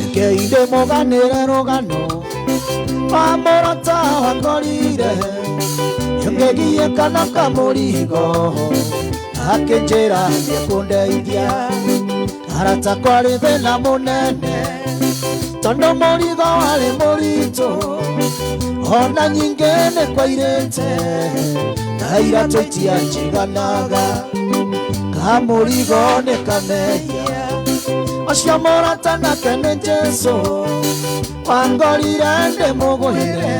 Rekei ndĩmũganĩre rũgano rwa mũrata wangorire ngĩgiĩ kana kamũrigo akĩnjĩra nĩekũndeithia arata kwarĩ thĩna mũnene tondũ mũrigo warĩ mũritũ ona nyingĩ nĩ kwairĩte na iratũ itianjiganaga kamũrigo nĩ kamehia ũcio mũrata nake nĩ Jesũ wangorire ndĩmũgwĩre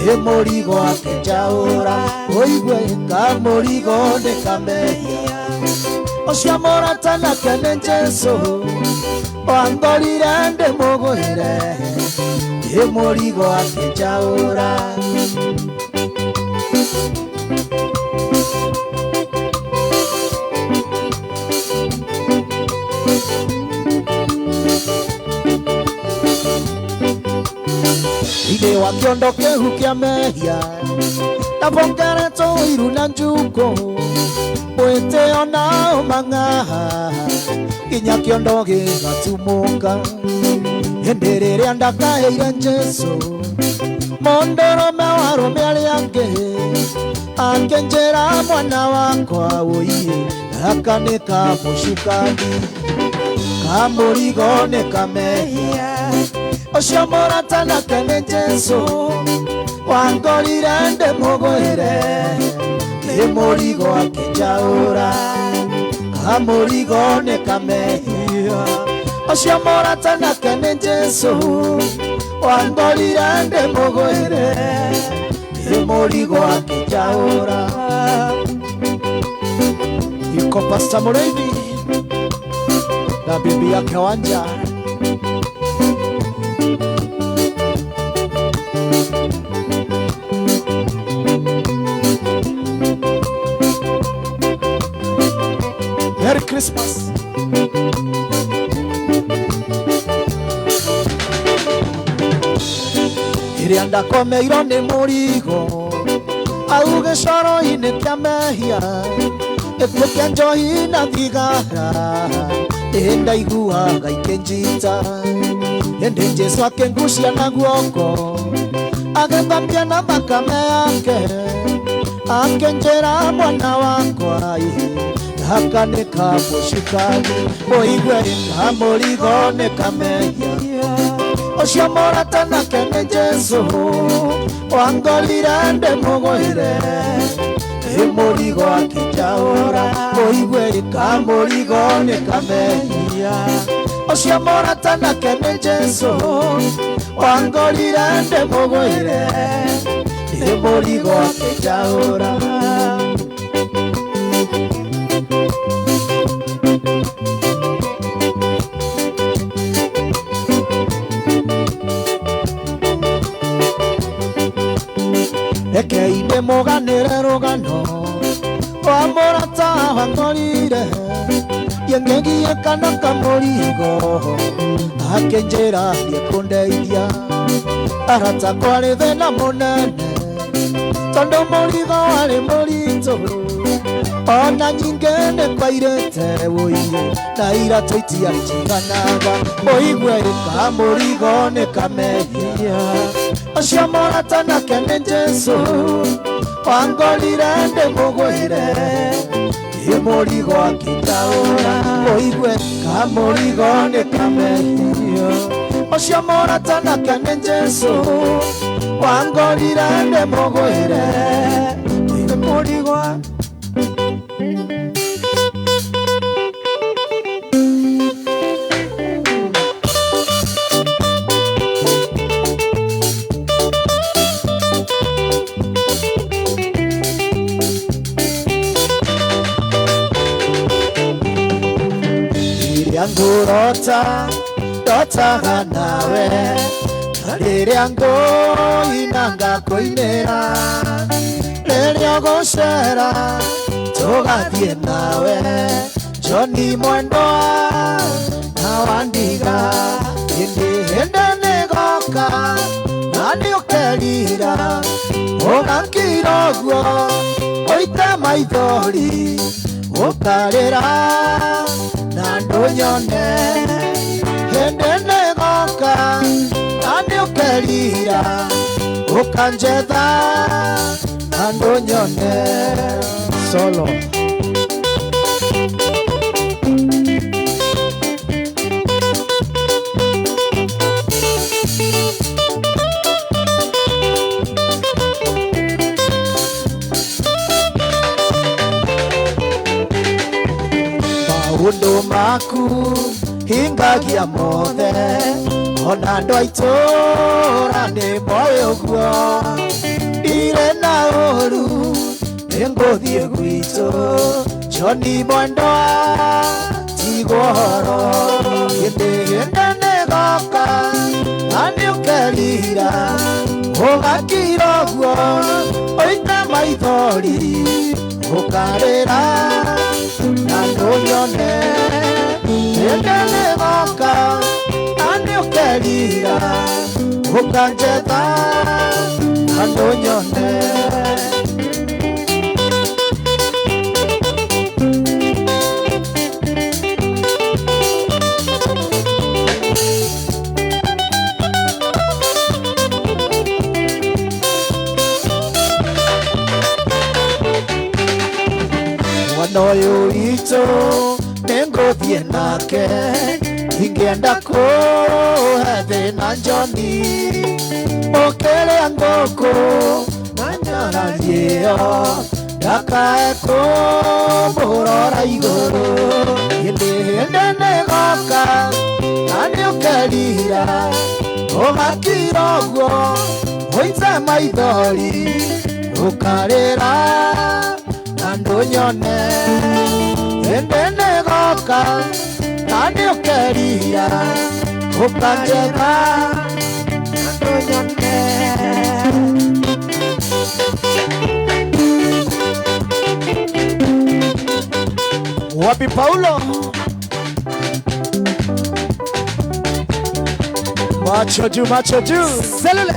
nĩ mũrigo akĩnjaũra ũigue kamũrigo nĩ kamehia ũcio mũrata nake nĩ Jesũ wangorire ndĩmũgwĩre nĩ mũrigo akĩnjaũra. Ide wa kiondo kĩhu kĩa mehia ndabongeretwo ũiru na njukũ mwĩtĩo na ũmang'aha nginya kĩondo gĩgatumũka hĩndĩ rĩrĩa ndakaĩire Jesũ mũndũrũme wa arũme arĩa angĩ akĩnjĩra mwana wakwa ũiĩ gaka nĩ kamũcukani kamũrigo nĩ kamehia ũcio mũrata nake nĩ Jesũ wangorire ndĩmũgwĩre nĩ mũrigo akĩnjaũra kamũrigo nĩ kamehia ũcio mũrata nake nĩ Jesũ wangorire ndĩmũgwĩre nĩ mũrigo akĩnjaũra. Yuko Pastor Mũrĩithi na bibi yake Wanja. Merry Christmas. Ĩrĩa ndakomeirwo nĩ mũrigo au gĩcoro-inĩ kĩa mehia gĩkuũ kĩa njohi na thigara ĩ ndaiguaga ikĩnjita ĩndĩ Jesũ akĩngucia na guoko agĩthambia na thakame yake akĩnjĩra mwana wakwa ĩ gaka nĩ kamũcukani ũigue kamũrigo nĩ kamehia ũcio mũrata nake nĩ Jesũ wangorire ndĩmũgwĩre nĩ mũrigo akĩnjaũra ũigue kamũrigo nĩ kamehia ũcio mũrata nake nĩ Jesũ wangorire ndĩmũgwĩre nĩ mũrigo akĩnjaũra. Rekei ndĩmũganĩre rũgano rwa mũrata wangorire ngĩgiĩ kana kamũrigo akĩnjĩra nĩekũndeithia arata kwarĩ thĩna mũnene tondũ mũrigo warĩ mũritũ ona nyingĩ nĩ kwairĩte ũiĩ na iratũ itianjiganaga ũigue kamũrigo nĩ kamehia ũcio mũrata nake nĩ Jesũ wangorire ndĩmũgwĩre nĩ mũrigo akĩnjaũra ũigue kamũrigo nĩ kamehia ũcio mũrata nake nĩ Jesũ wangorire ndĩmũgwĩre nĩ mũrigo. Rĩrĩa ngũrota ndotaga nawe na rĩrĩa ngũina ngakũinĩra rĩrĩa ũgũcera tũgathiĩ nawe Johnny mwendwa na Wandiga hĩndĩ hĩndĩ nĩgoka na nĩũkerira ũgakira ũguo ũite maithori ũkarĩra na Ndũnyone hĩndĩ nĩgoka na nĩũkerira ũkanjetha na ndũnyone. Solo. Maũndũ maku hingagia mothe ona andũ a itũũra nĩ moĩ ũguo. Ndirĩ na ũũru nĩngũthiĩ gwitũ Johnny mwendwa tigwo horo. Hĩndĩ hĩndĩ nĩgoka na nĩũkerira ũgakira ũguo ũite maithori ũkarĩra na ndũnyone. Hĩndĩ nĩgoka na nĩũkerira ũkanjetha na ndũnyone. Mwana ũyũ witũ nĩngũthiĩ nake ingĩenda kũhe thĩna Johnny ũkĩrĩa ngũkũ na nyarari ĩyo ndakae kũmũrora igũrũ. Hĩndĩ hĩndĩ nĩgoka na nĩũkerira ũgakira ũguo ũite maithori ũkarĩra na ndũnyone. Hĩndĩ nĩgoka na nĩũkerira ũkanjetha na ndũnyone. Wapi Paulo? Macho juu, macho juu. Selele.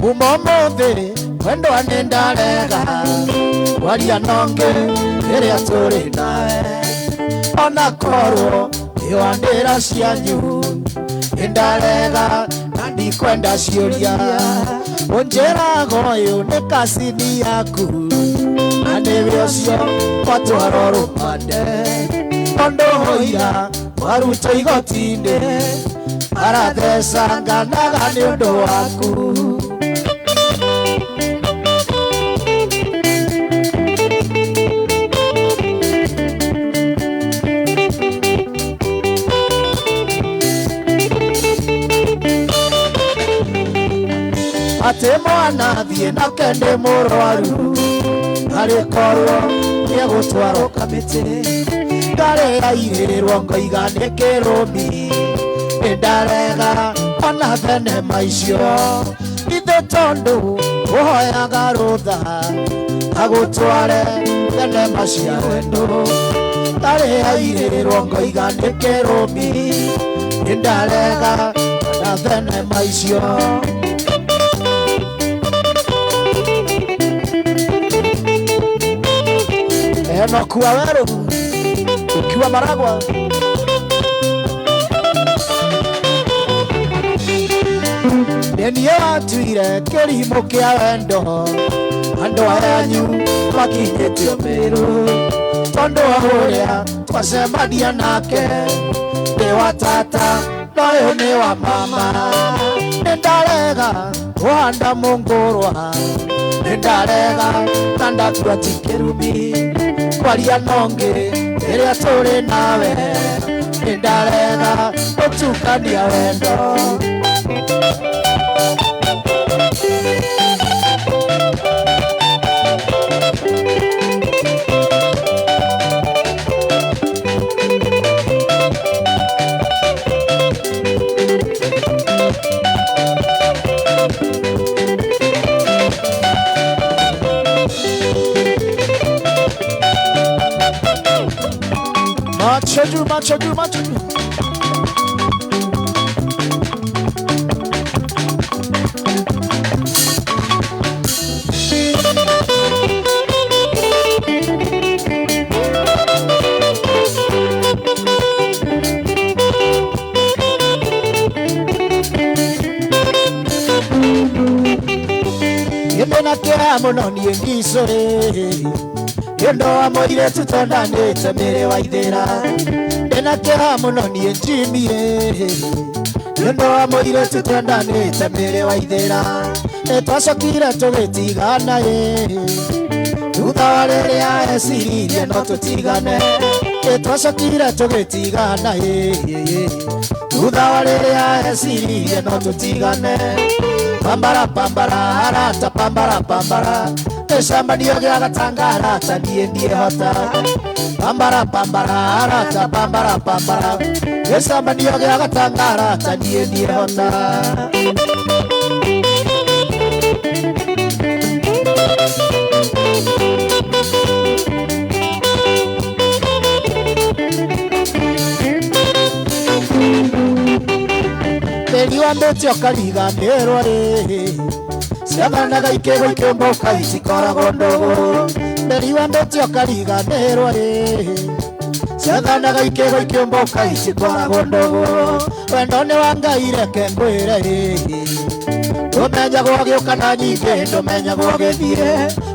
Kuma ũmũthĩ wendwa nĩndarega kwaria nonge rĩrĩa tũrĩ nawe ona korwo nĩwandĩra cianyu nĩndarega na ndikwenda ciũria. Ũnjĩraga ũyũ nĩ kacini yaku na nĩwe ũcio watwarwo rũmande tondũ ũira warutwo igoti-inĩ arathecanganaga nĩ ũndũ waku. Atĩ mwana thiĩ nake ndĩ mũrwaru arĩ korwo nĩegũtwarwo kamĩtĩ ndarĩrairĩrwo ngoiga nĩ kĩrũmi nĩndarega ona thenema icio ithe tondũ ũhoyaga rũtha agũtware thenema cia wendo ndarĩrairĩrwo ngoiga nĩ kĩrũmi nĩndarega ona thenema icio. Enoku Waweru ukiwa Maragwa. Nĩniĩ watuire kĩrimũ kĩa wendo andũ ayanyu makinyĩtio Mĩrũ tondũ wa ũrĩa twacemania nake nĩ wa tata na ũyũ nĩ wa mama. Nĩndarega kũhanda mũngũrwa nĩndarega na ndatua ti kĩrumi kwaria nonge rĩrĩa tũrĩ nawe nĩndarega gũtukania wendo. juu, macho juu, macho juu. Ndĩna kĩeha mũno niĩ ngicũrĩ nĩ ũndũ wa mũirĩtu twendanĩte mĩrĩ wa ithĩra. Ndĩna kĩeha mũno niĩ njimie nĩ ũndũ wa mũirĩtu twendanĩte mĩrĩ wa ithĩra. Nĩ twacokire tũgĩtigana ĩ thutha wa rĩrĩa eciririe no tũtigane. Nĩ twacokire tũgĩtigana ĩ thutha wa rĩrĩa eciririe no tũtigane. Pambara pambara arata pambara pambara gĩcambanio gĩa gatanga arata niĩ ndiĩhota. Pambara pambara arata pambara pambara gĩcambanio gĩa gatanga arata niĩ ndiĩhota. Tĩri wa mbĩtĩ ũkariganĩrwo rĩ ciathanaga ikĩgwo ikĩũmbũka itikoragwo ndũgũ. Tĩri wa mbĩtĩ ũkariganĩrwo rĩ ciathanaga ikĩgwo ikĩũmbũka itikoragwo ndũgũ. Wendo nĩ wa Ngai reke ngwĩre rĩ ndũmenyagwo gĩũka na nyingĩ ndũmenyagwo gĩthiĩ.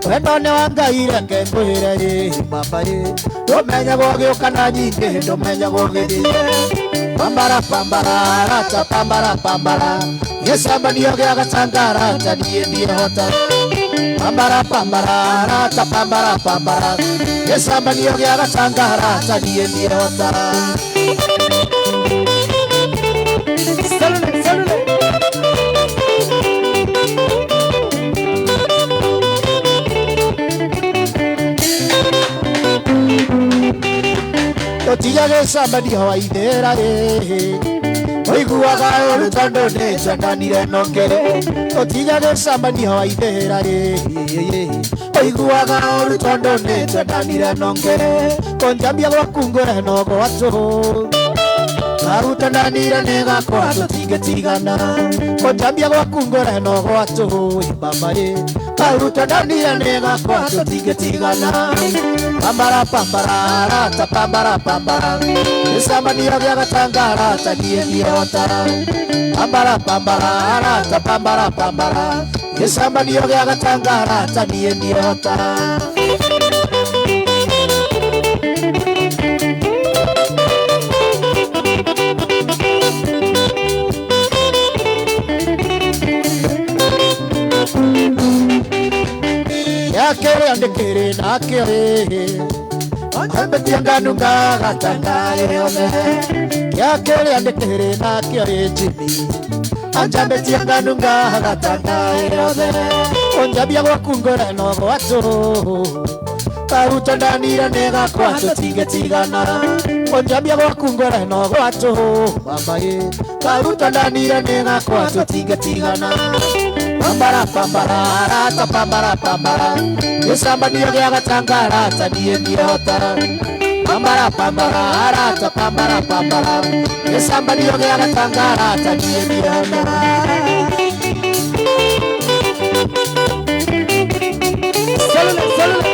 Wendo nĩ wa Ngai reke ngwĩre rĩ baba ĩ ndũmenyagwo gĩũka na nyingĩ ndũmenyagwo gĩthiĩ. Pambara pambara arata pambara pambara gĩcambanio gĩa gatanga arata niĩ ndiĩhota. Pambara pambara arata pambara pambara gĩcambanio gĩa gatanga arata niĩ ndiĩhota. Salule salule. Tũtiga gĩcambanio wa ithĩra rĩ ũiguaga ũru tondũ nĩ twendanire no ngere. Tũtiga gĩcambanio wa ithĩra rĩ ũiguaga ũru tondũ nĩ twendanire no ngere. Kũnjambia gwaku ngũre no gwa tũhũ karutandanire nĩ gakwa tũtingĩtigana. Kũnjambia gwaku ngũre no gwa tũhũ baba ĩ karutandanire nĩ gakwa tũtingĩtigana. Pambara pambara arata pambara pambara gĩcambanio gĩa gatanga arata niĩ ndiĩhota. Pambara pambara arata pambara pambara gĩcambanio gĩa gatanga arata niĩ ndiĩhota. Yakĩrĩa ndĩkĩrĩ nakĩo ĩ anjambetie nganunga gatanga yothe. Yakĩrĩa ndĩkĩrĩ nakĩo ĩ Jimmy anjambetie nganunga gatanga yothe. Kũnjambia gwaku ngũre no gwa tũhũ karutandanire nĩ gakwa tũtingĩtigana. Kũnjambia gwaku ngũre no gwa tũhũ baba ĩ karutandanire nĩ gakwa tũtingĩtigana. Pambara pambara arata pambara pambara gĩcambanio gĩa gatanga arata niĩ ndiĩhota. Pambara pambara arata pambara pambara gĩcambanio gĩa gatanga arata niĩ ndiĩhota. Salule salule.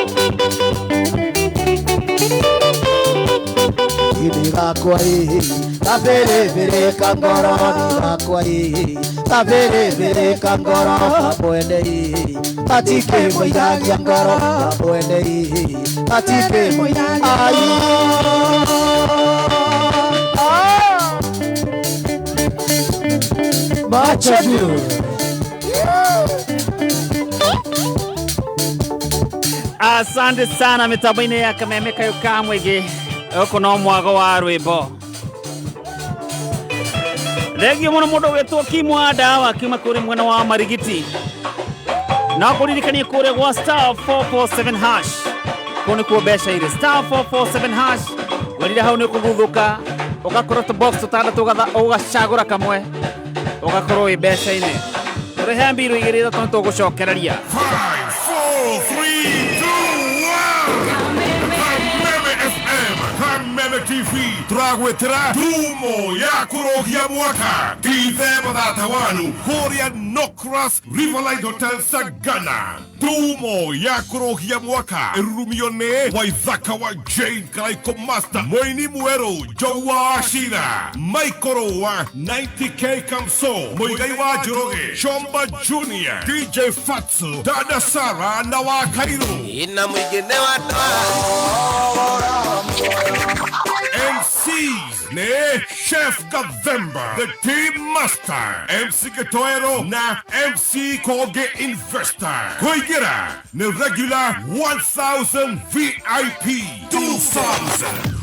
Ini gakwa ĩ kabĩrĩbĩrĩ kangoro nĩ gakwa ĩ kabĩrĩbĩrĩ kangoro kamwene ĩ gatikĩmũigagia ngoro kamwene ĩ gatikĩmũigagia ai. Macho juu. Asante sana mitambo-inĩ ya Kameme Kayo ka Mũingĩ gũkũ no mwago wa rwĩmbo. Thengio mũno mũndũ ũgwĩtwo Kimwa Dawa akiuma kũrĩ mwena wa Marigiti. Na kũririkanie kũrĩa gwa star 447 hash kũu nĩkuo mbeca irĩ. Star 447 hash werire hau nĩ ũkũguthũka ũgakorwo tũ box tũtandatũ ũgacagũra kamwe ũgakorwo wĩ mbeca-inĩ. Tũrehe mbiru igĩrĩ ithatũ nĩ tũgũcokereria. 5, 4, 3, 2, 1. Kameme FM, Kameme TV turagwitira Ndumo ya kurugia mwaka Dithemba 31 kuria Nocras Riverlight Hotel Sagana. Ndumo ya kurugia mwaka irurumio ni Waithaka wa Jane Karaiko Master, Moini Mweru, Joe wa Ashira, Michael wa 90K Kamso, Muigai wa Njoroge, Chomba Junior, DJ Fatsu, Dada Sara na wa Kairu. Ina mwingine wa MCs ne Chef Gavemba, The Team Master, MC Getoero na MC Koge Investor. Kuigira ne regular 1000, VIP 2000.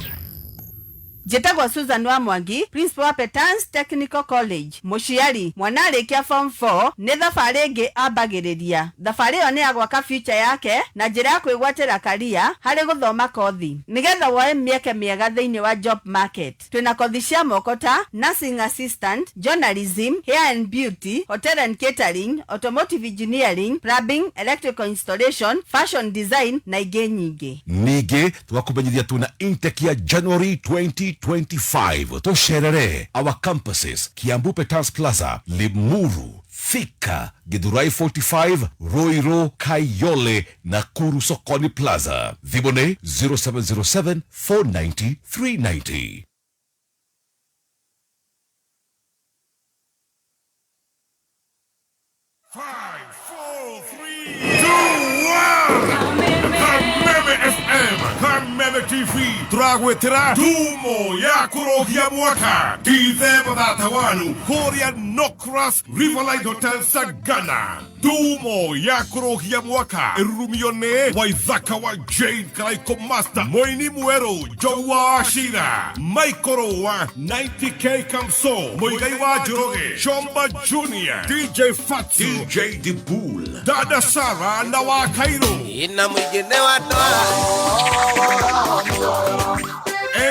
Njĩtagwo Susan wa Mwangi, principal wa Petans Technical College. Mũciari mwana arĩkia form 4 nĩ thabarĩ ĩngĩ ambagĩrĩria. Thabarĩ ĩyo nĩ ya gwaka future yake na njĩra ya kwĩgwatĩra karia harĩ gũthoma kothi nĩgetha woe mĩeke mĩega thĩinĩ wa job market. Twĩna kothi cia moko ta nursing assistant, journalism, hair and beauty, hotel and catering, automotive engineering, plumbing, electrical installation, fashion design na ingĩ nyingĩ. Ningĩ tũgakũmenyithia tuna intake ya January 2025. Tũcerere our campuses: Kiambu Petans Plaza, Limuru, Thika, Githurai 45, Ruiru, Kayole, Nakuru Sokoni Plaza. Thimũ nĩ 0707 490 390. 5, 4, 3, 2, 1. Kameme FM, Kameme TV, turagwitira Ndumo ya kurugia mwaka Dithemba 31 kuria Nocras Riverlight Hotel Sagana. Ndumo ya kurugia mwaka irurumio ni Waithaka wa Jane Karaiko Master, Moini Mweru, Joe wa Ashira, Michael wa 90K Kamso, Muigai wa Njoroge, Chomba Junior, DJ Fatsu, DJ Dibul, Dada Sara na wa Kairu. Ina mwingine wa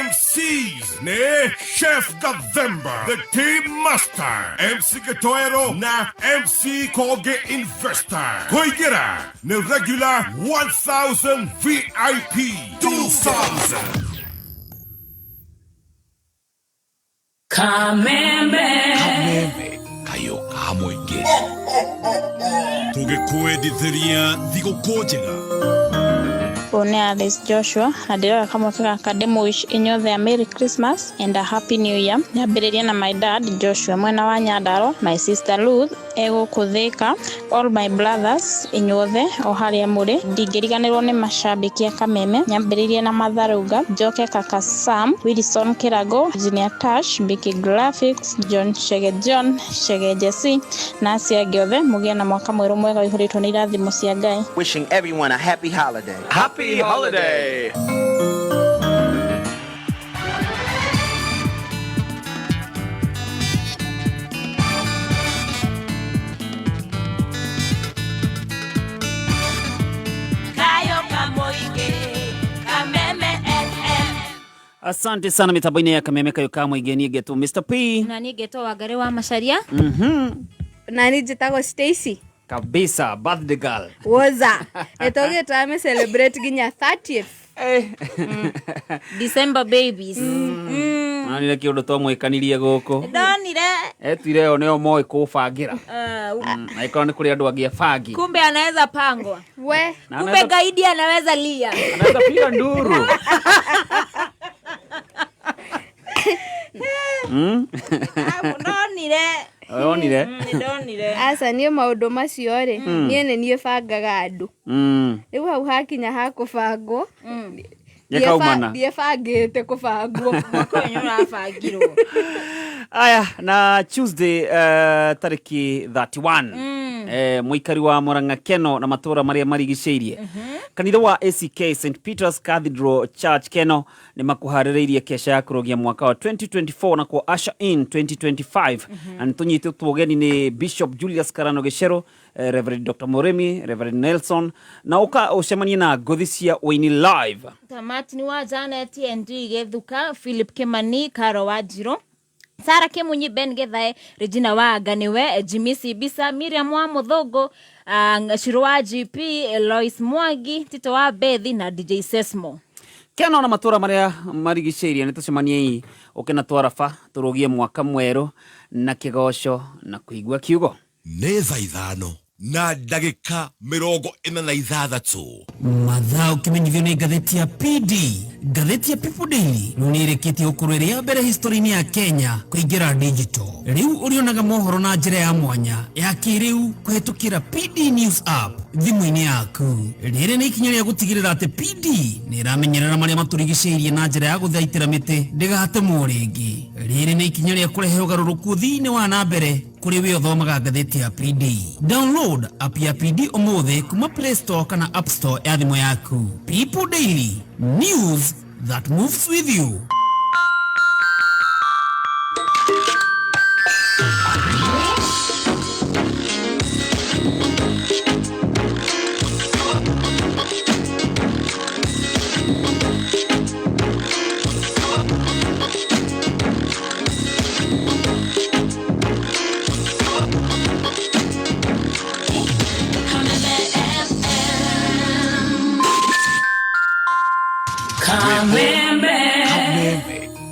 MCs ne Chef Gavemba, The Team Master, MC Getoero na MC Koge Investor. Kuigira ne regular 1000, VIP 2000. Kameme. Kameme kayo ka mũingĩ. Tũgĩkwendithĩria thigũkũ njega. Ũyũ nĩ Alice Joshua na ndĩroya kamweke gaka ndĩmũ-wish inyuothe a Merry Christmas and a Happy New Year. Nyambĩrĩrie na my dad Joshua mwena wa Nyandarua, my sister Ruth egũkũ Thika, all my brothers inyuothe o harĩa mũrĩ. Ndingĩriganĩrwo nĩ macambĩki a Kameme, nyambĩrĩrie na Matharunga, njoke kaka Sam, Wilson Kĩrago, Engineer Tash, Biki Graphics, John Chege, John Chege Jesse na acio angĩ othe. Mũgĩe na mwaka mwerũ mwega ũihũrĩtwo nĩ irathimo cia Ngai. Wishing everyone a happy holiday. Happy holiday! Kayo Kamoige. Kameme FM. Asante sana mitambo-inĩ ya Kameme kayo ka mũingĩ. Niĩ ngetwo Mr P. Na niĩ ngetwo Wangari wa Macaria. Na niĩ njĩtagwo Stacy. Kabisa, birthday girl. Woza ĩtũgĩte ame celebrate nginya 30th. December babies. Nonire kĩũndũ twamwĩkanirie gũkũ. Ndonire. Etuire o nĩo moĩ kũbangĩra. Na ĩkorwo nĩ kũrĩ andũ angĩ abangi. Kumbe anaweza pangwa. We. Na kumbe anaweza gaidi anaweza lia. Anaweza piga nduru. Ndonire. Onire. Ndonire. Aca, niĩ maũndũ macio rĩ, niĩ nĩ niĩ bangaga andũ. Rĩu hau hakinya ha kũbangwo, Gĩkaumana. ndiebangĩte kũbangwo. Mwaka ũyũ nĩ ũrabangirwo. Aya, na Tuesday tariki 31, mũikari wa Murang'a Keno na matũra marĩa marigicĩirie, kanitha wa ACK St Peters Cathedral Church Keno nĩ makũharĩrĩirie kesha ya kũrũgia mwaka wa 2024 na kwa usher in 2025, na nĩ tũnyitĩtwo ũgeni nĩ Bishop Julius Karano Gĩcero, Reverend Dr Moremi, Reverend Nelson, na ũka ũcemanie na ngũthi cia ũini live. Tamati wa Janet ND Githuka, Philip Kimani, Karo Wanjiru, Sara Kimunyi, Ben Gethae, Regina wa Ganiwe, Jimmy Sibisa, Miriam wa Muthungu, Shiro wa GP, Lois Mwangi, Tito wa Bethi na DJ Sesmo. Kena ona matura maria marigicĩirie nĩ tũcemaniei ũke na twaraba tũrũgie mwaka mwerũ na kĩgoco na kũigua kiugo. Nĩ thaa 5:46. Mathaa ũkĩmenyithio nĩ ngathĩti ya PD, ngathĩti ya People Daily rĩu nĩ ĩrĩkĩtie gũkorwo ĩrĩ ya mbere history-inĩ ya Kenya kũingĩra digital. Rĩu ũrĩonaga mohoro na njĩra ya mwanya ya kĩrĩu kũhetũkĩra PD News app thimũ-inĩ yaku. Rĩrĩ nĩ ikinya rĩa gũtigĩrĩra atĩ PD nĩ ĩramenyerera marĩa matũrigicĩirie na njĩra ya gũthaitĩra mĩtĩ ndĩgatemwo rĩngĩ. Rĩrĩ nĩ ikinya rĩa kũrehe ũgarũrũku thĩinĩ wa na mbere kũrĩ we ũthomaga ngathĩti ya PD. Download app ya PD ũmũthĩ kuma Play Store kana App Store ya thimũ yaku. People Daily, news that moves with you. Kameme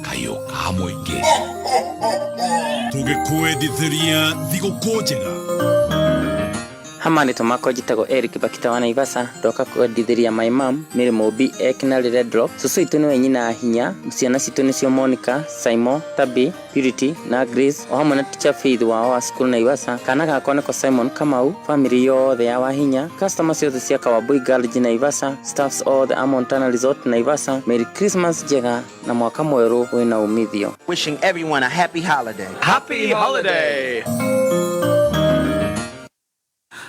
kayo ka mũingĩ. Tũgĩkwendithĩria thigũkũ njega. Hama nĩ tũmako njĩtagwo Eric Bakita wa Naivasha, ndoka kwendithĩria my mom Mary Mũmbi Ekinari Red Rock. Cũcũ witũ nĩwe nyina hinya, ciana citũ nĩcio Monica, Simon, Tabi, Purity na Grace, o hamwe na teacher Faith wao wa cukuru Naivasha. Kana gakwa nĩko Simon Kamau, family yothe ya Wahinya, customers ciothe cia Kawabui Garage Naivasha, staffs othe a Montana Resort Naivasha. Merry Christmas njega na mwaka mwerũ wĩna umithio. Wishing everyone a happy holiday. Happy holiday.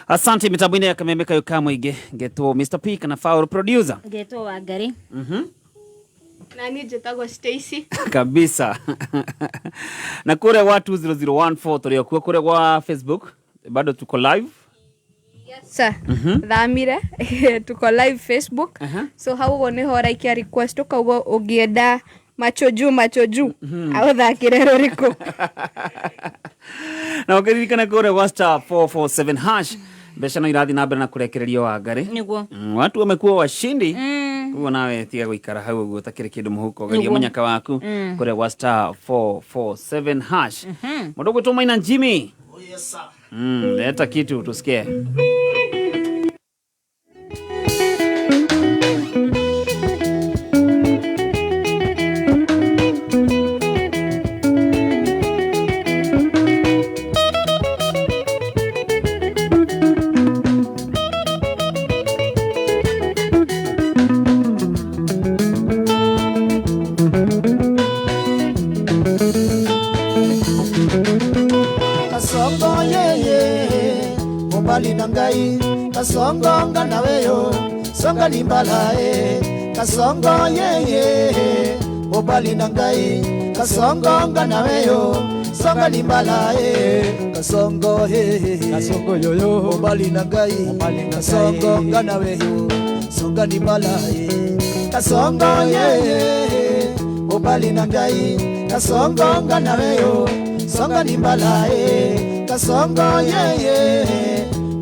Asante mitambo-inĩ ya Kameme kayo ka mũingĩ, ngetwo Mr P kana Faul producer. Ngetwo Wangari. Na niĩ njĩtagwo Stacy. Kabisa. Na kure wa 20014 tũrĩ okuo kure gwa Facebook bado tuko live. Yes sir. Thamire tuko live Facebook. So hau ũguo nĩho ũraikia request ũkauga ũngĩenda macho juu macho juu aũthakĩre rũrĩkũ. Na ũkĩririkana kũrĩa gwa star 447 hash mbeca no irathi na mbere na kũrekererio Wangari. Nĩguo. Watu wamekuwa washindi. Koguo nawe tiga gũikara hau ũguo ũtakĩrĩ kĩndũ mũhuko, geria Nĩguo. mũnyaka waku kũrĩa gwa star 447 hash. Mũndũ ũgwĩtwo Maina Jimmy. Leta kitu tusikie. Kasongo yeye mobali na ngai, kasongo nga naweyo songa limbala e. Kasongo yeye mobali na ngai, kasongo nga naweyo songa limbala e. Kasongo he kasongo yoyo mobali na ngai, kasongo nga naweyo songa limbala e. Kasongo yeye mobali na ngai, kasongo nga naweyo songa limbala e. Kasongo yeye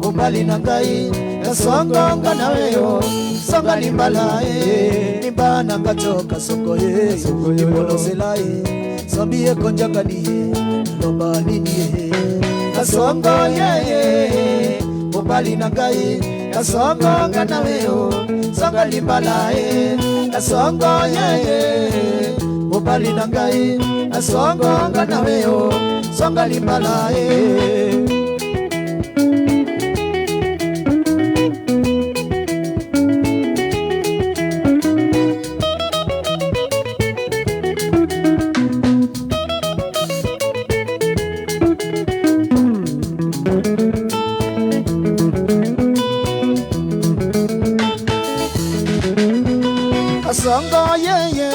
mobali na ngai, kasongo nga naweyo songa limbala e. Limbana ngacho kasongo ye ibolosela e sambi ekonjangani ye loba nini ye. Kasongo yeye mobali na ngai, kasongo nga naweyo songa limbala e. Kasongo yeye mobali na ngai, kasongo nga naweyo songa limbala e. Kasongo yeye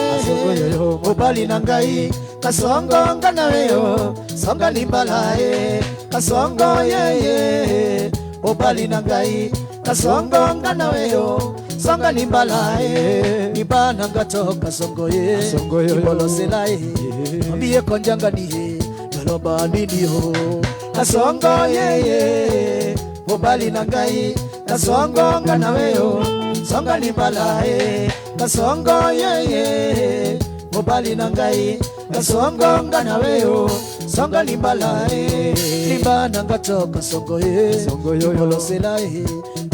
mobali na ngai, kasongo nga naweyo songa limbala e. Kasongo yeye mobali na ngai, kasongo nga naweyo songa limbala e. Libana ngato kasongo ye ibolosela e mbiye konjangani ye naloba nini ho. Kasongo yeye mobali na ngai, kasongo nga naweyo songa limbala e. Kasongo yeye mobali na ngai Kasongo nga na weyo songa limbala e limba nanga to Kasongo ye songo yoyo e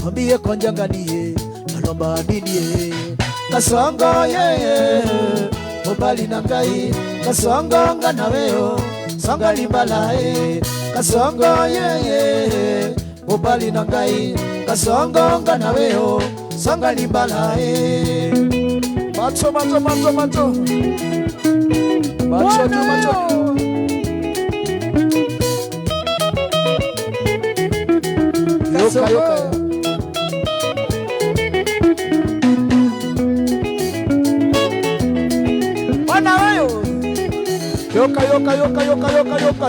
mwambie konjanganie nalomba nini e Kasongo yeye mobali na ngai Kasongo nga na weyo songa limbala e Kasongo yeye mobali na ngai Kasongo nga na weyo songa limbala e macho macho macho macho macho macho yoka yoka bwana weyo yoka yoka yoka yoka yoka yoka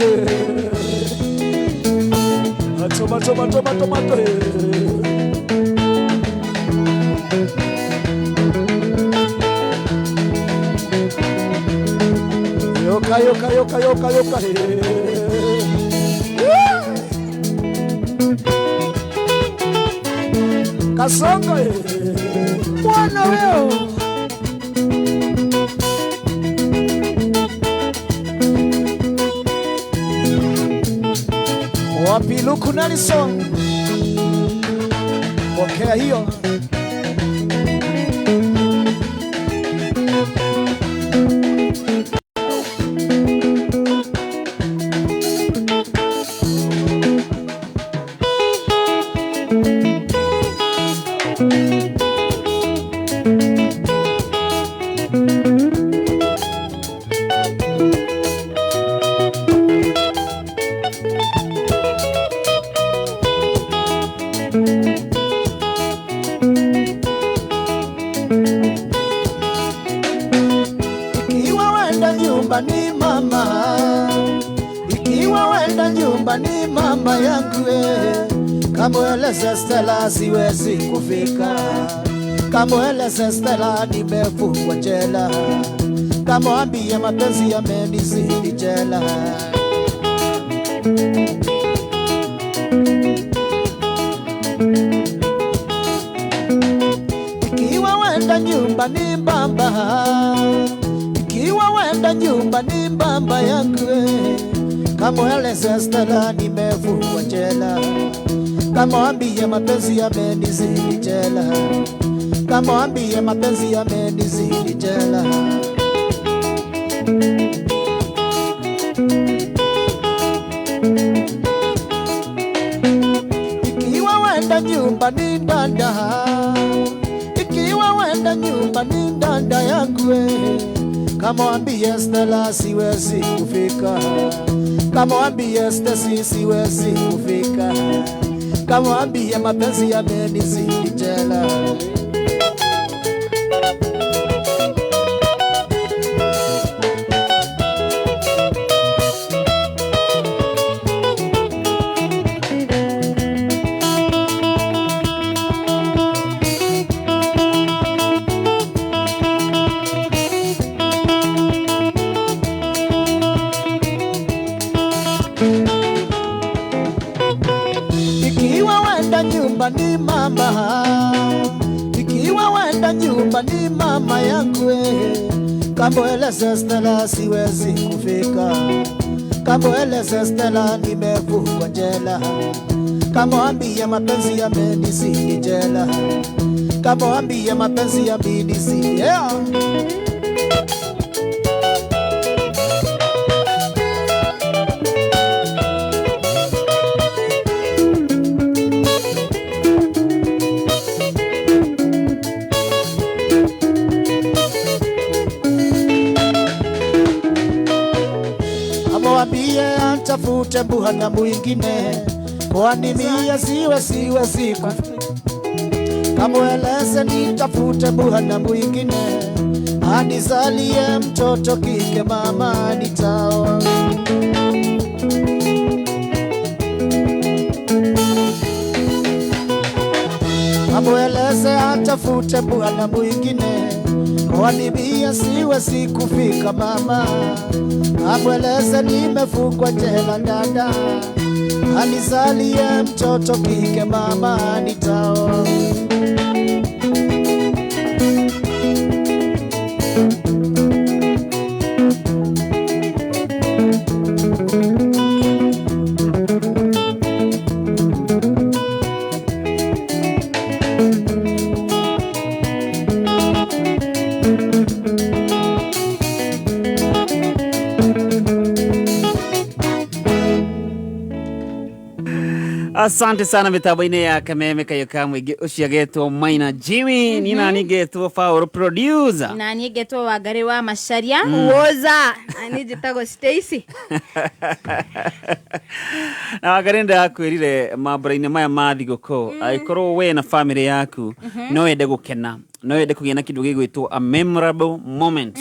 macho macho macho macho macho yoka yoka yoka yoka yoka Kasongo mwana wewe wapi Luku Nelson pokea hiyo. Ikiwa wenda nyumbani mama, ikiwa wenda nyumbani mama yangu, kamweleze Stella siwezi kufika, kamweleze Stella nimefungwa jela, kamwambie mapenzi yamenizidi jela. Ikiwa wenda nyumbani baba, ikiwa wenda nyumbani baba yangu, kamweleze Stella nimefungwa jela, kamwambie mapenzi yamenizidi jela, kamwambie mapenzi yamenizidi jela. Ikiwa wenda nyumbani dada, ikiwa wenda nyumbani dada yangu, kamwambie Stella siwezi kufika, kamwambie Stacy siwezi kufika, kamwambie mapenzi yamenizidi jela. Ikiwa wenda nyumbani mama, ikiwa wenda nyumbani mama yangu, kamweleze Stella siwezi kufika, kamweleze Stella nimefungwa jela, kamwambie mapenzi yamenizidi jela, kamwambie mapenzi yamenizidi yeah. Amwambie antafute buhana mwingine, kwani mie siwezi kufika. Kamweleze nitafute buhana mwingine, anizalie mtoto kike mama nitaoa. Kamweleze atafute buhana mwingine, kwani mie siwezi kufika mama. Kamweleze nimefungwa jela dada, anizalie mtoto kike mama nitaoa. Asante sana mitambo-inĩ ya Kameme Kayo ka Mũingĩ, ũcio agetwo Maina Jimmy, niĩ nani ngetwo Paul producer. Na niĩ ngetwo Wangarĩ wa Macharia. Woza ani njĩtagwo Stacy. Na Wangarĩ, ndakwĩrire mambura-inĩ maya ma thigũkũ, angĩkorwo we na family yaku no wende gũkena, no wende kũgĩa na kĩndũ gĩgwĩtwo a memorable moment,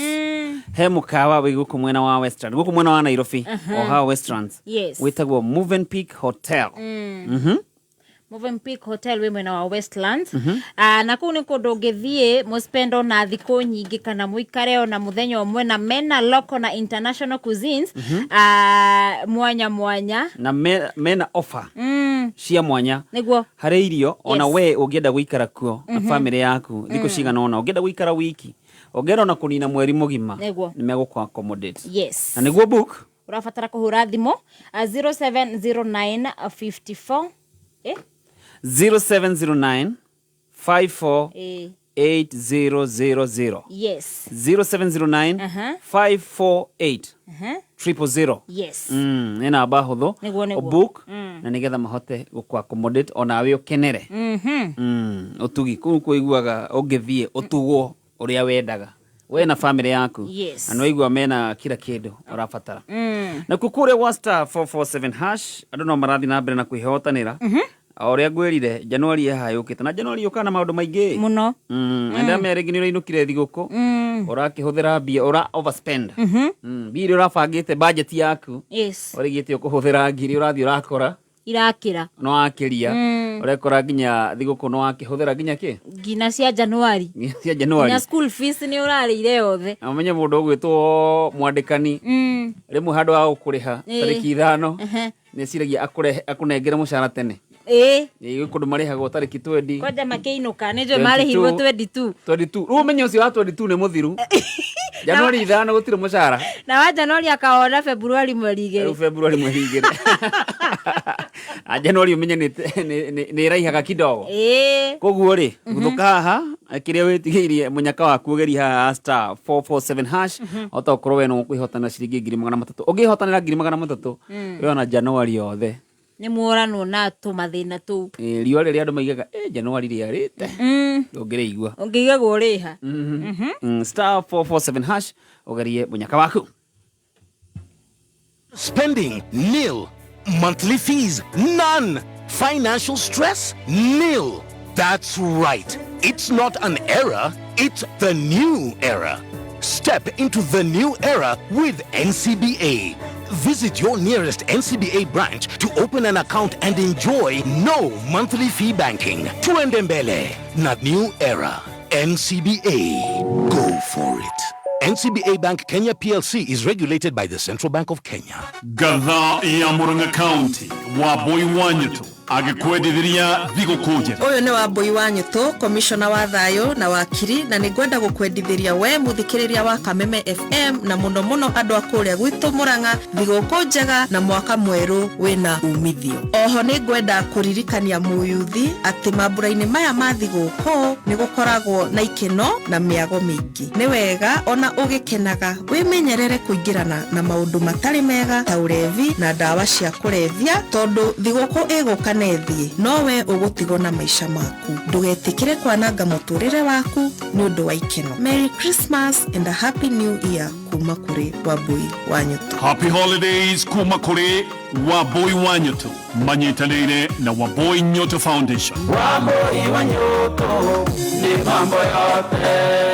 he mũkawa wĩ gũkũ mwena wa Westlands, gũkũ mwena wa Nairobi, o haha Westlands, wĩtagwo Movenpick Hotel. Movenpick Hotel wĩ mwena wa Westlands. Na kũu nĩ kũndũ ũngĩthiĩ mũspend ona thikũ nyingĩ kana mũikare ona mũthenya ũmwe, na mena local na international cuisines mwanya mwanya. Na mena offer cia mwanya harĩ irio. Ona we ũngĩenda gũikara kuo na family yaku thikũ cigana ũna, ũngĩenda gũikara wiki, ũngĩenda ona kũnina mweri mũgima, nĩ megũkũ accommodate. Na nĩguo book, ũrabatara kũhũra thimũ 0709 54 0709 54 8000. 0709 548 000. Nĩ namba hũthũ. Nĩguo. Book na nĩgetha mahote gũkũ accommodate onawe ũkenere ũtugi kũu kũiguaga ũngĩthiĩ ũtugwo ũrĩa wendaga we na family yaku. Na nĩwaigua mena kila kĩndũ ũrabatara. Na kũrĩa gwa *447# andũ no marathiĩ na mbere na kwĩhotanĩra. O ũrĩa ngwĩrire, Januari ĩhaha yũkĩte, na Januari yũkaga na maũndũ maingĩ mũno. Na ndamenya rĩngĩ nĩ ũrainũkire thigũkũ, ũrakĩhũthĩra mbia, ũra overspend mbia iria ũrabangĩte budget yaku, ũrĩgĩte ũkũhũthĩra ngiri, ũrathiĩ ũrakora irakĩra. No wakĩria ũrekora nginya thigũkũ no wakĩhũthĩra nginya kĩ nginya cia Januari. Nginya cia Januari. Nginya school fees nĩ ũrarĩire yothe. Na ũmenye mũndũ ũgwĩtwo mwandĩkani, rĩmwe handũ ha gũkũrĩha tarĩki 5, nĩeciragia akũnengere mũcara tene. Ĩ kũndũ marĩhagwo tarĩki 20. Kwanja makĩinũka nĩ njũĩ marĩhirwo 22. 22. Rĩu ũmenye ũcio wa 22 nĩ mũthiru. Januari 5 gũtirĩ mũcara. Na wa Januari akawona Februari mweri 2. Rĩu Februari mweri 2. A Januari ũmenye nĩ ĩraihaga kidogo. Koguo rĩ, guthũka haha kĩrĩa wĩtigĩirie mũnyaka waku ũgerie haha *447# ota ũkorwo we no ũkwĩhotanĩra ciringi 300,000. Ũngĩhotanĩra 300,000, we ona Januari yothe nĩ muoranwo na tũmathĩna tũu. Riũa rĩrĩa andũ maigaga Januari rĩarĩte, ndũngĩrĩigua. Ũngĩigagwo ũrĩha. *447# ũgerie mũnyaka waku. Spending nil. Monthly fees none. Financial stress nil. That's right. It's not an era, it's the new era. Step into the new era with NCBA. Visit your nearest NCBA branch to open an account and enjoy no monthly fee banking. Tuende mbele na new era. NCBA. Go for it. NCBA Bank Kenya PLC is regulated by the Central Bank of Kenya. Gatha ya Murang'a County, Wambui wa Nyutu agĩkwendithĩria thigũkũ njega. Ũyũ nĩ Wambui wa Nyũtũ, komishona wa thayũ na wakiri, na nĩ ngwenda gũkwendithĩria we mũthikĩrĩria wa Kameme FM, na mũno mũno andũ a kũrĩa gwitũ Murang'a, thigũkũ njega na mwaka mwerũ wĩna umithio. Oho nĩ ngwenda kũririkania mũyuthi atĩ mambura-inĩ maya ma thigũkũ nĩ gũkoragwo na ikeno na mĩago mĩingĩ. Nĩ wega ona ũgĩkenaga wĩmenyerere kũingĩrana na maũndũ matarĩ mega ta ũrevi na ndawa cia kũrebia, tondũ thigũkũ ĩgũka na ĩthiĩ, no we ũgũtigwo na maica maku. Ndũgetĩkĩre kwananga mũtũrĩre waku nĩ ũndũ wa ikeno. Merry Christmas and a Happy New Year kuma kũrĩ Wambui wa Nyũtũ. Happy holidays kuma kũrĩ Wambui wa Nyũtũ manyitanĩire na Wambui Nyũtũ Foundation. Wambui wa Nyũtũ ni mambo yote.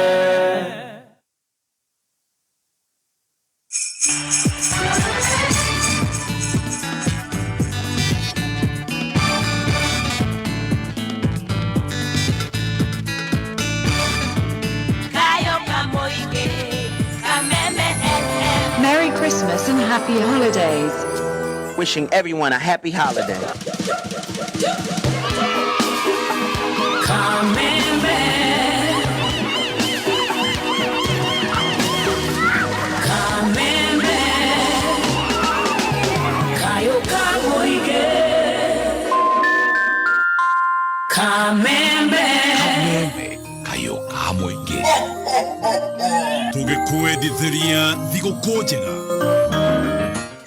Merry Christmas and happy holidays. Wishing everyone a happy holiday. Kameme. Kameme. Kayo kamoige. Kameme. Kameme. Kayo kamoige. Tũgĩkwendithĩria thigũkũ njega.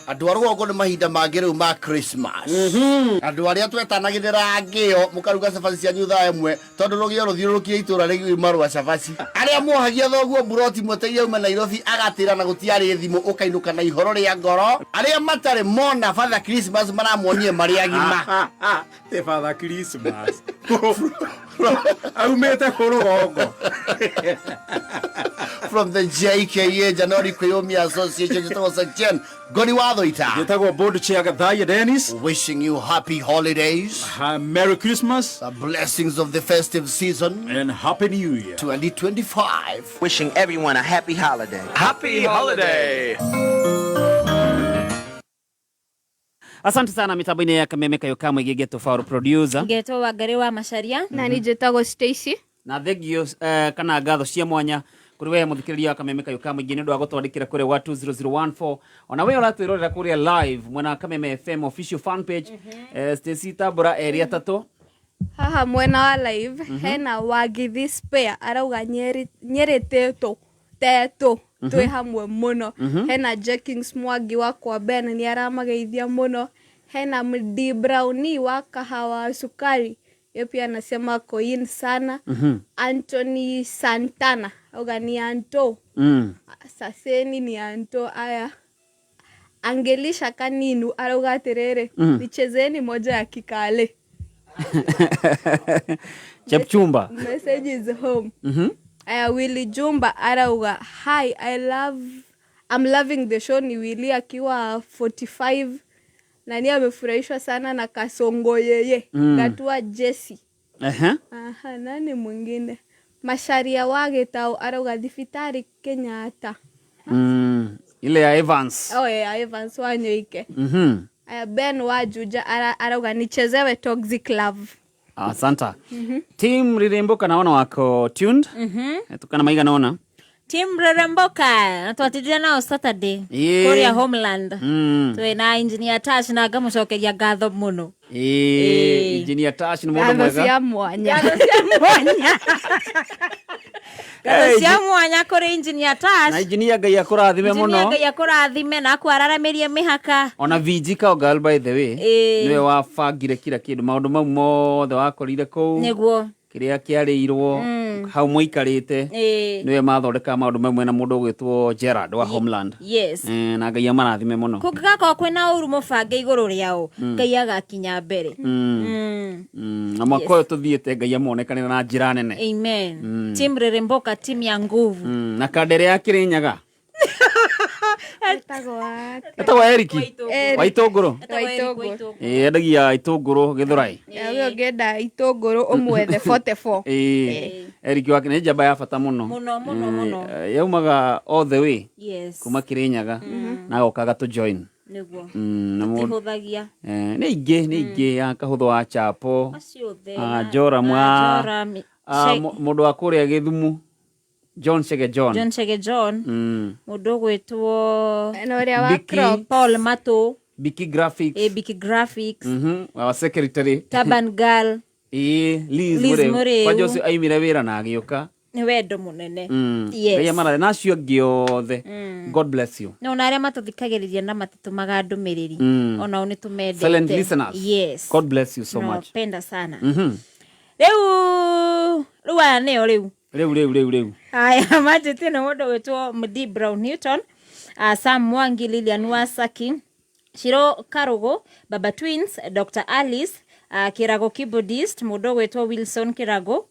Andũ a rũgongo nĩ mahinda mangĩ rĩu ma Christmas. Andũ arĩa twetanagĩrĩra ngĩo mũkaruga cabaci cianyu thaa ĩmwe tondũ rũgĩo rũthiũrũrũkie itũra rĩgima rwa cabaci. Arĩa mwohagia thoguo mburoti mwetereire aume Nairobi agatĩra na gũtiarĩ thimũ ũkainũka na ihoro rĩa ngoro. Arĩa matarĩ mona Father Christmas maramonie marĩ agima. Ti Father Christmas. Aumĩte kũ rũgongo. From the JKA Janori Kwĩyũmia Association njĩtagwo Section Ngoni wa Thoita. Njĩtagwo board chair Gathaiya Dennis. Wishing you happy holidays. Merry Christmas. The blessings of the festive season. And Happy New Year. 2025. Wishing everyone a happy holiday. Happy holiday. Asante sana mitambo-inĩ ya Kameme Kayo Kamwe Gĩgeto Faru producer. Ngetwo Wangari wa Macharia. Na niĩ njĩtagwo Stacy. Na thengio kana ngatho cia mwanya kũrĩ we mũthikĩrĩria wa Kameme Kayo Kamwe nĩ ũndũ wa gũtwandĩkĩra kũrĩa wa 20014 ona we ũratwĩrorera kũrĩa live mwena wa Kameme FM official fan page. Stacy Tambũra erĩ atatũ. Haha mwena wa live hena Wagithi Spare arauga Nyeri Nyeri tetũ tetũ twĩ hamwe mũno. Hena Jenkins Mwangi wa kwa Ben nĩ aramageithia mũno. Hena Md Brownie wa kahawa sukari ye pia anasema koin sana. Anthony Santana auga ni Anto. Saseni ni Anto. Aya Angelisha Kaninu arauga atiriri nichezeni moja ya Kikale. Chepchumba. Message is home. Aya Willy Jumba arauga hi, I'm loving the show. Ni Willy akiwa 45 nani amefurahishwa sana na Kasongo yeye. Gatua Jesse. Aha, nani mwingine? Masharia Wagetau arauga thibitari Kenyatta. Ile ya Evans. Oh yeah, Evans Wanyoike. Aya Ben Wajuja arauga nichezewe Toxic Love. Asante. Team Riremboka naona wako tuned. Tukana maiga naona. Team Riremboka na twatindire nao Saturday kuria Homeland. Twe na engineer Tash na ngamucokeria ngatho muno. Engineer Tash ni mundu mwega. Ngatho cia mwanya. Ngatho cia mwanya kuri engineer Tash. Na engineer Ngai akurathime muno. Engineer Ngai akurathime na akwararamirie mihaka. Ona VG Kaogal by the way niwe wabangire kila kindu maundu mau mothe wakorire kuu. Niguo. Kiria kiarĩirwo hau mũikarĩte nĩwe mathondeka maũndũ mamwe na mũndũ ũgwĩtwo Gerard wa Homeland. Yes. Na Ngai amarathime mũno. Kũngĩgakorwo kwĩna ũru mũbange igũrũ rĩao Ngai agakinya mbere. Na mwaka ũyũ tũthiĩte Ngai amonekanĩre na njĩra nene. Amen. Team Riremboka team ya nguvu. Na kandere ya Kĩrĩnyaga. Etagwo Eric wa itũngũrũ. Endagia itũngũrũ Gĩthũrai. We ũngĩenda itũngũrũ ũmwethe 44. Eric wake nĩ njamba ya bata mũno. Mũno mũno mũno. Yaumaga all the way. Yes. Kuma Kĩrĩnyaga na agoka agatũ join. Nĩguo. Tũtihũthagia. Nĩ ingĩ ya Kahũthũ wa Chapo. Joram wa mũndũ wa kũrĩa Gĩthumu. John Chege John. John Chege John. Mundu gwitwo na uria wa Crocs. Paul Mato. Biki Graphics. Biki Graphics. Our secretary. Taban Girl. Liz Mureu. Kwa Jose aimire wira na agiuka. Ni wendo munene. Yes. Ngai amara na acio angĩ othe. God bless you. No na aria matuthikagĩrĩria na matitumaga ndũmĩrĩri. Onao nĩ tumendete. Silent listeners. Yes. God bless you so much. Napenda sana. Rĩu aya nĩo rĩu. Rĩu. Haya manjĩtie nĩ mũndũ gwĩtwo Md Brown Newton, Sam Mwangi, Lilian Wasaki, Shiro Karugo, Baba Twins, Dr. Alice, Kirago keyboardist, mũndũ gwĩtwo Wilson Kirago,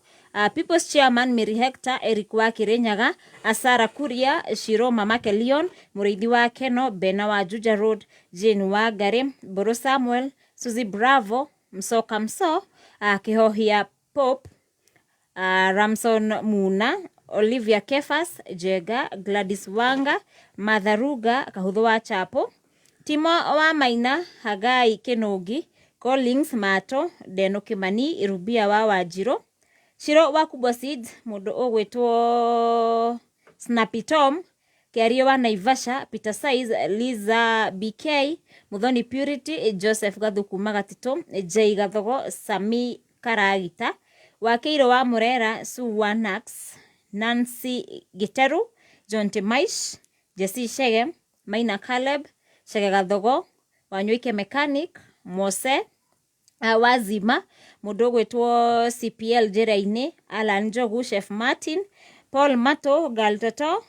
People's Chairman Mary Hector, Eric wa Kirinyaga, Asara Kuria, Shiro Mamake Leon, Mũrĩithi wa Keno, Bena wa Juja Road, Jane wa Ngari, Mbũrũ Samuel, Suzy Bravo, Msoka Mso, Kihohia Pop, Ramson Muna, Olivia Kefas, Jega, Gladys Wanga, Martha Ruga, Kahutho wa Chapo, Timo wa Maina, Hagai Kenogi, Collins Mato, Deno Kimani, Rubia wa Wanjiro, Shiro wa Kubwa Seeds, mundu ugwitwo Snappy Tom, Kiario wa Naivasha, Peter Size, Liza BK, Muthoni Purity, Joseph Gathuku Magatito, J Gathogo, Sami Karagita, Wakeiro wa Murera, Sue wa Nax, Nancy Giteru, John Temaish, Jesse Shege, Maina Caleb, Chege Gathogo, Wanyoike Mechanic, Mose Wazima, mũndũ ũgwĩtwo CPL njĩra-inĩ, Alan Njogu, Chef Martin, Paul Mato, Gal Toto,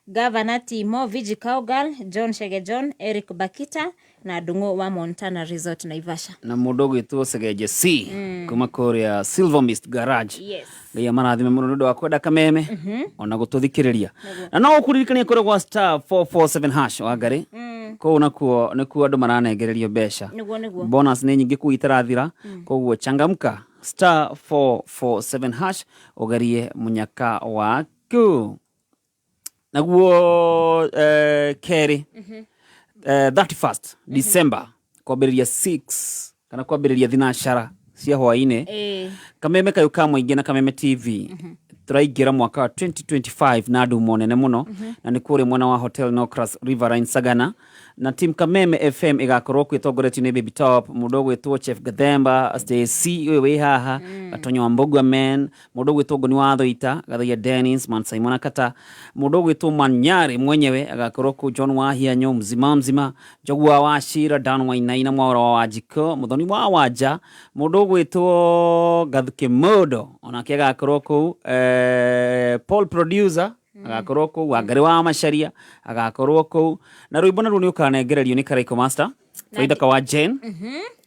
Gavana Timo, Viji Cowgirl, John Shege John, Eric Bakita na Ndung'u wa Montana Resort Naivasha. Na mũndũ ũgwĩtwo Segeje C kuma kũrĩa Silver Mist Garage. Yes. Ngai amarathime mũno nĩ ũndũ wa kwenda Kameme ona gũtũthikĩrĩria. Na no ũkũririkania kũrĩa gwa *447# wa ngarĩ kũu nakuo nĩkuo andũ maranengererio mbeca. Nĩguo nĩguo. Bonus nĩ nyingĩ kũu itarathira, koguo changamka *447# ũgerie mũnyaka waku. Naguo kerĩ 31st December kwambĩrĩria 6 kana kwambĩrĩria thinacara cia hwaĩ-inĩ, Kameme kayũ ka mũingĩ na Kameme TV tũraingĩra mwaka wa 2025 na ndumo nene mũno, na nĩ kũrĩa mwena wa Hotel Nocras Riverine Sagana, na team Kameme FM ĩgakorwo kwĩ ĩtongoretio nĩ Baby Top, mũndũ ũgwĩtwo Chef Gathemba, Stacy ũyũ wĩ haha, Gatonyo wa Mbugua Man, mũndũ ũgwĩtwo Ngoni wa Thoita Gathaia, Dennis Man, Simon Akata, mũndũ ũgwĩtwo Manyari mwenyewe agakorwo kũ, John Wahianyo mzima mzima, Njogu wa Wachira, Dan Wainaina, Mwaura wa Wanjiko, Muthoni wa Wanja, mũndũ ũgwĩtwo Gathuki Mũndo onake agakorwo kũu, Paul producer agakorwo kũu, Wangari wa Macharia agakorwo kũu, na rwĩmbo naruo nĩ ũkanengererio nĩ Karaiko Master Waithaka wa Jane.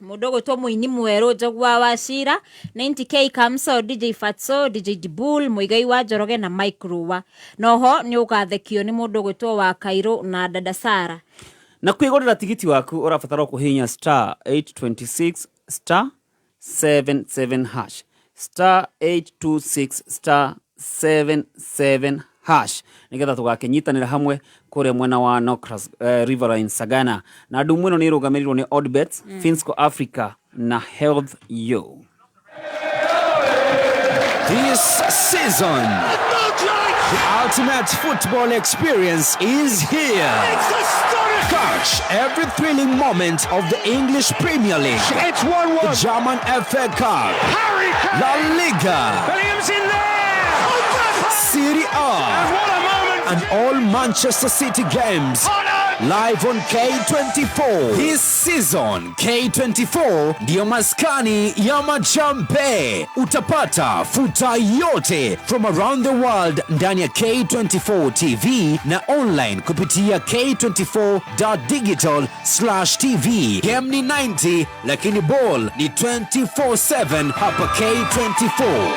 Mũndũ ũgwĩtwo mũini mwerũ Njogu wa Wachira, 90K Kamso, DJ Fatso, DJ Dibul, Mũigai wa Njoroge na Mike Rũa. Noho nĩ ũgathekio nĩ mũndũ ũgwĩtwo wa Kairũ na Dada Sara. Na kwĩgũrĩra tigiti waku ũrabatara kũhihinya *826 *77 hash, *826 *77 hash, nĩgetha tũgakĩnyitanĩra hamwe kũrĩa mwena wa Nocras, Riverine Sagana. Na ndumu ĩno nĩ ĩrũgamĩrĩirwo nĩ Odbets, Finsco Africa na Health Yo. This season, the ultimate football experience is here. Catch every thrilling moment of the English Premier League. It's 1-1. The German FA Cup. Harry Kane. La Liga. Williams in there. Serie A. And what a moment. And all Manchester City games. Live on K24. This season, K24 ndiyo maskani ya majambe. Utapata futa yote from around the world ndani ya K24 TV na online kupitia k24.digital/tv. Game ni 90 lakini ball ni 24/7 hapa K24.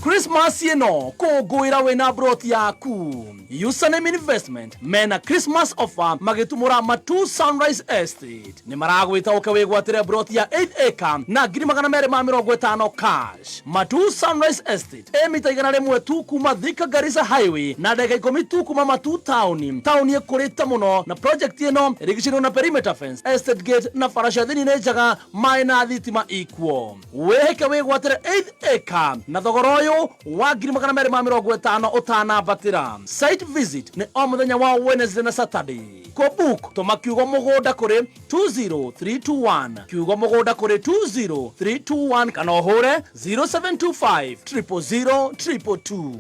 Christmas ĩno kũngũĩra wĩna broti yaku. Username Investment mena Christmas offer magĩtumũra Matu Sunrise Estate. Nĩ maragwĩta ũke wĩgwatĩre broti ya 8 acre na 250,000 cash. Matu Sunrise Estate ĩ mita 100 tu kuma Thika Garissa Highway na ndagĩka 10 tu kuma Matu Town. Taũni ĩkũrĩte mũno na project ĩno ĩrigicĩirwo na perimeter fence, estate gate na bara cia thĩinĩ nĩ njega, maĩ na thitima ikuo. Wĩhĩke wĩgwatĩre 8 acre na thogora ũyũ wa 250,000 ũtanambatĩra. Site visit nĩ o mũthenya wa Wednesday na Saturday. Kũbook tũma kiugo mũgũnda kũrĩ 20321, kiugo mũgũnda kũrĩ 20321, kana ũhũre 0725 000 222.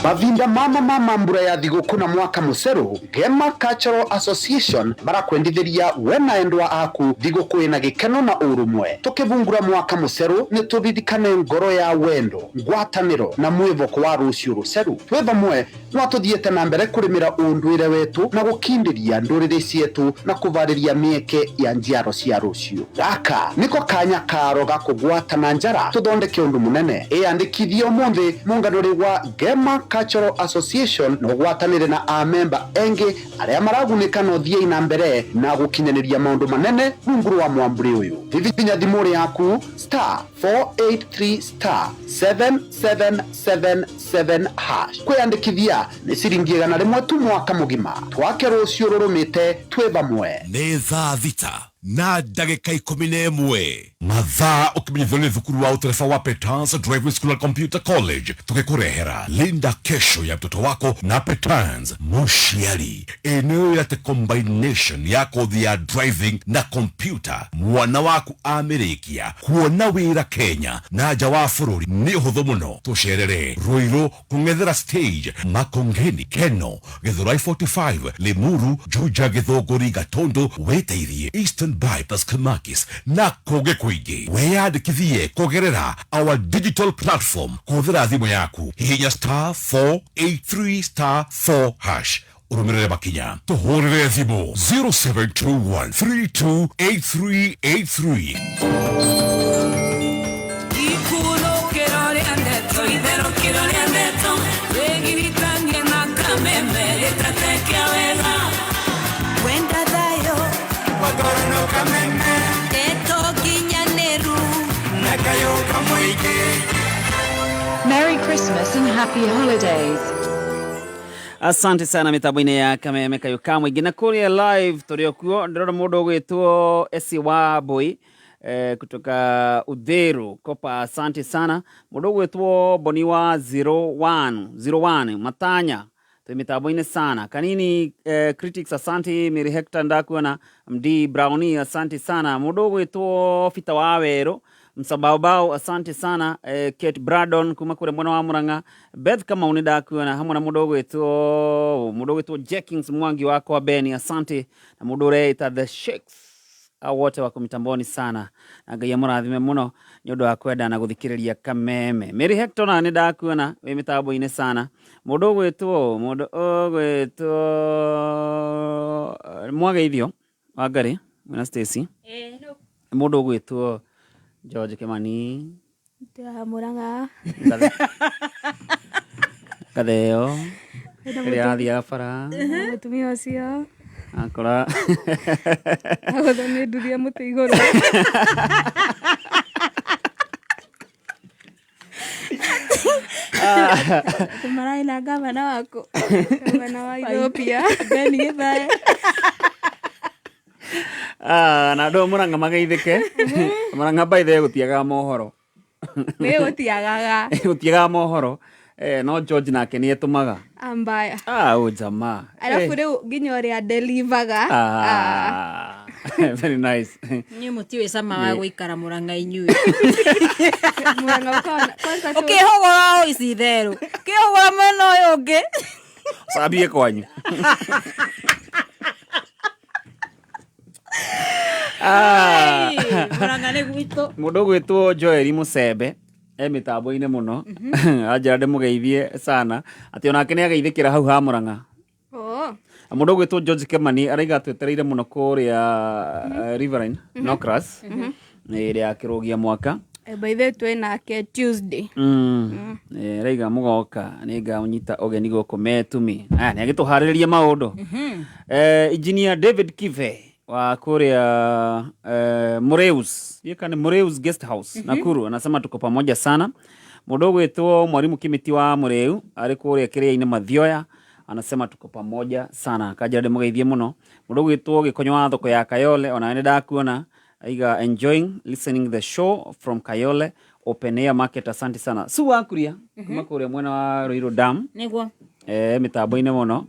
Mavinda mama mama mbura ya thigũkũ na mwaka mũcerũ, Gema Cultural Association barakwendithĩria we na endwa aku thigũkũ ĩna gĩkeno na ũrũmwe. Tũkĩvungura mwaka mũcerũ nĩ tũririkane ngoro ya wendo, ngwatanĩro na mwĩvoko wa rũciũ rũceru. Twĩ vamwe no tũthiĩte na mbere kũrĩmĩra ũndũire wetu na gũkindĩria ndũrĩrĩ cietu na kũvarĩria mĩeke ya njiaro cia rũciũ. Gaka nĩko kanya karo ga kũgwatana njara tũthondeke ũndũ mũnene. Ĩyandĩkithie ũmũthĩ mũnganũrĩ wa Gema Cultural Association na ũgwatanĩre na amemba engĩ arĩa maragunĩka na ũthiĩ na mbere na gũkinyanĩria maũndũ manene rungu rwa mwambũri ũyũ. Hihinya thimũ yaku *483 *7777 hash. Kwĩyandĩkithia nĩ ciringi 100 tu mwaka mũgima. Twake rũciũ rũrũmĩte twĩ vamwe. Nĩ thaa 6. Na ndagĩka 11 mathaa ũkĩmenyithio nĩ thukuru wa ũtereba wa Petans Driving School and Computer College, tũgĩkũrehera Linda Kesho ya mtoto wako na Petans mũciari. Eneo yate combination ya kothi ya driving na computer, mwana waku amĩrĩkia kuona wĩra Kenya na nja wa bũrũri nĩ ũhũthũ mũno. Tũcerere Ruiru, kũng'ethera stage, Makongeni, Keno, Githurai 45, Limuru, Juja, Githũngũri, Gatundu, wĩteithie Eastern Bypass, Kamakis na kũngĩ kũingĩ. Wĩyandĩkithie kũgerera our digital platform kũhũthĩra thimũ yaku, hihinya *483 *4 hash, ũrũmĩrĩre makinya. Tũhũrĩre thimũ 0721328383. Ikunũkĩro rĩa ndeto, itherũkĩro rĩa ndeto, wĩgiritanie na kameme gĩtate kĩa wega. Wenda thayo Magorano kameme ndeto nginyanĩru na kayũ kamũingĩ. Merry Christmas and Happy Holidays. Asante sana mitambo-inĩ ya Kameme Kayo ka mũingĩ na kũrĩa live tũrĩ o kuo. Ndĩrona mũndũ ũgwĩtwo Esi wa Boy kutoka Udheru Kopa, asante sana. Mũndũ ũgwĩtwo Boni wa 01 01 Matanya, twĩ mitambo-inĩ sana. Kanini Critics, asante. Mary Hector ndakuona, Md Brownie, asante sana. Mũndũ ũgwĩtwo Fita wa Werũ Msabaobao, asante sana. Kate Bradon kuma kũrĩa mwena wa Murang'a, Beth Kamau nĩ ndakuona hamwe na mũndũ ũgwĩtwo Jenkins Mwangi wakwa Beni, asante, na mũndũ ũreita The Shakes, au wote wako mitamboni sana, na Ngai amũrathime mũno nĩ ũndũ wa kwenda na gũthikĩrĩria Kameme. Mary Hector na nĩ ndakuona wĩ mĩtambo-inĩ sana. Mũndũ ũgwĩtwo Mwageithio Wangari mwĩna Stacy, mũndũ ũgwĩtwo George Kimani. Murang'a. Gatheo rĩrĩa athiaga bara. Mũtumia ũcio akora agũthwo nĩ nduthi ya mũtĩ igũrũ. Mararĩ na gavana waku. Gavana wa Ethiopia. Ben Githae. Ah, na andũ a Murang'a mageithĩke. Murang'a by the way gũtiagaga mohoro. Nĩ gũtiagaga. Gũtiagaga mohoro, no George nake nĩ etũmaga. Ambaya. Ah, ũyũ jamaa. Arabu rĩu nginya ũrĩa delivaga. Ah, very nice. Inyuĩ mũtiũĩ cama wa gũikara Murang'a inyuĩ. Murang'a kwanza Ũkĩhũgũra o ici therũ, ũkĩhũgũra mwena ũyũ ũngĩ. Cambie kwanyu. Ah. Murang'a nĩ gwitũ. Mũndũ ũgwĩtwo Joel Mũcembe e mĩtambo-inĩ mũno, anjĩra ndĩmũgeithie sana, atĩ onake nĩ ageithĩkĩra hau ha Murang'a. Oh. Mũndũ ũgwĩtwo George Kimani araiga twetereire mũno kũrĩa Riverine Nocras ĩrĩa ya kĩrũgia mwaka. By the way, twĩ nake Tuesday. Raiga mũgoka nĩ ngaũnyita ũgeni gũkũ metumi. Aya nĩ agĩtũharĩrĩria maũndũ. Engineer David Kive wa kũrĩa Mureus, yeka nĩ Mureus Guest House, Nakuru, anasema tuko pamoja sana. Mũndũ ũgwĩtwo Mwalimu Kimiti wa Mureu arĩ kũrĩa kĩrĩa-inĩ Mathioya, anasema tuko pamoja sana, kanjĩra ndĩmũgeithie mũno. Mũndũ ũgwĩtwo Gĩkonyo wa thoko ya Kayole, ona nĩ ndakuona, aiga enjoying listening the show from Kayole Open Air Market, asante sana. Su wakuria kuma kũrĩa mwena wa Ruiru Dam. Nĩguo. Mĩtambo-inĩ mũno.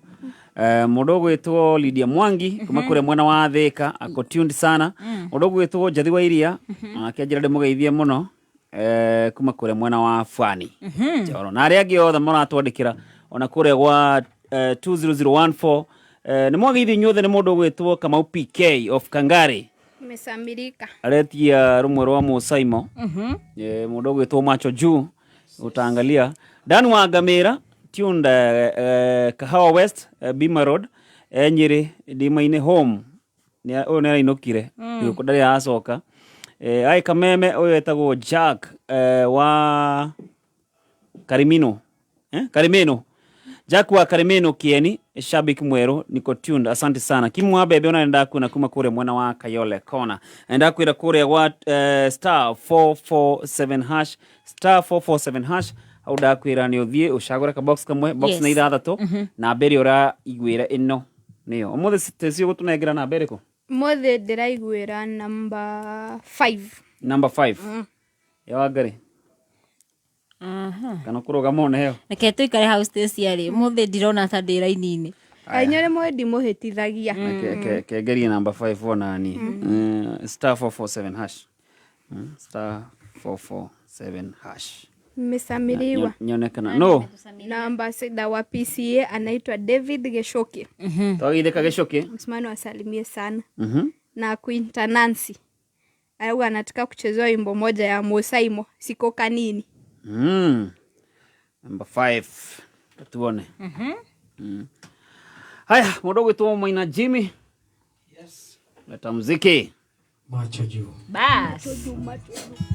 Mũndũ ũgwĩtwo Lydia Mwangi kuma kũrĩa mwena wa Thika ako tuned sana. Mũndũ ũgwĩtwo Njathi wa Iria nake anjĩra ndĩmũgeithie mũno, kuma kũrĩa mwena wa Fani Njoro, na arĩa angĩ othe maratwandĩkĩra ona kũrĩa gwa 20014, nĩ mwageithio inyuothe nĩ mũndũ ũgwĩtwo Kamau PK of Kangari. Mesamirika. Aretia rũmwe rwa Mũsaimo. Mũndũ ũgwĩtwo Macho Juu utaangalia Dan wa Ngamĩra tuned, Kahawa West, Bima Road, Nyĩrĩ ndima-inĩ home. Ũyũ nĩ arainũkire, gũkũ ndarĩ aracoka. Ai Kameme, ũyũ etagwo Jack wa Karimino, Karimeno, Jack wa Karimeno Kieni, shabiki mwerũ, niko tuned, asante sana. Kimwa bebe ona nenda kuna kuma kũrĩa mwena wa Kayole Kona, enda kwĩra kũrĩa gwa *447 hash, *447 hash, hau ndakwĩra nĩ ũthiĩ ũcagũre ka box kamwe, box na ithathatũ, namba ĩrĩa ũraiguĩra ĩno nĩyo ũmũthĩ. Teci ũgũtũnengera namba ĩrĩkũ? Mothe ndĩraiguĩra number 5. Number 5. Ya Wangari. Kana kũrũgama ũneo. Reke tũikare hau Stacy arĩ mũthĩ ndirona ta ndĩ raini-inĩ. Inyuĩ rĩmwe ndimũhĩtithagia. Kengerie number 5 onani. Star 447 hash. Star 447 hash. Mmesamiriwa. Nyonekana. No. Na ambassador wa PCA anaitwa David Geshoki. Twagithĩka Gĩcuki. Msimano asalimie sana. Na Quinta Nancy. Arauga anataka kuchezewa wimbo moja ya Mosaimo siko kanini. Number 5. Tuone. Haya, mũndũ ũgwĩtwo Maina Jimmy. Yes. Leta muziki. Macho juu. Bas. Macho juu, macho juu.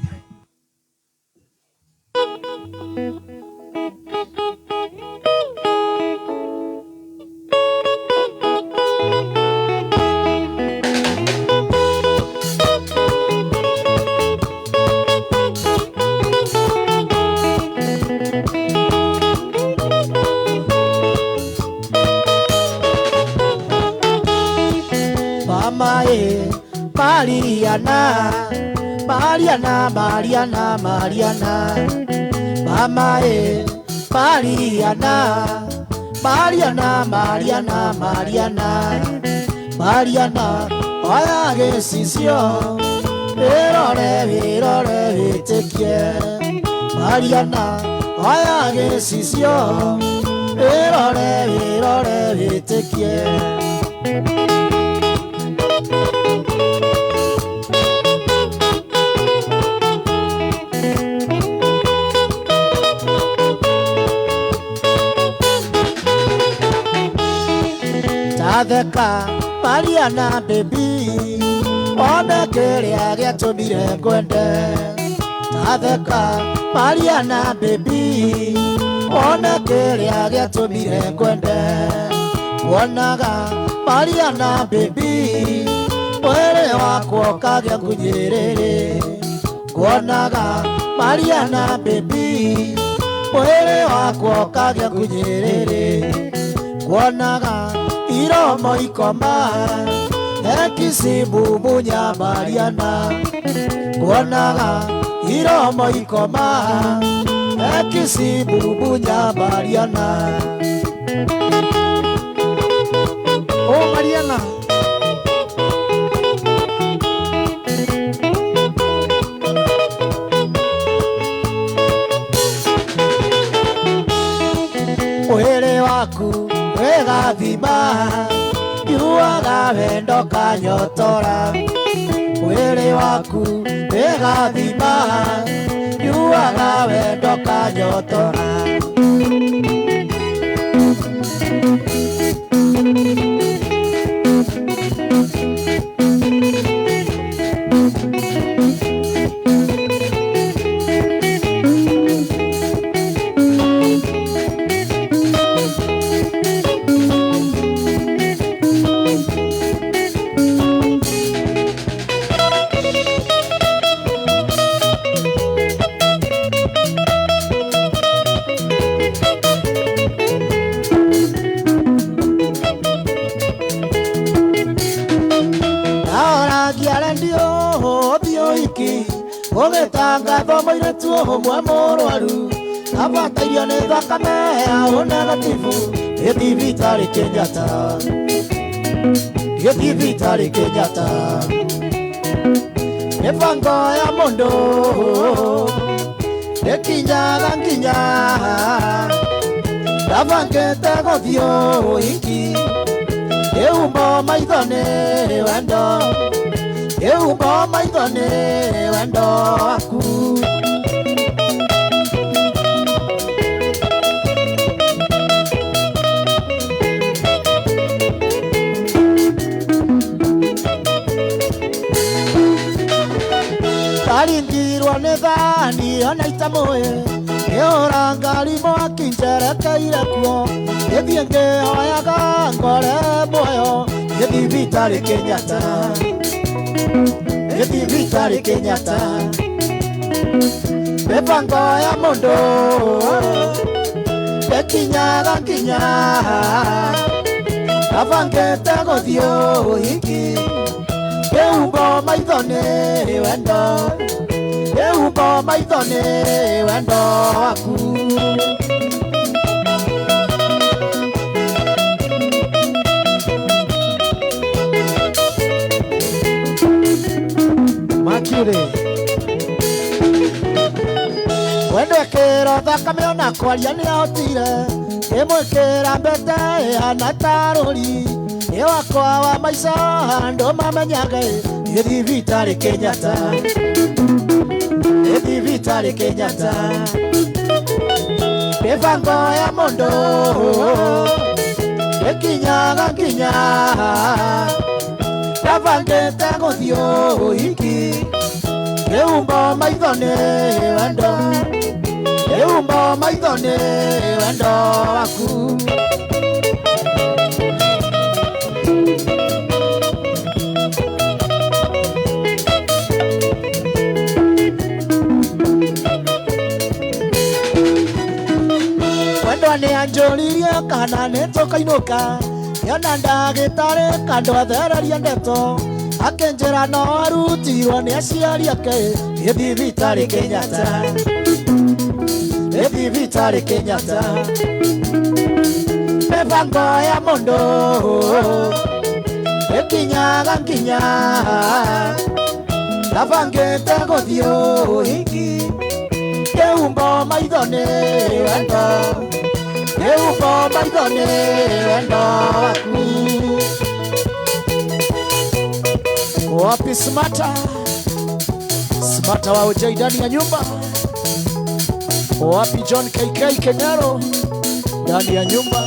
Mama e Mariana, Mariana, Mariana, Mariana. Mama e Mariana, Mariana, Mariana, Mariana. Mariana, oya gĩcicio, wĩrore, wĩrore wĩtĩkie. Mariana, oya gĩcicio, wĩrore, wĩrore wĩtĩkie. Tatheka Mariana baby, one kĩrĩa gĩatũmire ngwende. Tatheka Mariana baby, one kĩrĩa gĩatũmire ngwende. Wonaga Mariana baby, mwĩrĩ wakwa ũkagĩa ngunyĩrĩrĩ. Wonaga Mariana baby, mwĩrĩ wakwa ũkagĩa ngunyĩrĩrĩ. Wonaga iromo ikoma ekisimu munya Mariana. Kuonaga iromo ikoma ekisimu munya Mariana. Oh Mariana. Mwĩrĩ waku wĩgathima yuaga wendo kanyotora. Mwĩrĩ waku wĩgathima yuaga wendo kanyotora. Ũgĩtangathwo mũirĩtu ũmwe mũrwaru abatairio nĩ thakame ya O negativu nĩ thibitarĩ Kenyatta, nĩ thibitarĩ Kenyatta. Mĩbango ya mũndũ ĩkinyaga nginya ndabangĩte gũthiĩ ũhiki ĩhumo maitho nĩ wendo, ĩhumo maitho nĩ wendo waku. Ndaringirwo nĩ thani ona itamũĩ ngĩhũra ngari mwaki njerekeire kuo ngĩthiĩ ngĩhoyaga ngore muoyo nĩ thibitarĩ Kenyatta, nĩ thibitarĩ Kenyatta. Mĩbango ya mũndũ ĩkinyaga nginya abangĩte gũthiĩ ũhiki Ngĩhumbo maitho nĩ wendo, ngĩhumbo maitho nĩ wendo waku. Makire wendo ĩkĩra thakame ona kwaria nĩ ahotire, ĩmwĩkĩra mbete ĩhana ta rũri, ĩ wakwa wa maica andũ mamenyage nĩ thibitarĩ Kenyatta, nĩ thibitarĩ Kenyatta. Mĩbango ya mũndũ ĩkinyaga nginya ndabangĩte gũthiĩ ũhiki, ngĩhumbo maitho nĩ wendo, ngĩhumbo maitho nĩ wendo waku. Wendo nĩ anjũririe kana nĩ tũkainũka, ngĩona ndagĩtarĩ kando athereria ndeto, akĩnjĩra no arutirwo nĩ aciari ake, nĩ thibitarĩ Kenyatta, nĩ thibitarĩ Kenyatta. Mĩbango ya mũndũ ĩkinyaga nginya ndabangĩte gũthiĩ ũhiki, ngĩhumbo maitho nĩ wendo, ngĩhumbo maitho nĩ wendo waku. Wapi Smata? Smata wa Ojai ndani ya nyumba. Wapi John KK Kengaro ndani ya nyumba.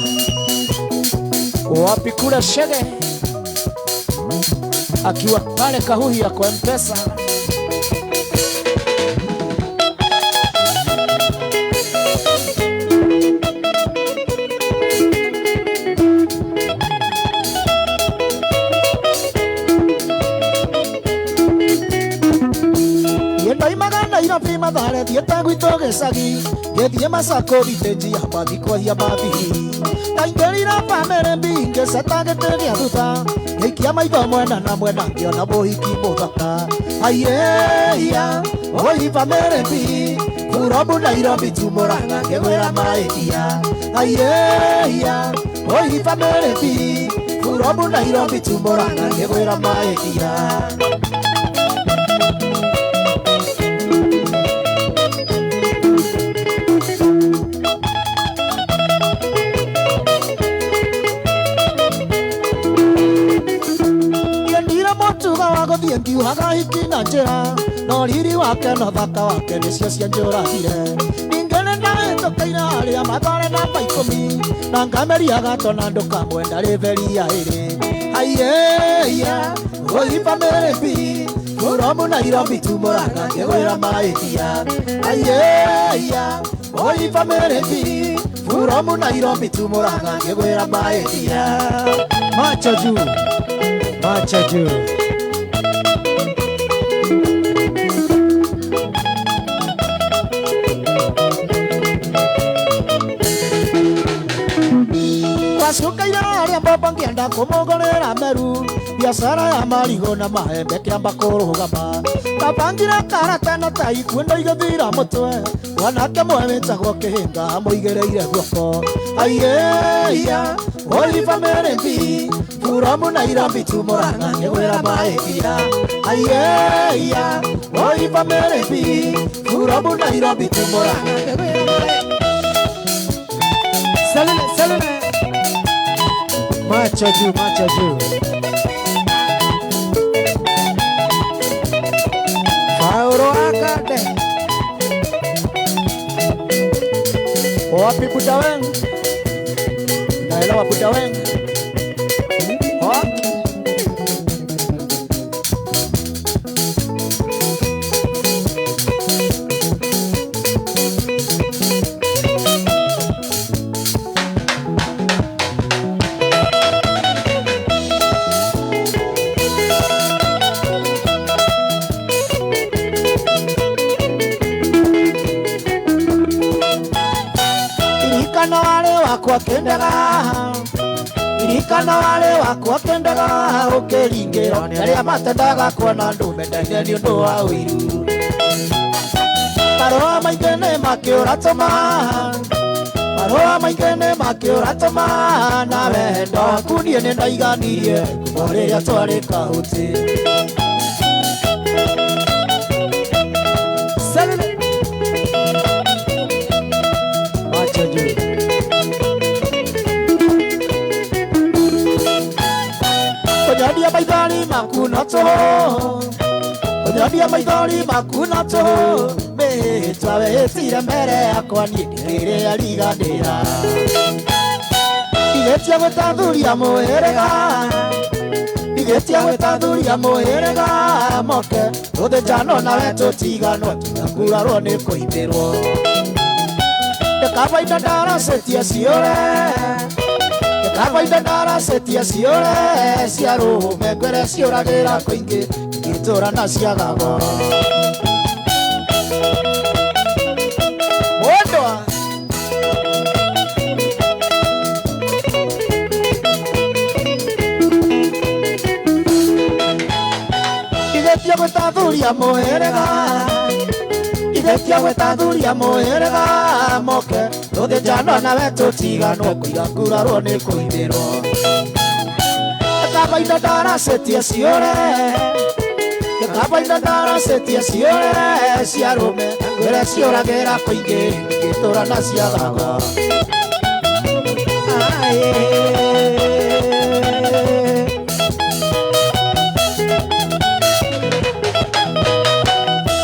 Wapi Kula Shege akiwa pale Kahuhia kwa M-Pesa. Nairobi Mathare thiĩte gwitũ gĩcagi, ngĩthiĩ Masako thitĩnji ya mbathi kwahia mbathi, ndaingĩrire bamĩrĩ mbingĩ ceta gĩtĩ gĩa thutha, ngĩikia maitho mwena na mwena ngĩona mũhiki mũthaka. Aiĩia oi bamĩrĩ mbi Kurobu Nairobi tu Murang'a ngĩgwĩra maĩtia. Aiĩia oi bamĩrĩ mbi Kurobu Nairobi tu Murang'a ngĩgwĩra maĩtia. Gũthiĩ ngiuhaga hiki na njĩra, no riri wake na thaka wake nĩcio cianjũragire. Ningĩ nĩndahĩtũkĩire arĩa Mathare namba 10, na ngameria gato na ndũkamwenda rĩberia ĩrĩ. Aiĩia oi bamĩrĩ mbi Kurobu Nairobi tu Murang'a ngĩgwĩra maĩtia. Aiĩia oi bamĩrĩ mbi Kurobu Nairobi tu Murang'a ngĩgwĩra maĩtia. Macho juu, macho juu. Wacukaire arĩa mbombo ngĩenda kũmũgũrĩra meru, biacara ya marigũ na maembe kĩamba kũrũgama. Ndabangire karata na ta ikundo igĩthira mũtwe, mwanake mwe wĩtagwo Kĩhĩnga amũigĩrĩire guoko. Aiĩia oi bamĩrĩ mbi Kurobu Nairobi tu Murang'a ngĩgwĩra maĩtia. Aiĩia oi bamĩrĩ mbi Kurobu Nairobi tu Murang'a ngĩgwĩra maĩtia. Salute, salute. Macho juu, macho juu. Fauro akade. Wapi buda wengu? Naelewa buda wengu. Wapi? Wakwa kendaga Ndarikana warĩ wakwa kĩendaga ũkĩringĩrwo nĩ arĩa matendaga kuona andũ mendaine nĩ ũndũ wa ũiru. Marũa maingĩ nĩ makĩũratũma, marũa maingĩ nĩ makĩũratũma, na wendo waku niĩ nĩ ndaiganirie kuma rĩrĩa twarĩ kahuti. Macho juu. Kũnyonia maithori maku no tũhũ, kũnyonia maithori maku no tũhũ, mĩhĩtwa wĩhĩtire mbere yakwa niĩ ndĩrĩrĩa riganĩra. Ndigĩtie gwĩtathuria mũhĩrĩga, ndigĩtie gwĩtathuria mũhĩrĩga, moke tũthĩnjanwo nawe tũtiganwo, tũgakurarwo nĩ kũimbĩrwo. Ndĩkaba indo ndaracetie ciũre, ndĩkaba indo ndaracetie ciũre, cia rũme ngwĩre ciũragĩra kũingĩ, ingĩtũra na ciaga goro. Mwendwa Ndigĩtie gwĩtathuria mũhĩrĩga, ndigĩtie gwĩtathuria mũhĩrĩga, moke tũthĩnjanwo nawe tũtiganwo, kũiga ngurarwo nĩ kũimbĩrwo. Ndĩkaba indo ndaracetie ciũre, ndĩkaba indo ndaracetie ciũre, cia rũme ngwĩre ciũragĩra kũingĩ, ingĩtũra na ciaga goro.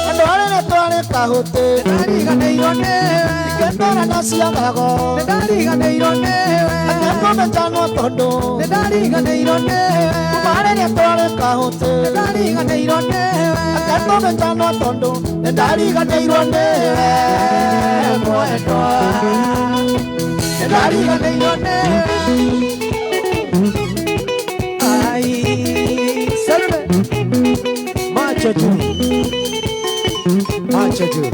Andũ arĩa twarĩ kahuti, nĩndariganĩirwo nĩwe, ingĩtũra na ciaga goro, nĩndariganĩirwo nĩwe, akĩmũmetanwo tondũ nĩndariganĩirwo nĩwe, kuma rĩrĩa twarĩ kahuti, nĩndariganĩirwo nĩwe, akĩmũmetanwo tondũ nĩndariganĩirwo nĩwe, mwendwa, nĩndariganĩirwo nĩwe. Ai, salve. Macho juu. Macho juu.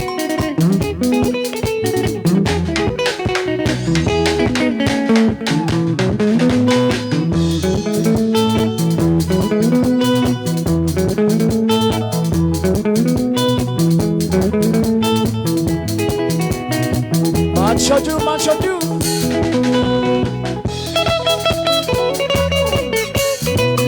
Macho juu, macho juu.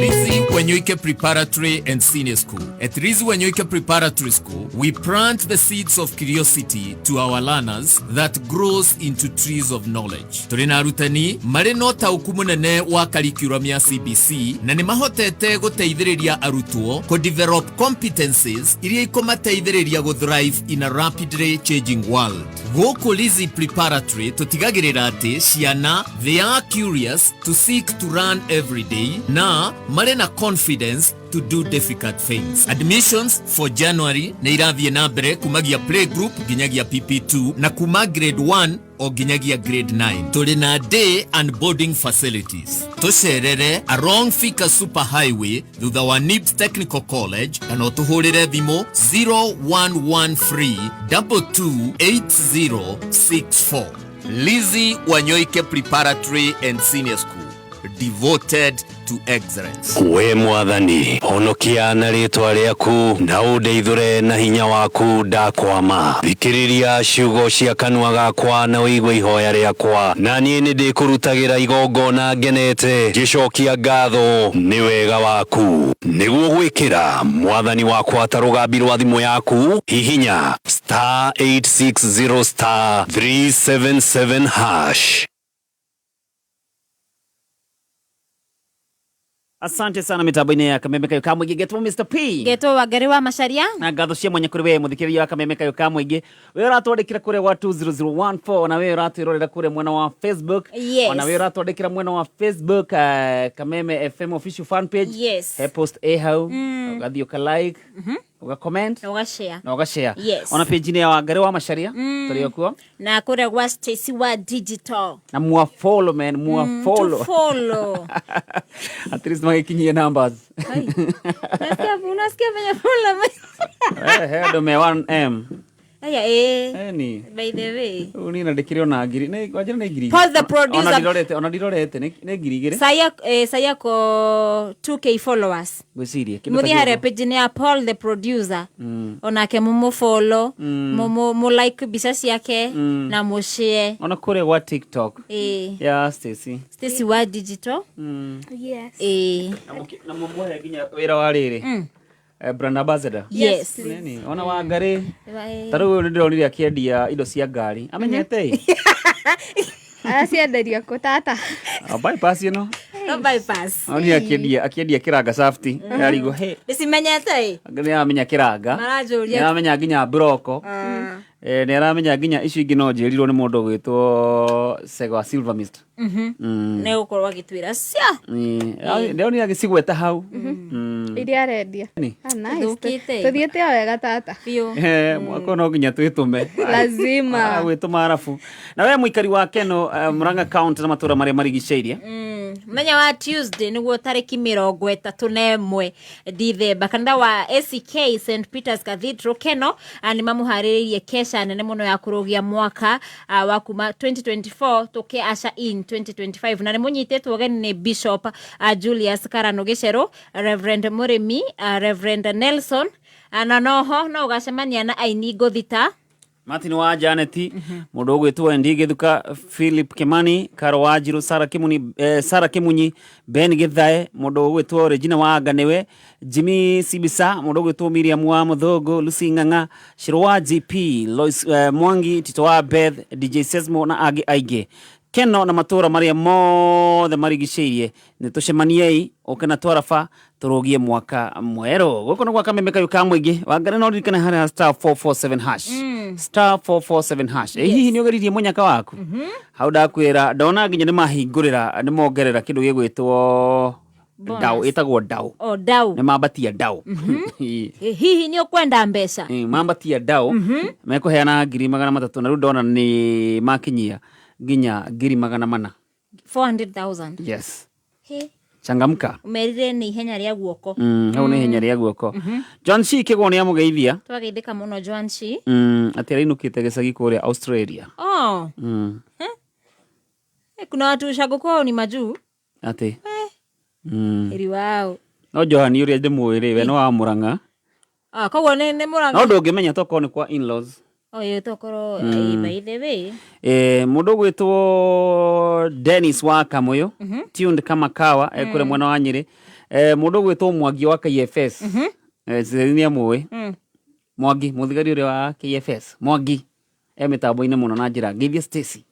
Lizzie Wanyoike Preparatory and Senior School. At Lizzie Wanyoike Preparatory School, we plant the seeds of curiosity to our learners that grows into trees of knowledge. Tũrĩ na arutani marĩ na ũtaũku mũnene wa curriculum ya CBC na nĩ mahotete gũteithĩrĩria arutwo kũ-develop competencies iria ikũmateithĩrĩria gũ-thrive in a rapidly changing world. Gũkũ Lizzie Preparatory tũtigagĩrĩra atĩ ciana they are curious to seek to learn every day na marĩ na confidence to do difficult things. Admissions for January nĩ irathiĩ na mbere kumagia playgroup nginyagia PP2 na kuma grade 1 o nginyagia grade 9. Tũrĩ na day and boarding facilities. Tũcerere along Thika Super Highway thutha wa NIBS Technical College kana ũtũhũrĩre thimũ 0113 228064. Lizzie Wanyoike Preparatory and Senior School, devoted to excellence. We mwathani honokia na rĩtwa rĩaku na ũndeithũre na hinya waku ndakwama. Thikĩrĩria ciugo cia kanua gakwa na ũigue ihoya rĩakwa, na niĩ nĩ ndĩkũrutagĩra igongona ngenete ngĩcokia ngatho nĩ wega waku. Nĩguo gwĩkĩra mwathani wakwa ta rũgambi rwa thimũ yaku, hihinya star 860 star 377 hash. Asante sana mitambo-inĩ ya Kameme Kayo ka Mũingĩ. Getwo Mr P Getwo Wangari wa Macharia na ngatho cia mwanya kũrĩ we mũthikĩrĩria wa Kameme Kayo ka Mũingĩ, we ũratwandĩkĩra kũrĩa gwa 20014, ona we ũratwĩrorera kũrĩa mwena wa Facebook. Yes. Ona we ũratwandĩkĩra mwena wa Facebook, Kameme FM official fan page. Yes. He post ĩ hau, ũgathiĩ ũka like, ũga comment na ũgashare na ũgashare. Yes. Ona page-inĩ ya Wangari wa Macharia tũrĩ o kuo na kũrĩa gwa Stacy wa digital na mwa follow man, mwa follow. To follow. At least magĩkinyie numbers. Unasikia, unasikia venye follow. He andũ me 1M. Aya ĩ. Eni. By the way. Rĩu niĩ na ndĩkĩrĩ ona ngiri nĩ wanjĩra nĩ ngiri Paul the igĩrĩ. producer. Ona ndirorete nĩ 2000. Saya saya ko 2K followers. Ngwĩciria kĩndũ ta Muthi harĩa kĩu. page-inĩ ya Paul the producer. Onake mumufollow, mu like mbica ciake na mushare. Ona kũrĩa gwa TikTok Ĩ. ya Stacy. Stacy wa digital. Yes. Ĩ. Na mũmũhe nginya wĩra wa rĩrĩ. Brand ambassador. Yes. Nini, ona wa ngari ta rĩu ũyũ nĩndĩronire akĩendia indo cia ngari amenyete ĩ. Aracienderia kũ tata? Ah, bypass ĩno. No bypass. Onire akĩendia kĩranga safety yarigwo he Ndĩcimenyete ĩ. nĩ aramenya kĩranga. Maranjũria. Nĩ aramenya nginya broko. Nĩ aramenya nginya icio ingĩ no njĩrirwo nĩ mũndũ ũgwĩtwo Sego wa Silver Mist. Nĩ gũkorwo agĩtwĩra cia. Ndĩronire agĩcigweta hau. Iria arendia. Nĩ. Ah, nice. Thũkĩte. Tũthiĩte o wega tata. Biũ. Mwaka ũyũ no nginya twĩtũme. Lazima. Gwĩtũma arabu. Na we mũikari wa Keno, Murang'a County na matũra marĩa marigicĩirie. Mũthenya wa Tuesday nĩguo tarĩki 31 Dithemba kanitha wa ACK St Peters Cathedral Keno nĩ mamũharĩrĩirie kesha nene mũno ya kũrũgia mwaka wa kuma 2024 tũke usher in 2025 na nĩ mũnyitĩtwo ũgeni nĩ Bishop Julius Karano Gĩcerũ, Reverend Mũrĩmi, Reverend Nelson, na noho no ũgacemania na aini ngũthi ta Martin wa Janet, mũndũ ũgwĩtwo Endi Gĩthuka, Philip Kimani, Karo Wanjiru, Sarah Kimuni, Sarah Kimunyi, Ben Githae, mũndũ ũgwĩtwo Regina wa Nganiwe, Jimmy Sibisa, mũndũ ũgwĩtwo Miriam wa Mũthũngũ, Lucy Ng'ang'a, Shiro wa GP, Lois Mwangi, Tito wa Beth, DJ Sesmo na angĩ aingĩ. Keno na matũra marĩa mothe marigicĩirie nĩ tũcemaniei ũke na twaraba tũrũgie mwaka mwerũ. Gũkũ nĩ gwa kameme kayũ ka mũingĩ wangari no ririkane harĩa star 447 hash, star 447 hash. Ĩ hihi nĩ ũgeririe mũnyaka waku hau? Ndakwĩra ndona nginya nĩ mahingũrĩra, nĩ mongerera kĩndũ gĩgwĩtwo Bonus. ndau, ĩtagwo ndau. O ndau. Nĩ mambatia ndau. Ĩ, hihi nĩ ũkwenda mbeca? Ĩ, mambatia ndau mekũheana 300,000 na rĩu ndona nĩ makinyia nginya 400,000. 400,000. Yes. He. Changamka. Ũmerire nĩ ihenya rĩa guoko. Hau nĩ ihenya rĩa guoko. John C Kĩgwo nĩ amũgeithia. Twageithĩka mũno Joan Shi. Atĩ arainũkĩte gĩcagi kũrĩa Australia. Oh, kuna watu ushago kwao ni majuu. Atĩ Eri wao. No Johani ũrĩa ndĩmũĩ rĩ, we no wa Mũrang'a. Ah, koguo nĩ Mũrang'a. No ndũngĩmenya tokorwo nĩ kwa in-laws. Oh, ĩ tokorwo ĩ, by the way. Mũndũ ũgwĩtwo Dennis wa Kamũyũ, tuned kama kawa, kũrĩa mwena wa Nyĩrĩ. Mũndũ ũgwĩtwo Mwangi wa KFS, nĩ amũĩ Mwangi mũthigari ũrĩa wa KFS Mwangi e mĩtambo-inĩ mũno na njĩra ngeithie Stacy.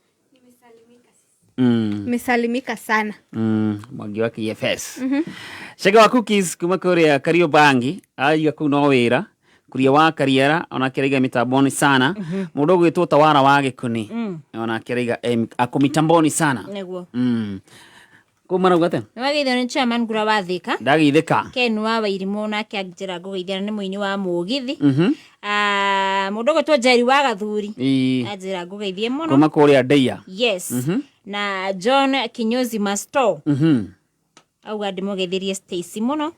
Mesalimika sana. Mwangi wa KFS. Cege wa cookies kuma kũrĩa Kariobangi aiga kũu no wĩra kuria wa Kariera onake araiga mitamboni sana. Mũndũ ũgwĩtwo Tawara wa Gĩkũni onake araiga ako mitamboni sana. Nĩguo. Kũu marauga atĩa? Nĩ wageithio nĩ chairman Ngura wa Thika. Ndageithĩka. Ken wa Wairimũ nake anjĩra ngũgeithia na nĩ mũini wa mũgithi. Ah, mũndũ ũgwĩtwo Njeri wa Gathuri anjĩra ngũgeithie mũno. Kuma kũrĩa Ndeia. Yes. Na John Kinyozi Masto auga ndĩmũgeithirie Stacy mũno.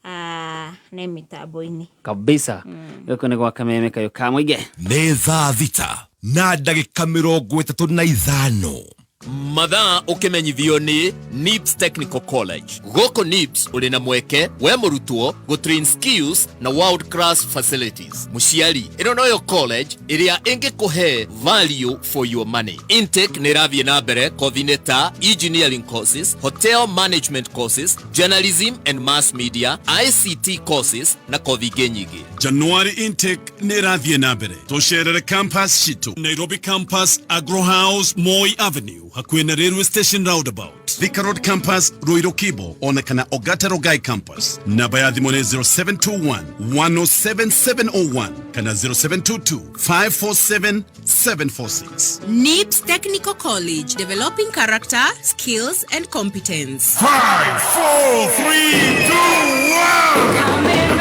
Ah, nĩ mĩtambo-inĩ. Kabisa. Gũkũ nĩ gwa kameme kayũ ka mũingĩ. Nĩ thaa 6 na ndagĩka 35. Mathaa ũkĩmenyithio nĩ NIPS Technical College. Gũkũ NIPS ũrĩ na mweke we mũrutwo gũtrain skills na world class facilities. Mũciari, ĩno noyo college ĩrĩa ĩngĩkũhe value for your money. Intake nĩ ĩrathiĩ na mbere kothi-inĩ ta engineering courses, hotel management courses, journalism and mass media, ICT courses na kothi ingĩ nyingĩ. January intake nĩ ĩrathiĩ na mbere. Tũcerere campus citũ Nairobi campus, Agro House, Moi Avenue, hakuhĩ na railway station roundabout, Thika Road campus, Ruiru Kibo, ona kana Ogata Rogai campus. Namba ya thimũ nĩ 0721 107701 kana 0722 547 746. NIPS Technical College, developing character, skills, and competence. 5, 4, 3, 2, 1.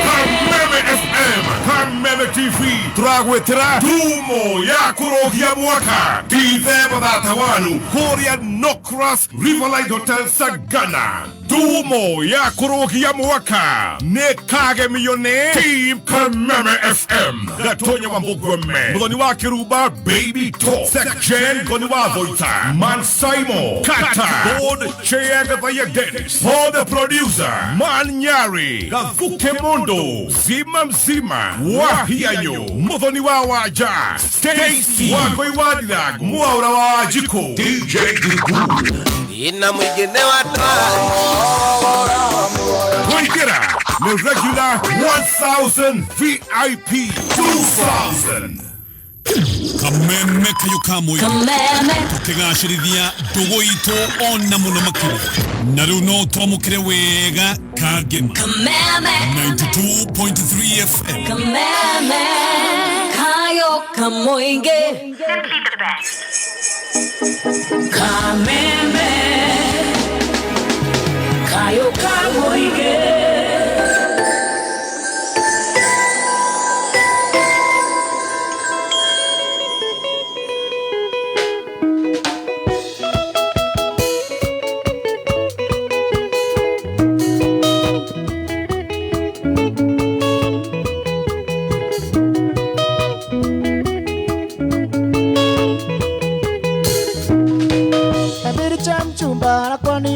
Kameme FM, Kameme TV, turagwetera tumo ya kurogia mwaka Dithemba 31 kuria Nocras Riverlight Hotel Sagana. Ndumo ya kũrũgia mwaka nĩ kagemio nĩ Team Kameme FM Gatonya wa Mbugweme Muthoni wa Kiruba Baby Talk Section Goni wa Voita Man Simon Kata Board Chair Gathaya Dennis For the producer Man Nyari Gathuke Mondo Zima Mzima Wahianyo Muthoni wa Waja Stacy Wangoi wa Ndirango Mwaura wa Wanjikũ DJ Gigu Ina mwingine wa Kuingĩra nĩ regular 1000 VIP 2000 Kameme kayo kamwe Kameme. Tukigacĩrithia ndũgũ itũ ona mũno makĩria na rĩu no twamũkĩre wega Kangema Kameme. 92.3 FM Kameme. Kayo kamoinge. Kameme. Kayo kamoinge.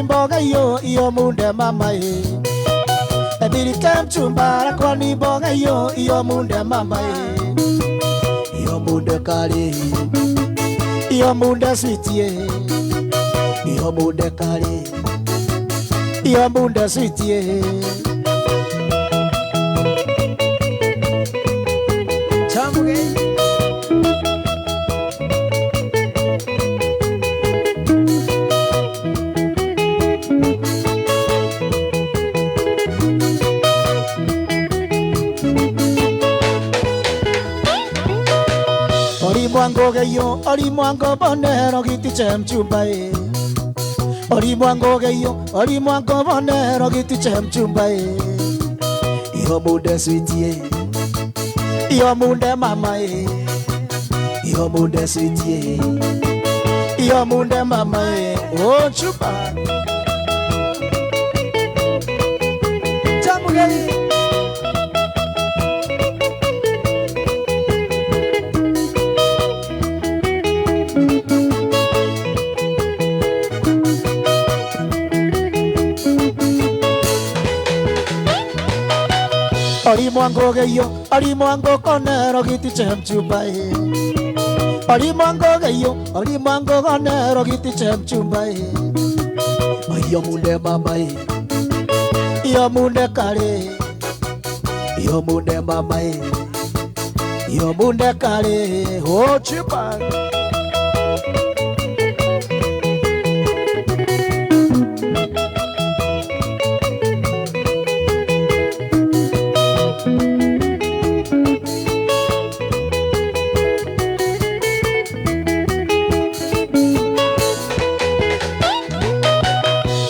Mboga iyo munde mama e Ebirike mchumba kwani mboga iyo munde mama e Iyo munde kale Iyo munde sweet ye Iyo munde kale Iyo munde sweet ye Chamuge Olimwango olimwango bonero giti cha mchumba e Olimwango geyo olimwango bonero giti cha mchumba e Iyo munde sweet ye Iyo munde mama e Iyo munde sweet ye Iyo munde mama e Oh chumba Chamuge Olimwango geyo, olimwango konero giti cha mchumba e Olimwango geyo, olimwango konero giti cha mchumba e Iyo munde mama e Iyo munde kale Iyo munde mama e Iyo munde kale Oh chumba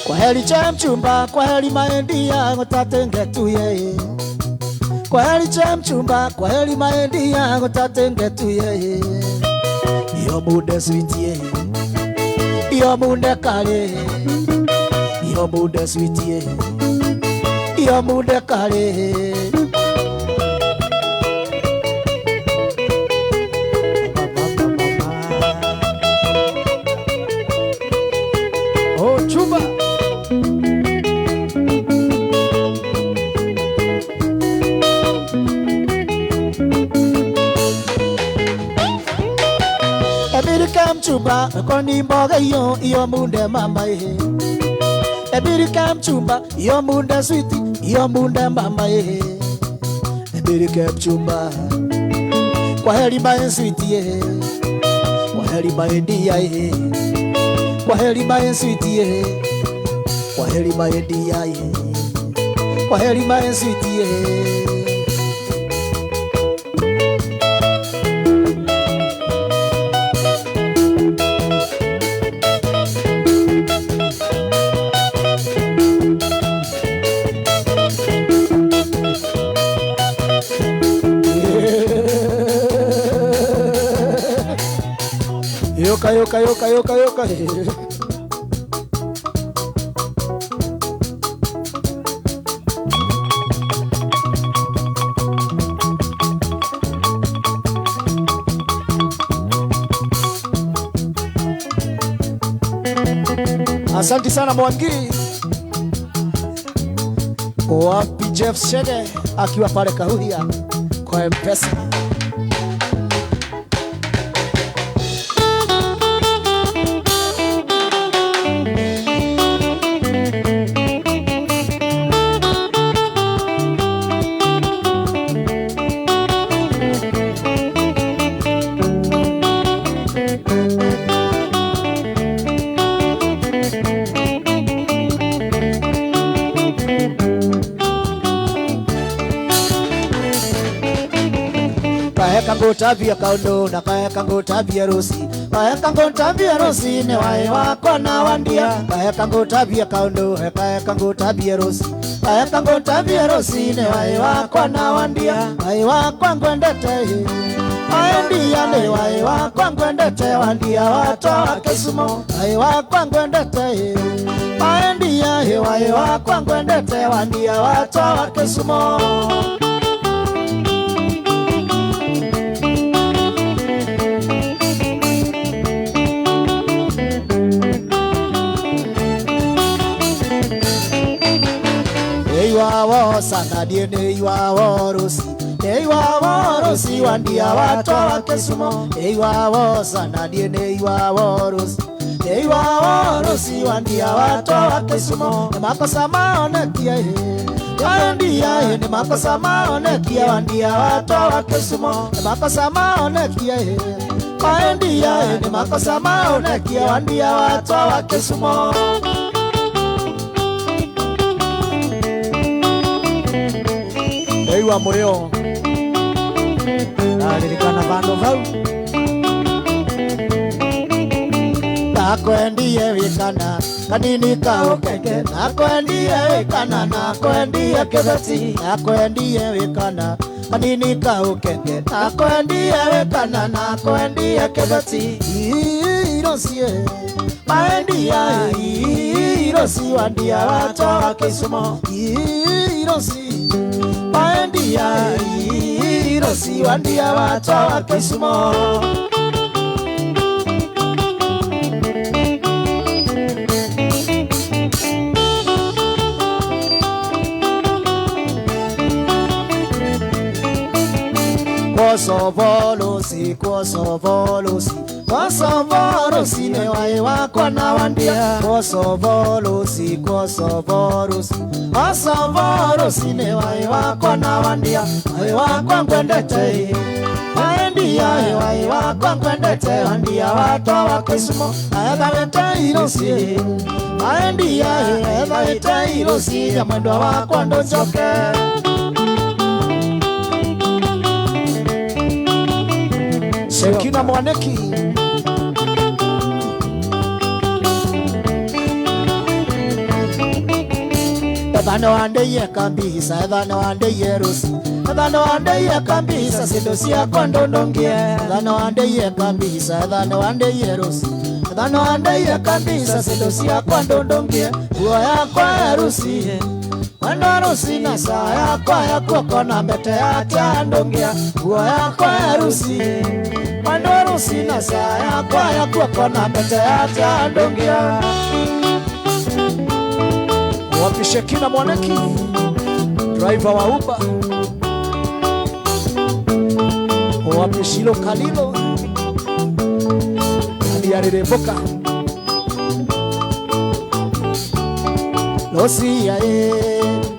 Kwaheri cha mchumba, kwaheri maendi yangu tatenge tuye. Kwaheri cha mchumba, kwaheri maendi yangu tatenge tuye. Iyo munde sweet ye, iyo munde kale, iyo munde sweet ye, iyo munde kale. Oh chumba. Mchumba kwani mboga iyo iyo munde mama e Ebirike mchumba iyo munde sweet iyo munde mama e Ebirike mchumba kwaheri my sweet ye Kwaheri my dear ye Kwaheri my sweet ye Kwaheri my dear ye Kwaheri my sweet ye Yoka yoka yoka yoka yoka. Asante sana Mwangi. Wapi Jeff Shege akiwa pale Kahuhia kwa M-Pesa. Kaeka kaundu na kaeka ngutabia rusi, kaeka ngutabia rusi ni wae wakwa na wandia. Kaeka ngutabia kaundu, kaeka ngutabia rusi, kaeka ngutabia rusi ni wae wakwa na wandia. Wae wakwa ngwendete waendia ni wae wakwa ngwendete wandia watoa Kisumu. Wae wakwa ngwendete waendia wae wakwa ngwendete wandia watoa Kisumu. Iwawo sana die iwawo rusi, iwawo rusi wandia watoa Kisumu. Iwawo sana die iwawo rusi, iwawo rusi wandia watoa Kisumu. Ni makosa maonekia wandia, ni makosa maonekia wandia watoa Kisumu. Ni makosa maonekia wandia, ni makosa maonekia wandia watoa Kisumu. Eiwa moyo alirikana vandu vau nakwendie wikana kanini kaukenge, nakwendie wikana, nakwendie kibeti, nakwendie wikana kanini kaukenge, nakwendie wikana, nakwendie kibeti. Irosie maendia irosi wandia watoa Kisumu. Irosi maendia irosi wandia watoa Kisumu. Kosovo lusi, Kosovo lusi, Kosovo rusi ni wae wakwa na wandia. Kosovo lusi, Kosovo rusi, Kosovo rusi ni wae wakwa na wandia. Wae wakwa ngwendete waendia, wae wakwa ngwendete wandia watoa Kisumu. Aethawete irosi waendia, aethawete irosi ya mwendwa wakwa ndonjoke. Shekina Mwaneki. Ethano wandeiye kabisa, ethano wandeiye rusi, ethano wandeiye kabisa sindu ciakwa ndundungie. Ethano wandeiye kabisa, ethano wandeiye rusi, ethano wandeiye kabisa sindu ciakwa ndundungie. Nguo yakwa ya rusi mwendo rusi na saa yakwa ya kuoko na mbete ya ndungia. Nguo yakwa ya rusi mwendo rusi na saa yakwa ya kuoko na mbete ya ndungia. Wapi Shekina Mwaneki, driver wa Uber. Wapi Shilo Kalilo aliarereboka. Losi ya e,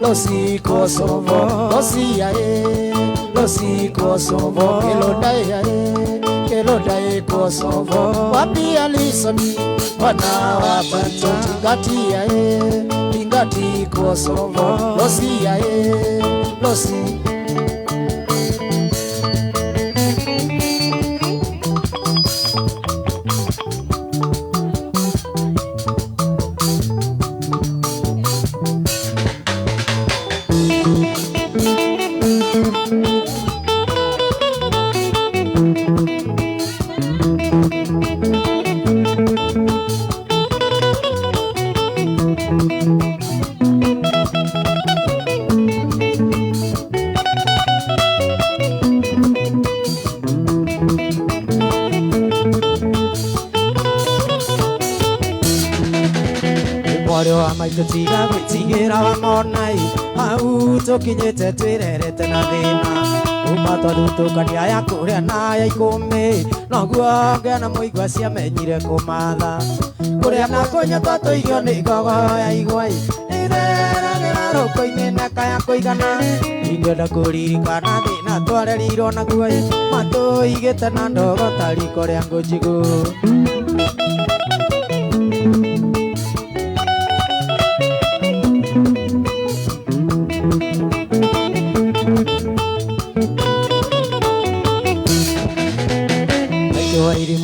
losi Kosovo, losi ya e, losi Kosovo, keloda ya e, keloda e Kosovo. Wapi Alisoni wana wapato tingati ya e, tingati Kosovo, losi ya e, losi. Maitũ wa maitũ tiga gwĩtigĩra wa monai hau tũkinyĩte twĩrerete na thĩna uma twathutũkania ya kũrĩa na ya ikũmi noguo ngena mũigua ciamenyire kũmatha kũrĩa na kũnyua twatũirio nĩ ngogo ya igwai ĩtheragĩra rũko-inĩ na kaya kũigana ingĩenda kũririkana thĩna twarerirwo naguo matũigĩte na ndogo ta riko rĩa ngũnjigũ.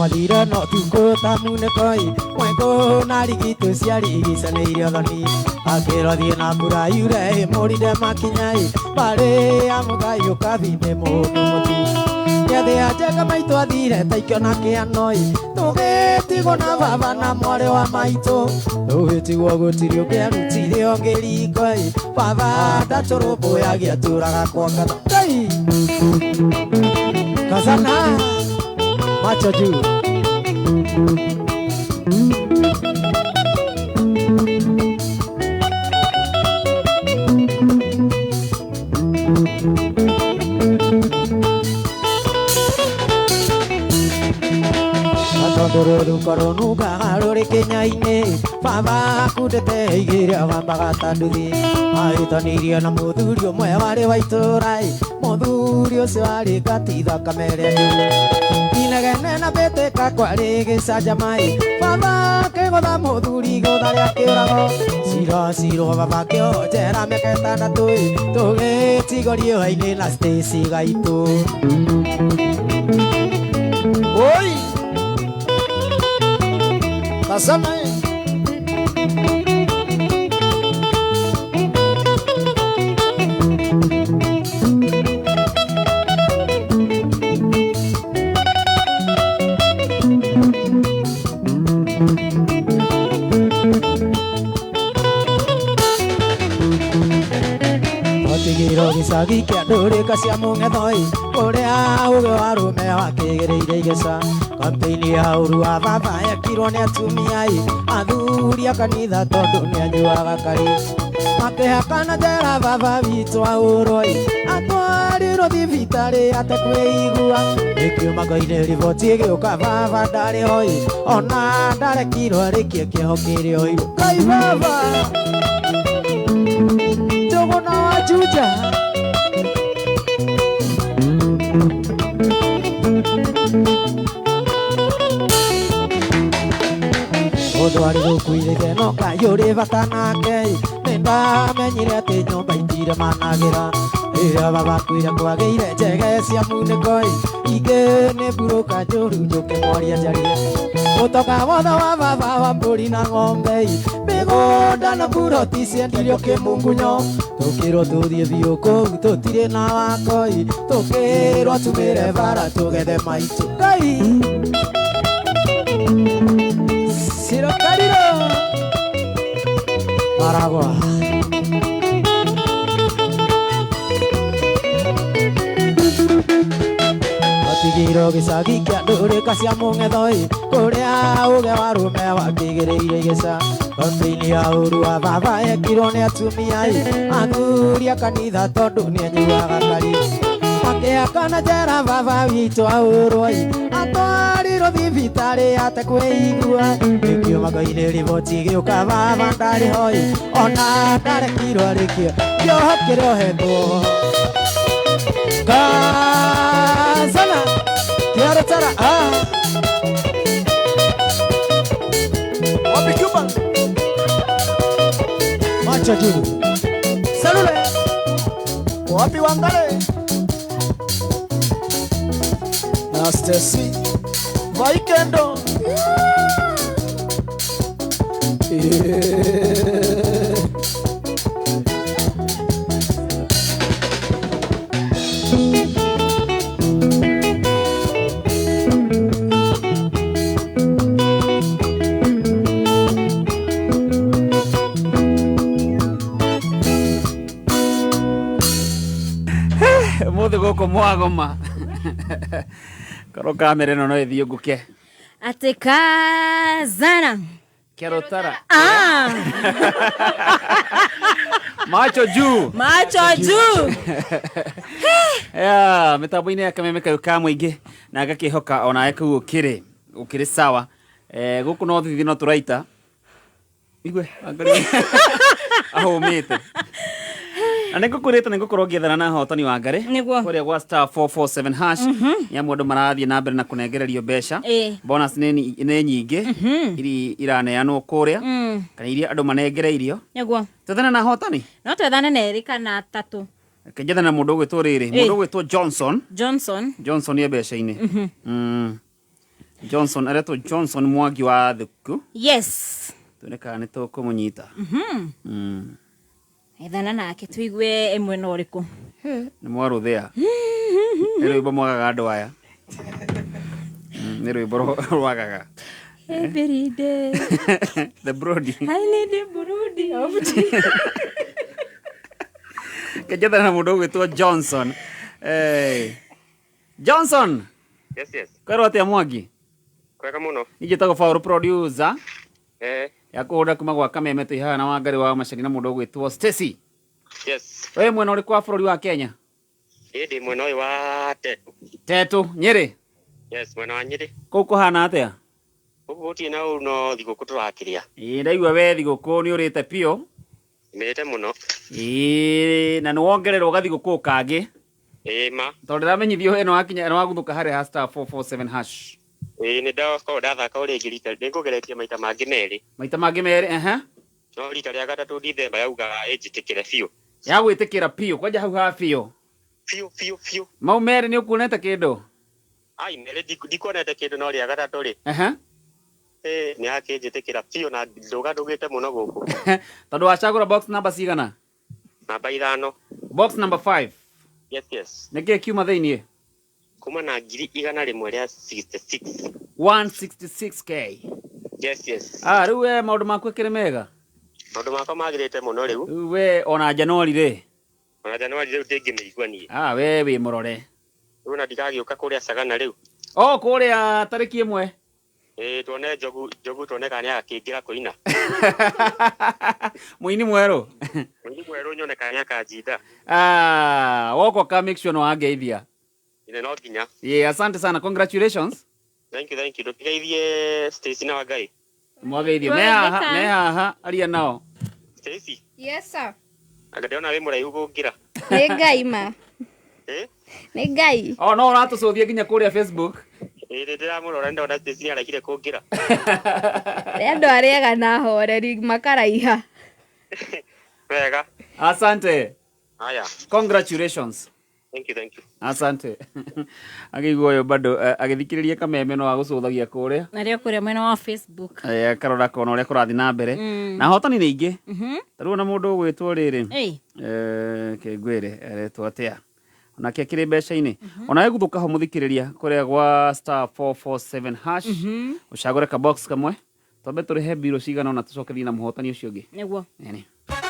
Mathira no tukũ ta munĩkoi mwekũ na rigitũ ciarigicanĩirio thoni akĩrwo thiĩ na mbura yure ĩmũrinde makinyai barĩ ya mũthai ũkathi nĩ mũndũ mũtu gĩathĩ ya njenga maitũ athire ta ikĩona kĩanoi tũgĩtigwo na baba na mwarĩ wa maitũ tũgĩtigwo gũtirĩ ũngĩarutire ũngĩ rikoi baba ndatũrũmbũyagia atũraga kwa ngatha Ngai kazana macho juu. Tondũ rũrĩ kĩnya-inĩ baba akundĩte igĩrĩ wambaga ta nduthi ahĩtanirie na mũthuri ũmwe warĩ wa itũũra mũthuri ũcio arĩ ngati thakame ĩrĩa njũru inegene na mbĩtĩka kwarĩ gĩcanjama-ĩ baba akĩgũtha mũthuri igũtha rĩa kĩũrago cira cirwo baba akĩohwo njera mĩaka ĩtandatũ-ĩ tũgĩtigwo riũa-inĩ na Stacy gaitũ. Oi Kasana Otigirwo gĩcagi kĩa ndũrĩka cia mũng'ethoi kũrĩa ũgĩ wa arũme wakĩgĩrĩire igeca kampeini ya ũru wa baba yekirwo nĩ atumia-ĩ athuri a kanitha tondũ nĩanyuaga kari makĩhakana njera baba witũ ahũrwo-ĩ atwarirwo thibitarĩ atekwĩigua ĩkiuma ngo-inĩ riboti ĩgĩũka baba ndarĩ ho-ĩ ona ndarekirwo arĩkie kĩoho kĩrĩa oirwo Ngai baba Njũgũna wa Juja. Mũndũ arĩ gũkuire no kayũrĩ bata nake nĩndamenyire atĩ nyũmba itirĩ managĩra rĩrĩa baba akuire kwagĩire njege cia munĩkoi ingĩ nĩ mburũka njũru njũke mwaria njarie mũtoka wothe wa baba wa mbũri na ng'ombe mĩgũnda na buroti ciendirio kĩmungunyo tũkĩrwo tũthiĩ biũ kũu tũtirĩ na wakoi tũkĩrwo tumĩre bara tũgethe maitũ Ngai Sirokariro Maragua Otigirwo gĩcagi kĩa ndũrĩka cia mũng'ethoi kũrĩa ũge wa arũme wakĩgĩrĩire igeca kampeini ya ũru wa baba yekirwo nĩ atumia-ĩ athuri a kanitha tondũ nĩanyuaga kari makĩhakana njera baba witũ ahũrwo-ĩ atwarirwo thibitarĩ atekwĩigua ĩkiuma ngo-inĩ riboti ĩgĩũka baba ndarĩ ho-ĩ ona ndarekirwo arĩkie kĩoho kĩrĩa ohetwo Kazana Kiarotara ah Wapi Cuba Macho juu Salule Wapi Wangare na Stacy Vaikendo. Mũthĩ gũkũ mwagoma korwo kamera ĩno no ĩthiĩ nguke atĩ kazana Kĩarũtara. Ah. Macho juu. Macho juu. Yeah, mitambo-inĩ ya kameme kayũ ka mũingĩ na ngakĩhoka onawe kũu ũkĩrĩ ũkĩrĩ sawa. Gũkũ no thithi no tũraita igue ahũmĩte na nĩ ngũkwĩrĩte nĩ ngũkorwo ngĩethana na hotani wa ngarĩ kũrĩa gwa star 447 hash nĩ amwe andũ marathiĩ na mbere na kũnengererio mbeca. Bonus nĩ nyingĩ iri iraneanwo kũrĩa kana iria andũ manengereirio. Nĩguo. Twethane na hotani. No twethane na erĩ kana atatũ. Kĩnjethane na mũndũ ũgwĩtwo rĩrĩ, mũndũ ũgwĩtwo Johnson. Johnson. Johnson ye mbeca-inĩ. Johnson aretwo Johnson Mwangi wa Thuku. Yes. Tuone kana nĩ tũkũmũnyita. Ethana nake tuigue ĩmwe na ũrĩkũ. Nĩ mwarũthĩa. Nĩ rwĩmbo mwagaga andũ aya. Nĩ rwĩmbo rwagaga. Every day. The Brody. I need a Brody of tea. Kĩnjethana na mũndũ ũgwĩtwo Johnson. Johnson. Yes, yes. Kwĩrwo atĩa Mwangi? Kwega mũno. Niĩ njĩtagwo Paul producer. Ya kũhũra kuma gwa Kameme twĩ haha na Wangari wa Macari na mũndũ ũgwĩtwo Stacy. Yes. We mwena ũrĩkũ wa bũrũri wa Kenya? Ĩ ndĩ mwena ũyũ wa Tetu. Tetu, Nyĩrĩ? Yes, mwena wa Nyĩrĩ. Kũu kũhana atĩa? Gũkũ gũtirĩ na ũru no thigũkũ tũrakĩrĩa. Ĩ ndaigua we thigũkũ nĩ ũrĩte biũ. Mĩrĩte mũno. Ĩ na nĩ wongererwo gathigũkũ kangĩ. Ĩ ma. Tondũ ndĩramenyithio ĩno wakinya ĩno waguthũka harĩa ha star 447 hash. Ĩ nĩ ndakorwo ndathaka o rĩngĩ rita nĩngũgeretie maita mangĩ merĩ. Maita mangĩ merĩ, ehe. No rita rĩa gatatũ Dithemba yauga ĩnjĩtĩkĩre biũ. Ya gwĩtĩkĩra biũ, kwanja hau ha biũ. Biũ biũ biũ. Mau merĩ nĩ ũkuonete kĩndũ? Ai merĩ ndikuonete kĩndũ no rĩa gatatũ rĩ. Ehe. Ĩ nĩ yakĩnjĩtĩkĩra biũ na ndũgadũgĩte mũno gũkũ. Tondũ wacagũra box number cigana? Namba 5. Box number 5. Yes, yes. Nĩkĩĩ kiuma thĩiniĩ? Kuma na 166. 166k. Yes, yes. Ah, rĩu we maũndũ maku akĩrĩ mega? Maũndũ makwa magĩrĩte mũno rĩu. Rĩu we ona Januari rĩ? Ona Januari rĩu ndĩngĩmĩigua niĩ. Ah, we wĩ mũrore. Rĩu ona ndigagĩũka kũrĩa Sagana rĩu. Oh, kũrĩa tarĩki 1. Ĩ tuone njogu tuone kana nĩagakĩingĩra kũina. Mũini mwerũ. Mũini mwerũ nyone kana nĩakanjinda. Ah, woko ka make sure no wangeithia. Ine no nginya. Yeah, asante sana. Congratulations. Thank you, thank you. Ndũkigeithie Stacy na Wangai. Mwageithio. Me haha, aria nao. Stacy. Yes sir. Anga ndĩrona wĩ mũraihu gũngĩra. Nĩ Ngai ma. Eh? Nĩ Ngai. Oh, no ũratũcũthia nginya kũrĩa Facebook. Ĩ nĩ ndĩramũrora ndona Stacy nĩaraihire kũngĩra. Nĩ andũ arĩega na ahoreri makaraiha. Wega. Asante. Haya. Congratulations. Thank you, thank you. Asante. Agĩigua ũyũ bado agĩthikĩrĩria kameme no agũcũthagia kũrĩa. Na rĩo kũrĩa mwena wa Facebook. Akarora kona ũrĩa kũrathiĩ na mbere. Na hotani nĩ ingĩ. Ta rĩu ona mũndũ ũgwĩtwo rĩrĩ. Kĩngwĩre aretwo atĩa? Onake akĩrĩ mbeca-inĩ. Ona wĩguthũka ho mũthikĩrĩria kũrĩa gwa star 447 hash. Ũcagũre ka box kamwe. Twambe tũrĩhe mbirũ cigana ona tũcoke thiĩ na mũhotani ũcio ũngĩ. Nĩguo.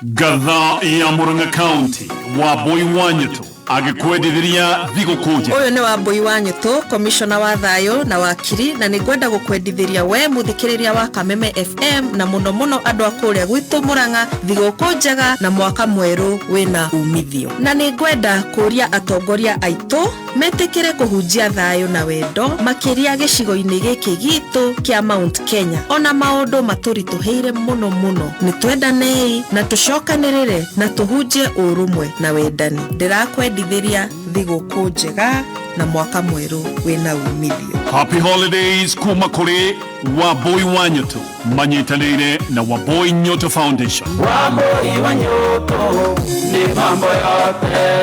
Gatha ya Murang'a County Wambui wa Nyutu agĩkwendithĩria thigũkũ njega. Ũyũ nĩ Wambui wa Nyutu, komishona wa thayũ na wakiri, na nĩngwenda gũkwendithĩria we mũthikĩrĩria wa Kameme FM na mũno mũno andũ a kũrĩa gwitũ Murang'a thigũkũ njega na mwaka mwerũ wĩna umithio. Na nĩngwenda kũria atongoria aitũ metĩkĩre kũhunjia thayũ na wendo makĩria gĩcigo-inĩ gĩkĩ gitũ kĩa Mount Kenya. Ona maũndũ matũritũhĩire mũno mũno, nĩtwendanei na tũcokanĩrĩre na tũhunjie ũrũmwe na wendani. Ndĩrakwendithĩria thigũkũ njega na mwaka mwerũ wĩna umithio. Happy holidays kuma kũrĩ Wambui wa Nyutu manyitanĩire na Wambui Nyutu Foundation. Wambui wa Nyutu ni mambo yote.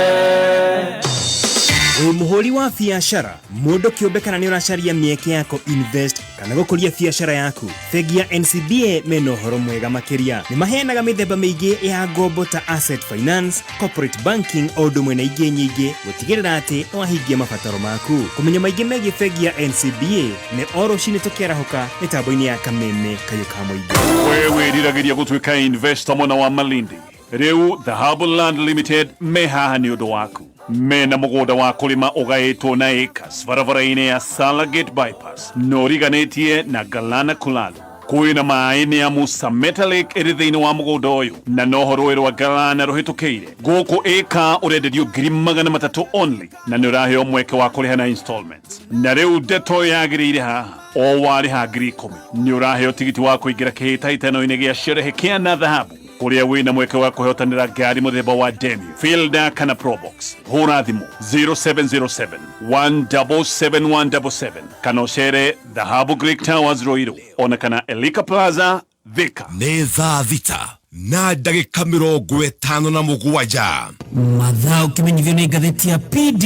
Wĩ mũhũri wa biacara, mũndũ kĩũmbe kana nĩ ũracaria mĩeke ya invest kana gũkũria biacara yaku, bengi ya NCBA mena ũhoro mwega makĩria. Nĩ maheanaga mĩthemba mĩingĩ ya ngombo ta asset finance, corporate banking o ũndũ ũmwe na ingĩ nyingĩ gũtigĩrĩra atĩ nĩwahingia mabataro maku. Kũmenya maingĩ megiĩ bengi ya NCBA nĩ o rũcinĩ tũkĩarahũka mĩtambo-inĩ ya Kameme Kayũ ka Mũingĩ. We wĩriragĩria gũtuĩka investor mwena wa Malindi, rĩu Dhahabu Land Limited me haha nĩ ũndũ waku. Mena mũgũnda wa kũrĩma ũgaĩtwo na acres barabara-inĩ ya Salagate Bypass na ũriganĩtie na Galana Kulalu. Kwĩna maĩ nĩ amu Sameta Lake ĩrĩ thĩinĩ wa mũgũnda ũyũ na noho rũĩ rwa Galana rũhĩtũkĩire. Gũkũ ĩka ũrenderio 300,000 only na nĩ ũraheo mweke wa kũrĩha na installments. Na rĩu ndeto yagĩrĩire haha o warĩha 10,000 nĩ ũraheo tigiti wa kũingĩra kĩhĩtahĩtano-inĩ gĩa sherehe kĩa na dhahabu kũrĩa wĩna mweke wa kũhotanĩra ngari mũthemba wa Demio, Fielder kana Probox. Hũra thimũ 0707 177177 kana ũcere Dhahabu Greek Towers Ruiru ona kana Elika Plaza Thika. Nĩ thaa 6 na ndagĩka 57. Mathaa ũkĩmenyithio nĩ ngathĩti ya PD.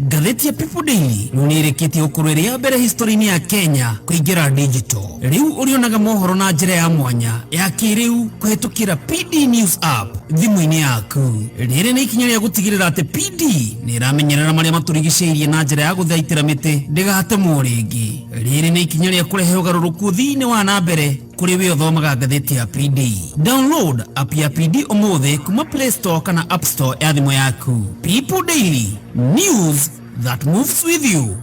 Ngathĩti ya People Daily rĩu nĩ ĩrĩkĩtie gũkorwo ĩrĩ ya mbere history-inĩ ya Kenya kũingĩra digital. Rĩu ũrĩonaga mohoro na njĩra ya mwanya ya kĩrĩu kũhĩtũkĩra PD News app thimũ-inĩ yaku. Rĩrĩ nĩ ikinya rĩa gũtigĩrĩra atĩ PD nĩ ĩramenyerera marĩa matũrigicĩirie na njĩra ya gũthaitĩra mĩtĩ ndĩgatemwo rĩngĩ. Rĩrĩ nĩ ikinya rĩa kũrehe ũgarũrũku thĩinĩ wa na mbere kũrĩ we ũthomaga ngathĩti ya PD. Download app ya PD ũmũthĩ kuma Play Store kana App Store ya thimũ yaku. People Daily, news that moves with you.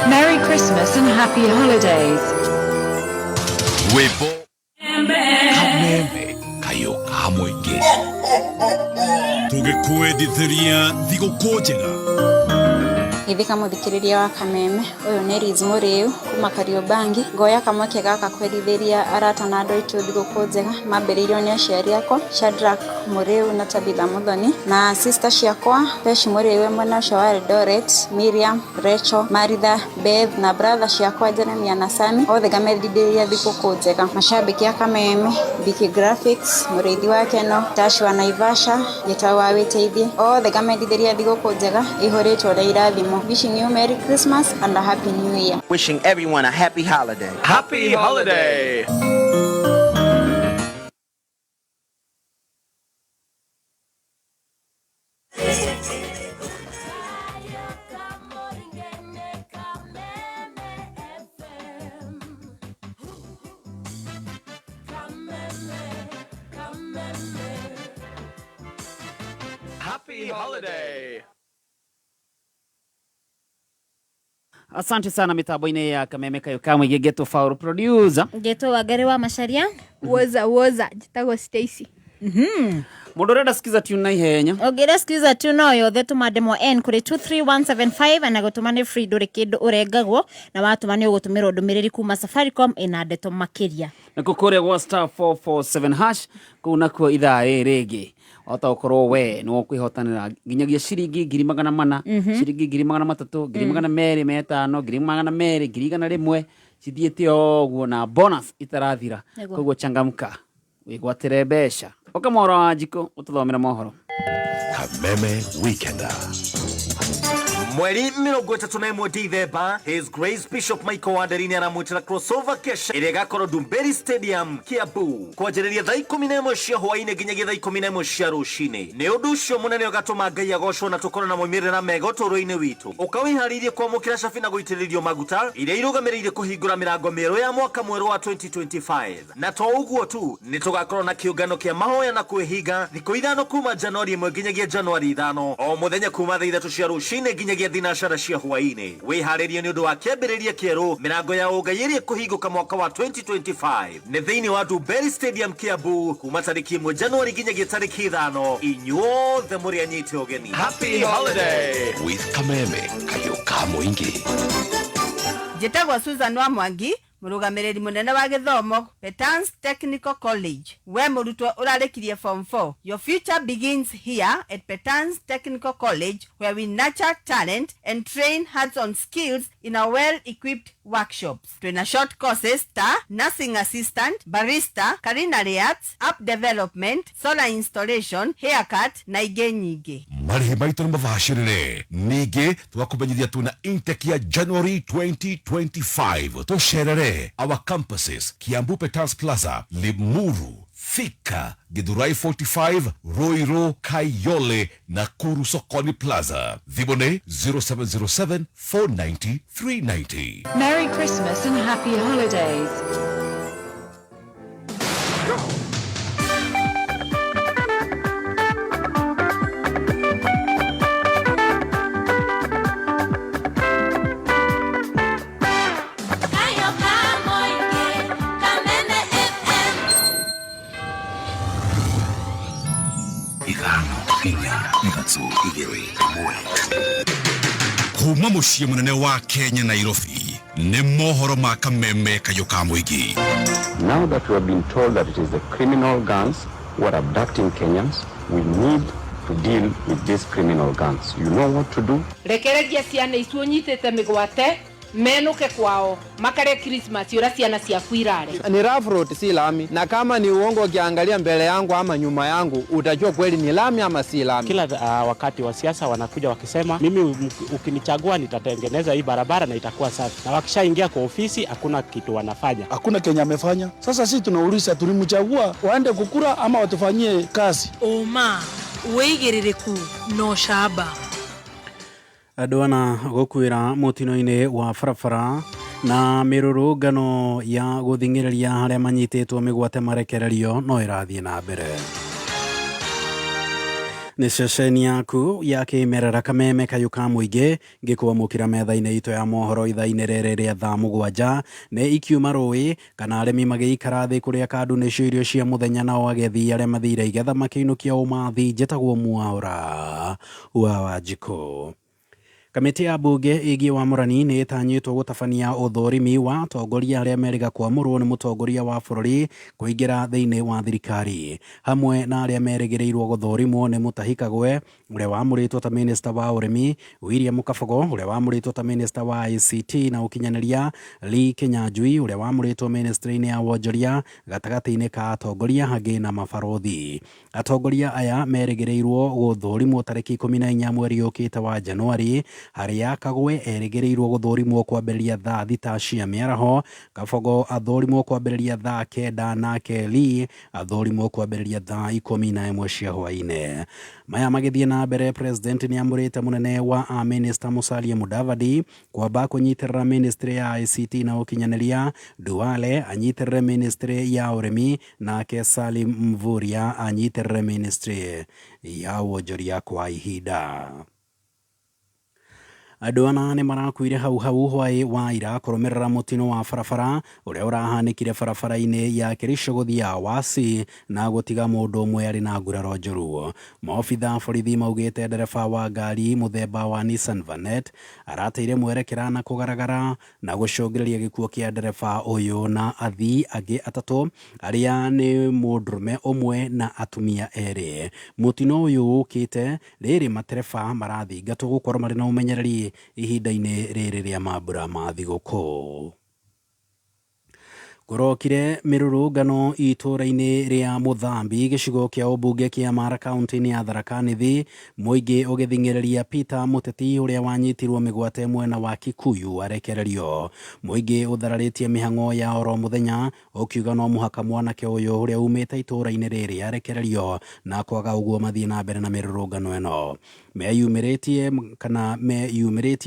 Merry Christmas and Happy Holidays. Rwĩmbo Kameme kayo ka mũingĩ. Tũgĩkwendithĩria thigũkũ njega. Githika muthikiriria wa Kameme uyu ni Liz Muriu kuma Kariobangi. Ngoya kamweke gaka kwendithĩria arata na andũ aitũ thigũkũ njega. Mambĩrĩirio nĩ aciari akwa Shadrack Muriu na Tabitha Muthoni na sister ciakwa Pesh Muriu mwena ũcio wa Eldoret, Miriam, Rachel, Maritha, Beth na brother ciakwa Jeremia na Sami. Othe ngamendithĩria thigũkũ njega. Mashabiki a Kameme, Biki Graphics, Mũrĩithi wa Keno, Tash wa Naivasha, Gĩtau wa Wĩteithie, othe ngamendithĩria thigũkũ njega ihũrĩtwo na irathimo. Wishing you Merry Christmas and a Happy New Year. Wishing everyone a happy holiday. Happy holiday. Happy holiday. Asante sana mitambo-inĩ ya Kameme kayo kamwe gĩgetwo Faul producer. Ngetwo Wangari wa Macharia. Woza woza njĩtagwo Stacy. Mũndũ ũrenda sikiza tune na ihenya. Ũngĩenda sikiza tune no yothe tũma ndemwa N kũrĩ 23175 na gũtũma nĩ free, ndũrĩ kĩndũ ũrengagwo na watũma nĩ ũgũtũmĩrwo ndũmĩrĩri kuma Safaricom ĩna ndeto makĩria. Nakuo kũrĩa gwa star 447 hash kũu nakuo ithaa rĩrĩ rĩngĩ wahota gũkorwo we nĩ ũkwĩhotanĩra nginyagia ciringi 400,000, ciringi 300,000, 250,000, 200,000, 100,000 cithiĩte o ũguo na bonus itarathira. Nĩguo. Koguo changamka wĩgwatĩre mbeca. Ũka mohoro wa Njikũ ũtũthomere mohoro. Kameme Weekender. Mweri 31 Dithemba, His Grace Bishop Michael Wanderi nĩ aramwĩtĩra crossover kesha ĩrĩa ĩgakorwo Ndumberi Stadium, Kiambu, kwanjĩrĩria thaa 11 cia hwaĩ-inĩ nginyagia thaa 11 cia rũcinĩ. Nĩ ũndũ ũcio mũnene ũgatũma Ngai agocwo na tũkorwo na maumĩrĩra mega ũtũũro-inĩ witũ. Ũka wĩharĩirie kwamũkĩra cabi na gũitĩrĩrio maguta iria irũgamĩrĩire kũhingũra mĩrango mĩerũ ya mwaka mwerũ wa 2025. Na to ũguo tu, nĩ tũgakorwo na kĩũngano kĩa mahoya na kwĩhinga thikũ 5 kuma Januari 1 nginyagia Januari 5, o mũthenya kuma thaa 3 cia rũcinĩ nginyagia thinacara cia hwaĩ-inĩ. Wĩharĩrie nĩ ũndũ wa kĩambĩrĩria kĩerũ, mĩrango ya ũngai ĩrĩa ĩkũhingũka mwaka wa 2025 nĩ thĩinĩ wa Ndumberi Stadium, Kiambu, kuma tarĩki 1 Januari nginyagia tarĩki 5. Inyuothe mũrĩ anyite ũgeni. Happy holiday. With Kameme kayo ka mũingĩ. Njĩtagwo Susan wa Mwangi, mũrũgamĩrĩri mũnene wa gĩthomo Petans Technical College. We mũrutwo ũrarĩkirie form 4, your future begins here at Petans Technical College, where we nurture talent and train hands-on skills in our well-equipped workshops. Twina short courses ta nursing assistant, barista, culinary arts, app development, solar installation, haircut na ingĩ nyingĩ. Marĩhi maitũ nĩ mabacĩrĩre. Ningĩ tũgakũmenyithia tuna intake ya January 2025. Tũcerere our campuses Kiambu Petans Plaza, Limuru, Thika, Githurai 45, Ruiru, Kayole, Nakuru Sokoni Plaza. Thimũ nĩ 0707 490 390. Merry Christmas and Happy Holidays. Inya ithatu igĩrĩ ĩmwe. Kuma mũciĩ mũnene wa Kenya Nairobi nĩ mohoro ma kameme kayũ ka mũingĩ. Now that we have been told that it is the criminal gangs who are abducting Kenyans, we need to deal with these criminal gangs. You know what to do. Rekereria ciana icio ũnyitĩte mĩgwate menuke kwao makare Christmas ura ciana ciaku irare. Ni rough road, si lami, na kama ni uongo ukiangalia mbele yangu ama nyuma yangu utajua kweli ni lami ama si lami. Kila wakati wa siasa wanakuja wakisema mimi ukinichagua nitatengeneza hii barabara na itakuwa safi, na wakishaingia kwa ofisi hakuna kitu wanafanya. Hakuna Kenya amefanya. Sasa sisi tunauliza, tulimchagua waende kukura ama watufanyie kazi? Oma wĩigĩrĩrĩku no camba. Andũ ana gũkuĩra mũtino-inĩ wa barabara na mĩrũrũngano ya gũthing'ĩrĩria arĩa manyitĩtwo mĩgwate marekererio no ĩrathiĩ na mbere. Nĩ ceceni yaku ya kĩmerera kameme kayũ ka mũingĩ ngĩkwamũkĩra metha-inĩ itũ ya mohoro ithaa-inĩ rĩrĩ rĩa thaa 7 nĩ ikiuma rũĩ kana arĩmi magĩikara thĩ kũrĩa kandu nĩcio irio cia mũthenya nao agethi arĩa mathire igetha makĩinũkia ũmathi. Njĩtagwo Mwaũra wa Wanjikũ. Kamĩtĩ ya mbunge ĩgiĩ wamũrani nĩ ĩtanyĩtwo gũtabania ũthũrimi wa atongoria arĩa merĩga kwamũrwo nĩ mũtongoria wa bũrũri kũingĩra thĩinĩ wa thirikari, hamwe na arĩa merĩgĩrĩirwo gũthũrimwo nĩ Mutahi Kagwe ũrĩa wamũrĩtwo ta minista wa ũrĩmi, William Kabogo ũrĩa wamũrĩtwo ta minista wa ICT na ũkinyanĩria, Lee Kinyanjui ũrĩa wamũrĩtwo ministry-inĩ ya wonjoria, gatagatĩ-inĩ ka atongoria angĩ na mabarũthi. Atongoria aya merĩgĩrĩirwo gũthũrimwo tarĩki 14 mweri ũkĩte wa Januari, harĩa Kagwe erĩgĩrĩirwo gũthũrimwo kwambĩrĩria thaa 6 cia mĩaraho, Kabogo athũrimwo kwambĩrĩria thaa 9 nake Lee athũrimwo kwambĩrĩria thaa 11 cia hwaĩ-inĩ. Maya magĩthiĩ na mbere, president nĩ amũrĩte mũnene wa amĩnĩsta Musalia Mudavadi kwamba kũnyitĩrĩra ministry ya ICT na ũkinyanĩria, Duale anyitĩrĩre ministry ya ũrĩmi nake Salim Mvurya anyitĩrĩre ministry ya wonjoria kwa ihinda. Andũ ana nĩ marakuire hau hau hwaĩ wa ira kũrũmĩrĩra mũtino wa barabara ũrĩa ũrahanĩkire barabara-inĩ ya Kericho gũthiĩ Awasi na gũtiga mũndũ ũmwe arĩ na nguraro njũru. Maobitha a borithi maugĩte ndereba wa ngari mũthemba wa Nissan Vanette arateire mwerekera na kũgaragara na gũcũngĩrĩria gĩkuũ kĩa ndereba ũyũ na athii angĩ atatũ arĩa nĩ mũndũrũme ũmwe na atumia erĩ. Mũtino ũyũ ũkĩte rĩrĩ matereba marathingatwo gũkorwo marĩ na ũmenyereri ihinda-inĩ rĩrĩ rĩa mambura ma thigũkũ. Kũrokire mĩrũrũngano itũũra-inĩ rĩa Mũthambi gĩcigo kĩa ũmbunge kĩa Mara kaunti-inĩ ya Tharaka Nithi, mũingĩ ũgĩthing'ĩrĩria Peter Mũteti ũrĩa wanyitirwo mĩgwate mwena wa Kikuyu arekererio. Mũingĩ ũthararĩtie mĩhang'o ya oro mũthenya ũkiuga no mũhaka mwanake ũyũ ũrĩa umĩte itũũra-inĩ rĩrĩ arekererio na kwaga ũguo mathiĩ na mbere na mĩrũrũngano ĩno. Meyumĩrĩtie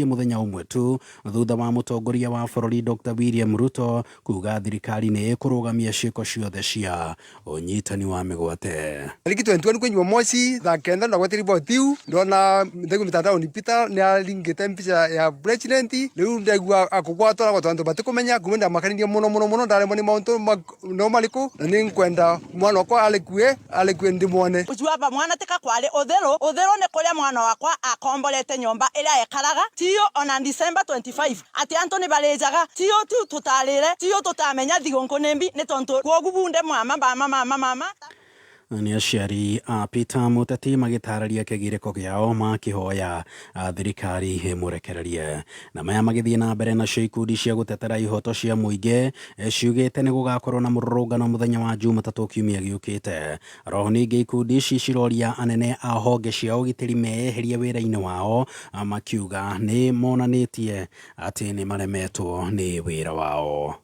mũthenya ũmwe tu thutha wa mũtongoria wa bũrũri Dr. William Ruto kuga thirikari nĩ ĩkũrũgamia ciĩko ciothe cia ũnyitani wa mĩgwate. Tariki 21 kwenye Jumamosi thaa 9 ndagwete riboti iu ndona ndaigu mitandao ni Peter nĩ aringĩte mbica ya president rĩu ndaigua akũgwatwo na gwato andu batikumenya kuma ndamakanirie mũno mũno mũno ndaremwo nĩ maũndũ no marĩkũ na nĩ nkwenda mwana wakwa alekue ndĩmuone. Ujuaba mwana tika kwale uthero nĩ kũrĩa mwana wakwa akomborete nyomba ĩrĩa ekaraga tio ona December 25 ati Anthony barejaga tio tu tutarire tio tutamenya thigonko nĩ mbi nĩ tondu kwogu bunde mama mama mama mama. Nĩ aciari a Peter Mũteti magĩtarĩria kĩgirĩko kĩao makĩhoya thirikari ĩmũrekererie. Na maya magĩthiĩ na mbere nacio ikundi cia gũtetera ihoto cia mũingĩ ciugĩte nĩ gũgakorwo na mũrũrũngano mũthenya wa Jumatatũ kiumia gĩũkĩte. Roho ningĩ ikundi ici ciroria anene a honge cia ũgitĩri meyeherie wĩra-inĩ wao makiuga nĩ monanĩtie atĩ nĩ maremetwo nĩ wĩra wao.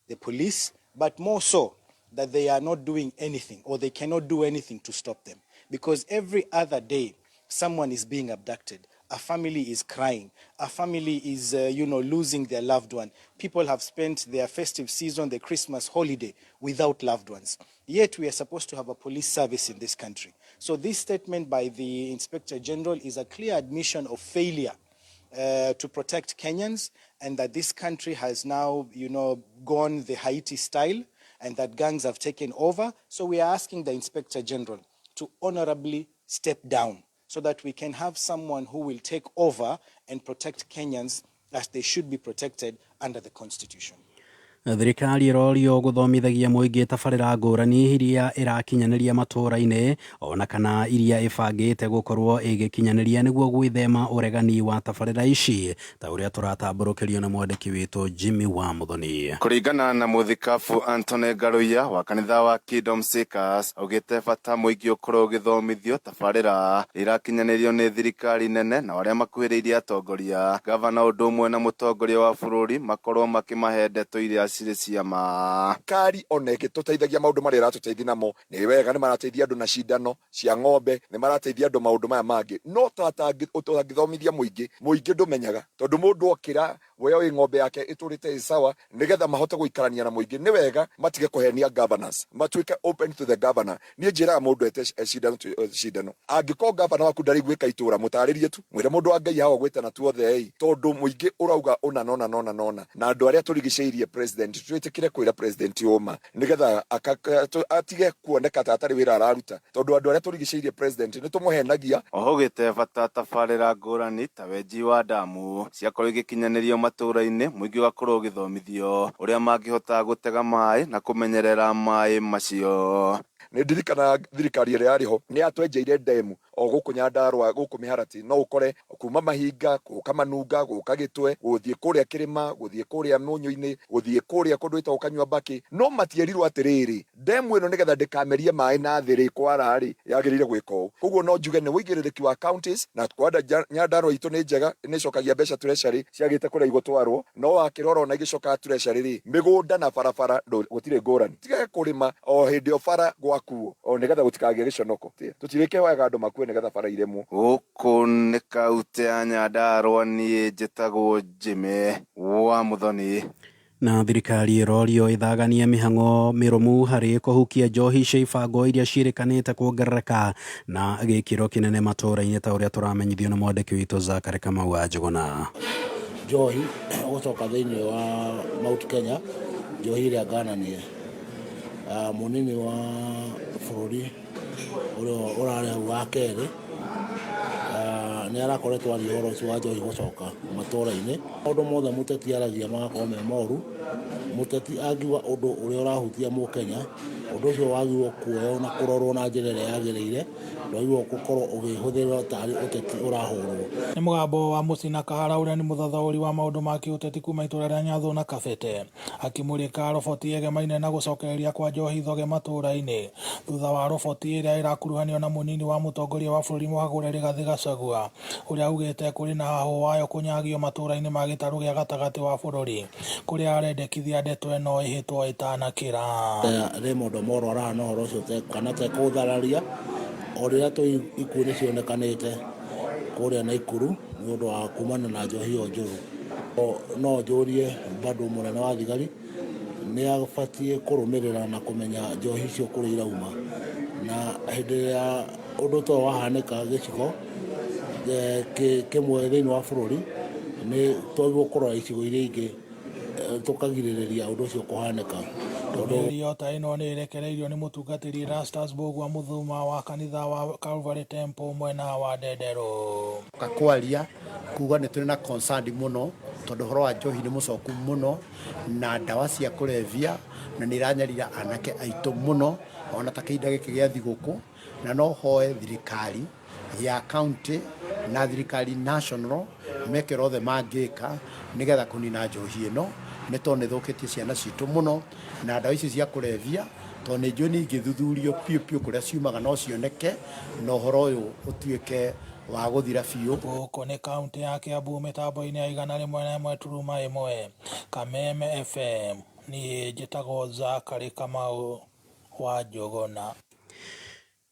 The police, but more so that they are not doing anything or they cannot do anything to stop them. Because every other day, someone is being abducted. A family is crying. A family is, losing their loved one. People have spent their festive season, the Christmas holiday, without loved ones. Yet we are supposed to have a police service in this country. So this statement by the Inspector General is a clear admission of failure to protect Kenyans, and that this country has now, gone the Haiti style, and that gangs have taken over. So we are asking the Inspector General to honorably step down so that we can have someone who will take over and protect Kenyans as they should be protected under the Constitution. Thirikari ĩrorio gũthomithagia mũingĩ tabarĩra ngũrani iria ĩrakinyanĩria matũũra-inĩ ona kana iria ĩbangĩte gũkorwo ĩgĩkinyanĩria nĩguo gwĩthema ũregani wa tabarĩra ici ta ũrĩa tũratambũrũkĩrio nĩ mwandĩki witũ Jimmy wa Muthoni. Kũringana na mũthikabu Anthony Ngaruiya wa kanitha wa Kingdom Seekers, augĩte bata mũingĩ ũkorwo ũgĩthomithio tabarĩra irakinyanĩrio nĩ thirikari nene na arĩa makuhĩrĩirie atongoria, gavana ũndũ ũmwe na mũtongoria wa bũrũri makorwo makĩmahe ndeto iria cirĩ cia ma. Thirikari ona ĩgĩtũteithagia maũndũ marĩa ĩratũteithia namo nĩ wega, nĩ marateithia andũ na cindano cia ng'ombe, nĩ marateithia andũ maũndũ maya mangĩ, no tũtangĩthomithia mũingĩ, mũingĩ ndũmenyaga, tondũ mũndũ okĩra we oĩ ng'ombe yake ĩtũrĩte ĩ sawa, nĩgetha mahote gũikarania na mũingĩ. Nĩ wega matige kũhenia governors, matuĩke open to the governor. Niĩ njĩraga mũndũ ete cindano, cindano angĩkorwo governor waku ndarĩ gwĩka itũra, mũtarĩrie tu, mwĩre mũndũ wa Ngai haha ũgwĩtana tuothe ĩ, tondũ mũingĩ ũrauga ũna nona nona nona, na andũ arĩa tũrigicĩirie president twĩtĩkĩre kwĩra president ũma nĩgetha atige kuoneka ta atarĩ wĩra araruta, tondũ andũ arĩa tũrigicĩirie president nĩ tũmũhenagia. Oho augĩte bata tabarĩra ngũrani ta wenji wa ndamu ciakorwo igĩkinyanĩrio matũũra-inĩ, mũingĩ ũgakorwo ũgĩthomithio ũrĩa mangĩhota gũtega maĩ na kũmenyerera maĩ macio. Nĩ ndirikanaga thirikari ĩrĩa yarĩ ho nĩ yatwenjeire ndemu o gũkũ Nyandarũa, gũkũ Mĩharatĩ, no ũkore kuma Mahinga gũka Manunga gũka Gĩtwe gũthiĩ kũrĩa kĩrĩma gũthiĩ kũrĩa Mũnyũ-inĩ gũthiĩ kũrĩa kũndũ gwĩtagwo Kanyua Mbakĩ, no matierirwo atĩrĩrĩ, ndemu ĩno nĩgetha ndĩkamerie maĩ na thĩ rĩ kwara rĩ yagĩrĩire gwĩka ũũ. Koguo no njuge nĩ ũigĩrĩrĩki wa counties, na kwanda Nyandarũa itũ nĩ njega, nĩ ĩcokagia mbeca treasury ciagĩte kũrĩa igũtwarwo, no wakĩrora ona igĩcokaga treasury rĩ, mĩgũnda na barabara gũtirĩ ngũrani. Tigage kũrĩma o hĩndĩ ĩyo bara gwakuo o nĩgetha gũtikagĩe gĩconoko, tũtirĩkĩhoyaga andũ makue nĩgetha bara irĩmwo. Gũkũ nĩ kautĩ ya Nyandarũa, niĩ njĩtagwo Jimmy wa Muthoni. Na thirikari ĩrorio ĩthaganie mĩhang'o mĩrũmu harĩ kũhukia njohi cia ibango iria ciĩrĩkanĩte kuongerereka na gĩkĩro kĩnene matũũra-inĩ ta ũrĩa tũramenyithio nĩ mwandĩki witũ Zakary Kamau wa Njũgũna. Njohi gũcoka thĩinĩ wa Mount Kenya, njohi ĩrĩa ngananie, mũnini wa bũrũri ũrĩa ũrarĩ hau wa kerĩ nĩ arakoretwo aria ũhoro ũcio wa njohi gũcoka matũũra-inĩ. Maũndũ mothe mũteti aragia magakorwo me moru. Mũteti angiuga ũndũ ũrĩa ũrahutia mũkenya, ũndũ ũcio wagĩrĩirwo kuoywo na kũrorwo na njĩra ĩrĩa yagĩrĩire, ndwagĩrĩirwo gũkorwo ũgĩhũthĩrwo tarĩ ũteti ũrahũrwo. Nĩ mũgambo wa Mũcina Kahara ũrĩa nĩ mũthathaũri wa maũndũ ma kĩũteti kuma itũra rĩa Nyathũ na Kabete, akĩmũrĩka roboti ĩgemaine na gũcokereria kwa njohi thoge matũũra-inĩ thutha wa roboti ĩrĩa ĩrakuruhanio na mũnini wa mũtongoria wa bũrũri mũhagũre Rigathĩ Gachagua, ũrĩa augĩte kũrĩ na hahũ wayo kũnyagio matũũra-inĩ ma gĩtarũ gĩa gatagatĩ wa bũrũri, kũrĩa arendekithia ndeto ĩno ĩhĩtwo ĩtanakĩra. Raymond Omollo arahana ũhoro ũcio kana tekũũthararia o rĩrĩa tũ ikuũ nĩ cionekanĩte kũrĩa Naikuru nĩ ũndũ wa kumana na njohi ĩyo njũru. No njũrie bado mũnene wa thigari nĩ abatiĩ kũrũmĩrĩra na kũmenya njohi icio kũrĩa irauma, na hĩndĩ ĩrĩa ũndũ ta ũyũ wahanĩka gĩcigo kĩmwe thĩinĩ wa bũrũri, nĩ twagĩrĩirwo kũrora icigo iria ingĩ, tũkagirĩrĩria ũndũ ũcio kũhanĩka. Ndũmĩrĩri ta ĩno nĩ ĩrekereirio nĩ mũtungatĩri Erastus Mbũgua Mũthuma wa kanitha wa Calvary Temple mwena wa Ndenderũ. Kwaria kuga nĩ tũrĩ na concern mũno tondũ ũhoro wa njohi nĩ mũcoku mũno na ndawa cia kũrebia, na nĩ iranyarira anake aitũ mũno ona ta kĩhinda gĩkĩ gĩa thigũkũ, na no hoe thirikari ya county na thirikari national meke ũrĩa othe mangĩka nĩgetha kũnina njohi ĩno, nĩ tondũ nĩ ĩthũkĩtie ciana citũ mũno na ndawa ici cia kũrebia, tondũ nĩ njũĩ nĩ ingĩthuthurio biũ biũ kũrĩa ciumaga no cioneke na ũhoro ũyũ ũtuĩke wa gũthira biũ. Gũkũ nĩ kaũntĩ ya Kiambu mĩtambo-inĩ ya 101.1 Kameme FM. Niĩ njĩtagwo Zakary Kamau wa Njũgũna.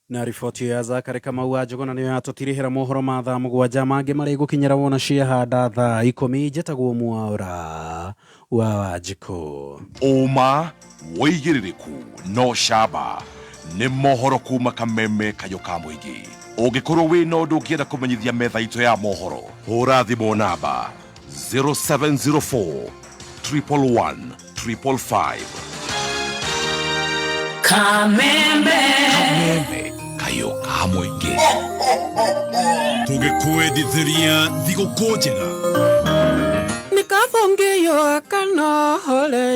Na riboti ya Zakary Kamau wa Njũgũna nĩyo yatũtirihĩra mohoro ma thaa 7, mangĩ marĩ gũkinyĩra wona ciahanda thaa 10. Njĩtagwo Mwaũra wa Wanjikũ. Ũma, wĩigĩrĩrĩku no camba nĩ mohoro kuma Kameme kayũ ka mũingĩ. Ũngĩkorwo wĩna ũndũ ũngĩenda kũmenyithia metha itũ ya mohoro, hũra thimũ namba 0704 111 555. Kameme. Kameme. Kayo ka mũingĩ tũgĩkwendithĩria thigũkũ njega. Nĩkabongĩyo akanohore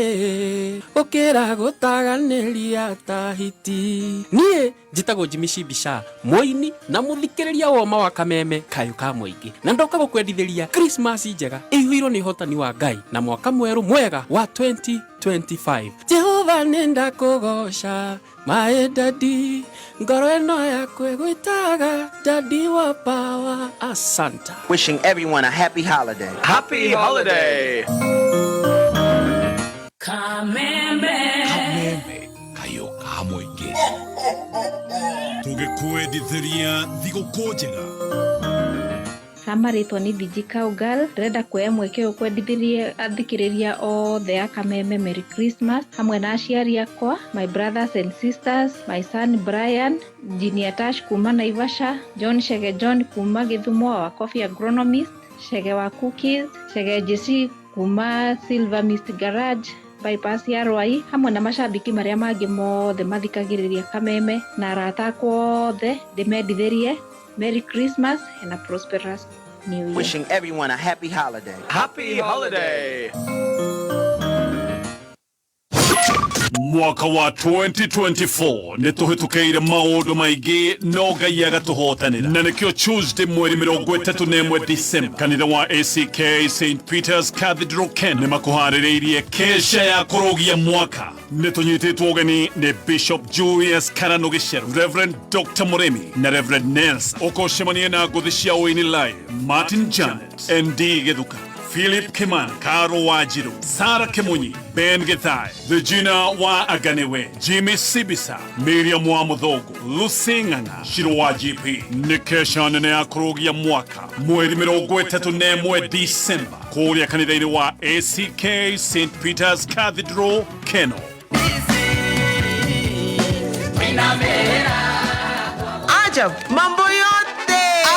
ũkĩra gũtaganĩria tahiti. Niĩ njĩtagwo Jimmy Shibisha, mũini na mũthikĩrĩria woma wa Kameme Kayũ ka Mũingĩ, na ndoka gũkwendithĩria Krismasi njega ĩihũirwo nĩ ũhotani wa Ngai na mwaka mwerũ mwega wa 2025. Jehova, nĩndakũgoca my daddy, ngoro ĩno yakwa ĩgwĩtaga daddy wa power. Asanta. Wishing everyone a happy holiday. Happy holiday. Kameme. Kameme Kayo ka Mũingĩ tũgĩkwendithĩria thigũkũ njega. Hamarĩtwo nĩ Viji Cowgirl, ndĩrenda kuoya mweke ũyũ kwendithĩria athikĩrĩria othe a Kameme Merry Christmas, hamwe na aciari akwa, my brothers and sisters, my son Brian, Junior Tash kuma Naivasha, John Shege John kuma Gĩthumo wa Coffee Agronomist, Shege wa Cookies, Shege JC kuma Silver Mist Garage bypass ya Rwai, hamwe na macambiki marĩa mangĩ mothe mathikagĩrĩria Kameme na arata akwa othe, ndĩmendithĩrie Merry Christmas and a prosperous New Year. Wishing everyone a happy holiday. Happy holiday. Mwaka wa 2024 nĩ tũhĩtũkĩire maũndũ maingĩ no Ngai agatũhotanĩra, na nĩkĩo Tuesday mweri 31 December kanitha wa ACK St Peters Cathedral Ken nĩ makũharĩrĩirie kesha ya kũrũgia mwaka. Nĩ tũnyitĩtwo ũgeni nĩ Bishop Julius Karano Gĩceru, Reverend Dr Mũrĩmi na Reverend Nelson. Ũkũcemania na ngũthi cia ũini live, Martin Janet, ND Gĩthuka, Philip Kimani, Karo Wanjiru, Sarah Kimunyi, Ben Githai, Regina wa Aganewe, Jimmy Sibisa, Miriam wa Muthogo, Lucy Ng'ang'a, Shiro wa GP. Nĩ kesha nene ya kũrũgia mwaka mweri 31 December kũrĩa kanitha-inĩ wa ACK St Peters Cathedral Keno. Ajab, mambo yote.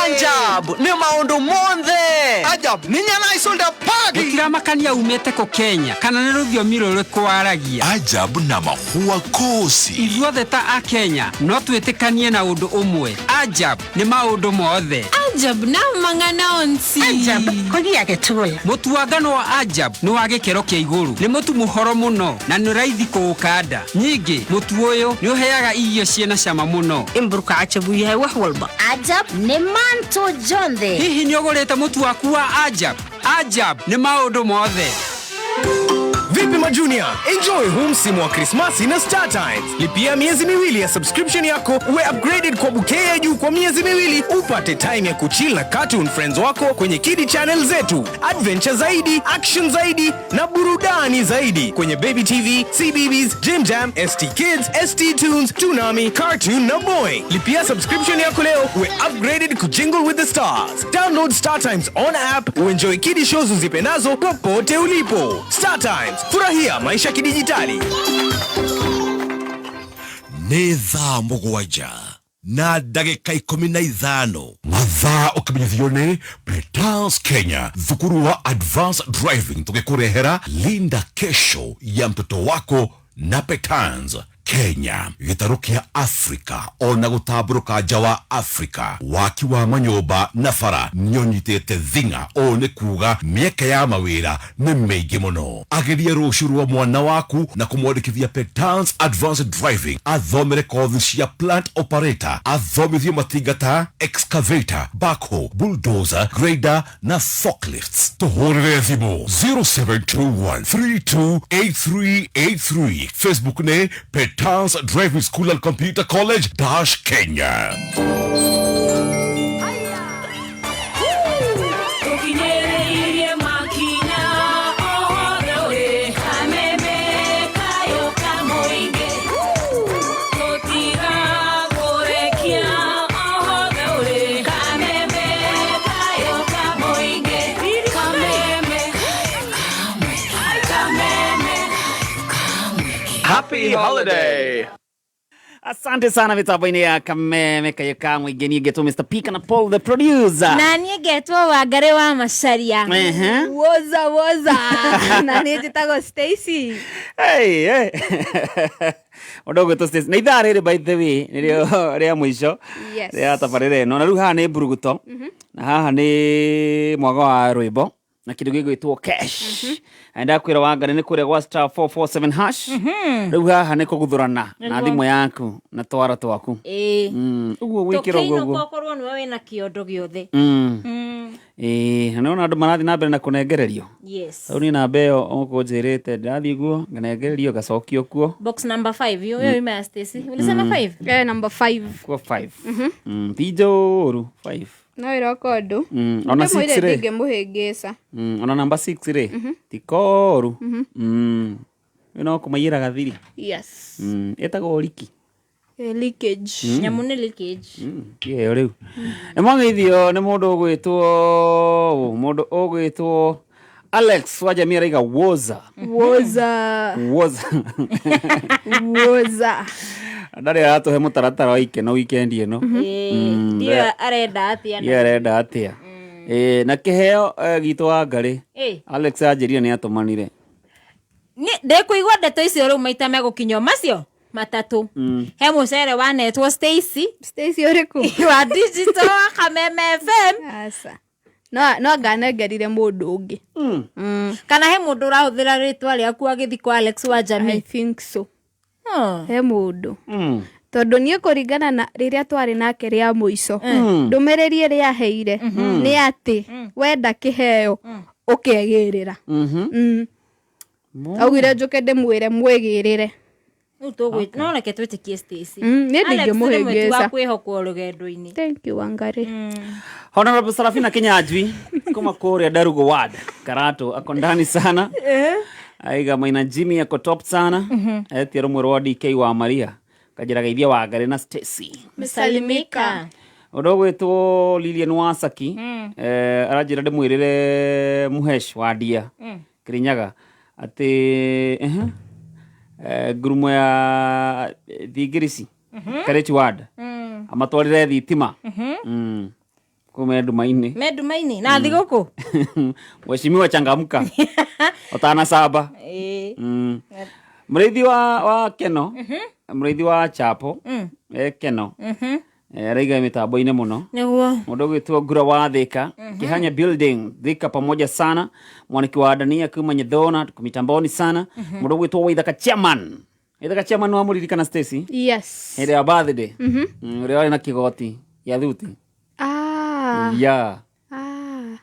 Ajab, ni maundu monthe. Ajab, ni nyana isolda pagi. Gũtiramakania umĩte kũ Kenya kana nĩ rũthiomi rũrĩkũ waragia. Ajab na mahua kosi. Ithuothe ta a Kenya no twĩtĩkanie na ũndũ ũmwe. Ajab nĩ maũndũ mothe. Ajab na mang'ana onsi. Ajab kũgia gĩtũya. Mũtuangano wa Ajab nĩ wa gĩkĩro kĩa igũrũ. Nĩ mũtu mũhoro mũno na nĩ raithi kũũkanda. Ningĩ mũtu ũyũ nĩ ũheaga irio ciĩna cama mũno. Imburka Ajab yahay wax walba. Ajab nĩ manto jonthe. Hihi nĩ ũgũrĩte mũtu waku wa Ajab? Ajab nĩ maũndũ mothe. Vipi majunia, enjoy huu msimu wa Krismasi na Star Times. Lipia miezi miwili ya subscription yako uwe upgraded kwa bouquet ya juu kwa miezi miwili, upate time ya kuchill na cartoon friends wako kwenye Kidi channel zetu. Adventure zaidi, action zaidi na burudani zaidi kwenye Baby TV, CBeebies, Jim Jam, ST Kids, ST Tunes, Toonami, Cartoon na Boy. Lipia subscription yako leo uwe upgraded kujingle with the stars. Download Star Times on app uenjoy Kidi shows uzipendazo popote ulipo. Star Times, furahia maisha kidijitali. Nĩ thaa 7 na ndagĩka 15 mathaa ũkĩmenyithio nĩ Petals Kenya, thukuru wa advanced driving, tũgĩkũrehera linda kesho ya mtoto wako na Petals Kenya, gĩtarũ kĩa Afrika ona gũtambũrũka nja wa Afrika. Waki wa manyũmba na bara nĩũnyitĩte thing'a. Ũũ nĩ kuga mĩeke ya mawĩra nĩ mĩingĩ mũno. Ageria rũciũ rwa mwana waku na kũmwandĩkithia Petals Advanced Driving, athomere kothi cia plant operator, athomithio matinga ta excavator, backhoe, bulldozer, grader na forklifts. Tũhũrĩre thimũ 0721 328383. Facebook nĩ Petals Driving School and Computer College dash Kenya. Tũkinyĩrĩirie makinya othe ũrĩ Kameme Kayũ ka Mũingĩ. Tũtigakũrekia othe ũrĩ Kameme Kayũ ka Mũingĩ. Kameme, Kameme. Happy holiday. Asante sana mitambo-inĩ ya Kameme kayo ka mũingĩ. Niĩ ngetwo Mr. P kana Paul the producer. Na niĩ ngetwo Wangarĩ wa Macaria. Ehe. Woza woza. Na niĩ njĩtagwo Stacy. Hey, hey. Ũndũ ũgwĩtwo Stacy. Na ithaa rĩrĩ by the way nĩrĩo rĩa mũico Yes. rĩa tabarĩra ĩno. Na rĩu haha nĩ mburuguto na haha nĩ mwago wa rwĩmbo na kĩndũ gĩgwĩtwo cash. Na ndakwĩra Wangarĩ nĩ kũrĩa gwa star 447 hash. Rĩu haha nĩ kũguthũrana na Nĩguo. thimũ yaku na twara twaku. Ĩĩ. Ũguo wĩkĩra ũguo Tũkĩinũka ũguo. ũkorwo nĩwe wĩna kĩondo gĩothe. Ĩĩ, na nĩwona andũ marathiĩ na mbere na kũnengererio. Yes. Rĩu niĩ namba ĩyo ũkũnjĩrĩte ndĩrathiĩ guo nganengererio ngacokio kuo. Box number 5 hiyo hiyo ima ya Stacy. Ulisema 5? Eh, number 5. Kuo 5. Ti njũru 5. No ĩroka ũndũ. Ona 6 Ndĩmwĩre rĩ. ndingĩmũhĩngĩca. Ona namba 6 rĩ. Ti koru. Ĩyo no kũmaiyĩra gathiri. Yes. Ĩtagwo riki. Eh, leakage. Nyamũ nĩ leakage. Ĩyo rĩu. Nĩ mwageithio nĩ mũndũ ũgwĩtwo mũndũ ũgwĩtwo Alex wa jamii araiga woza. Woza. Woza. Woza. Ndarĩ aratũhe mũtaratara wa ikeno weekend ĩno. Ĩĩ, ndiũĩ arenda atĩa na- Ye arenda atĩa. Ĩĩ, na kĩheo gitũ wa Ngarĩ. Ĩĩ. Alex anjĩrire nĩ atũmanire. Ndĩkũigua ndeto icio rĩu maita megũkinyio macio matatũ. He mũcere wanetwo Stacy. Stacy ũrĩkũ? Wa digital wa Kameme FM. Aca. No no nganengerire mũndũ ũngĩ. Kana he mũndũ ũrahũthĩra rĩtwa rĩaku agĩthiĩ kwa Alex wa jamii. I think so. He mũndũ. Tondũ niĩ kũringana na rĩrĩa twarĩ nake rĩa mũico ndũmĩrĩri ĩrĩa aheire nĩ atĩ wenda kĩheo ũkegĩrĩra. Augire njũke ndĩmwĩre mwĩgĩrĩre. Rĩu tũgwĩ- no reke twĩtĩkie Stacy. Niĩ Alex nĩ ndingĩmũhĩngĩca. mũtu wa kwĩhokwo rũgendo-inĩ. Thank you Wangarĩ. Honorable Sarafina Kinyanjui kuma kũrĩa Darugo Ward Karato ako ndani sana. Aiga Maina Jimmy ako top sana. Etia rũmwe rwa DK wa Maria kanjĩra geithia Wangarĩ na Stacy. Msalimika. Ũndũ ũgwĩtwo Lilian Wasaki aranjĩra ndĩmwĩrĩre Muhesh wa Ndia Kirinyaga atĩ ngurumo ya Thingirici Kareti Ward amatwarĩre thitima kũu me nduma-inĩ. Me nduma-inĩ na thigũkũ. Mheshimiwa changamka ũtanacamba. Ĩĩ. Mũrĩithi wa Keno, mũrĩithi wa Chapo e Keno araiga mĩtambo-inĩ mũno. Nĩguo. Mũndũ ũgwĩtwo Ngura wa Thika Kihanya building Thika pamoja sana. Mwaniki wa Dania kuma Nyethona tuko mitamboni sana. Mũndũ ũgwĩtwo Waithaka chairman. Waithaka chairman wa mũririkana Stacy. Yes. Hĩndĩ ya birthday. Ũrĩa warĩ na kĩgoti gĩa thuti. Ah. Yeah. Ah.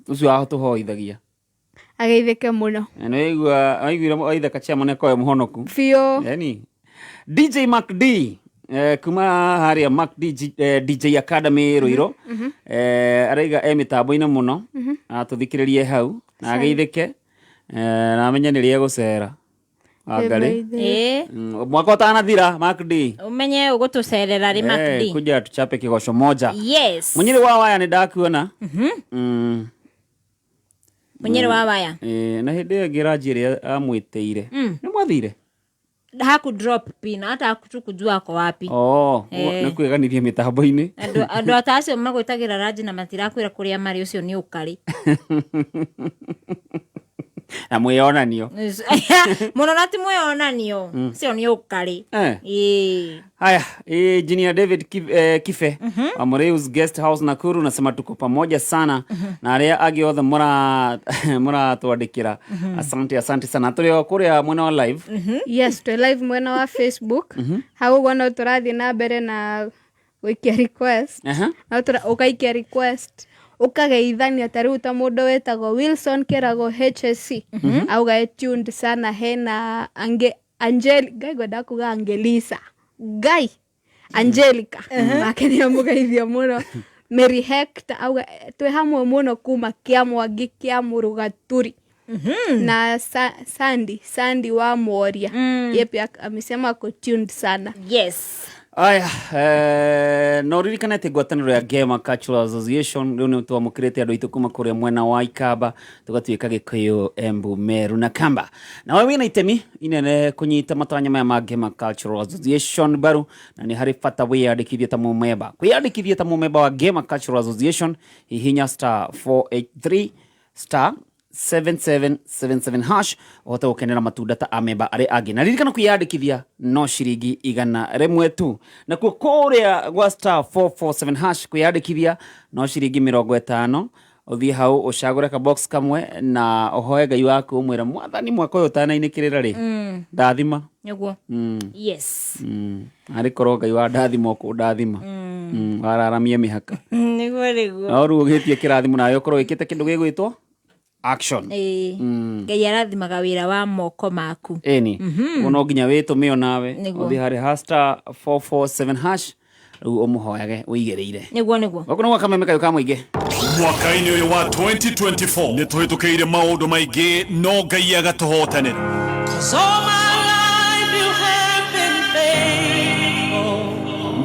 Ũcio watũhoithagia. Ageithĩke mũno. Na nĩwaigua waiguire Waithaka chairman akoe mũhonoku. Biũ. Yani DJ Mac D kuma harĩa Mac D, DJ Academy Ruiro araiga e mĩtambo-inĩ mũno atũthikĩrĩrie hau na ageithĩke na amenye nĩ rĩe gũcera Wangarĩ. Ĩĩ. Mwaka ũtanathira Mac D. Ũmenye ũgũtũcerera rĩ Mac D. Kuja tuchape kigosho moja. Yes. Mũnyĩrĩ wa waya nĩ ndakuona. Mũnyĩrĩ wa waya. Na hĩndĩ ĩyo ĩngĩ ranji ĩrĩa amwĩtĩire nĩ mwathire? Haku drop pin hata hatukujua ako wapi. Oh, nĩ kwĩganirie mĩtambo-inĩ. Andũ ata acio magwĩtagĩra ranji na matirakwĩra kũrĩa marĩ ũcio nĩ ũkarĩ. Na mwĩyonanio. Mũno na ti mwĩyonanio. Ũcio nĩ ũkarĩ. Ĩĩ. Haya, Engineer David Kife wa Moreus Guest House Nakuru nasema tuko pamoja sana na arĩa angĩ othe mũratwandĩkĩra. Asante, asante sana. Tũrĩ o kũrĩa mwena wa live. Yes, twĩ live mwena wa Facebook. Hau ũguo no tũrathiĩ na mbere na gũikia request. No ũgaikia request ũkageithania ta rĩu ta mũndũ wĩtagwo Wilson Kĩrago HSC auga e tuned sana hena ange Angel Ngai ngwenda kuga Angelisa Ngai Angelica nake nĩ amũgeithia mũno Mary Hector auga twĩ hamwe mũno kuma kĩa Mwangi kĩa Mũrũgaturi na Sandy wa Mworia ye pia amesema ako tuned sana. Yes. Aya, no ririkane atä ngwatanĩro ya Gema Cultural Association rĩu nĩ twamũkĩrĩte andũ aitũ kuma kũrĩa mwena wa Ikamba, tũgatuĩka Gĩkũyũ, Embu, Meru na Kamba. Nawe wĩna itemi inene kũnyita matanya maya ma Gema Cultural Association mbaru, na nĩ harĩ bata wĩyandĩkithie ta mũmemba. Kwĩyandĩkithia ta mũmemba wa Gema Cultural Association, hihinya *483 *7777 hash ũhote gũkenera matunda ta amemba arĩa angĩ. Na ririkana kwĩyandĩkithia no ciringi 100 tu. Nakuo kũrĩa gwa *447 hash kwĩyandĩkithia no ciringi 50. Ũthiĩ hau ũcagũre ka box kamwe na ũhoe Ngai waku, ũmwĩre, Mwathani, mwaka ũyũ ũtanainĩkĩrĩra rĩ, ndathima. Nĩguo. Yes. Arĩ korwo Ngai wa ndathima ũkũndathima. Wararamie mĩhaka. Nĩguo nĩguo. No rĩu ũgĩtie kĩrathimo, nawe ũkorwo wĩkĩte kĩndũ gĩgwĩtwo action. Ĩĩ. Ngai arathimaga wĩra wa moko maku. Ĩni. Ũguo no nginya wĩtũme onawe. Nĩguo. Ũthiĩ harĩ ha *447 hash, rĩu ũmũhoyage ũigĩrĩire. Nĩguo nĩguo. Gũkũ nĩ gwa Kameme kayũ ka mũingĩ. Mwaka-inĩ ũyũ wa 2024 nĩ tũhĩtũkĩire maũndũ maingĩ, no Ngai agatũhotanĩra. 'Cause all my life you have been faithful.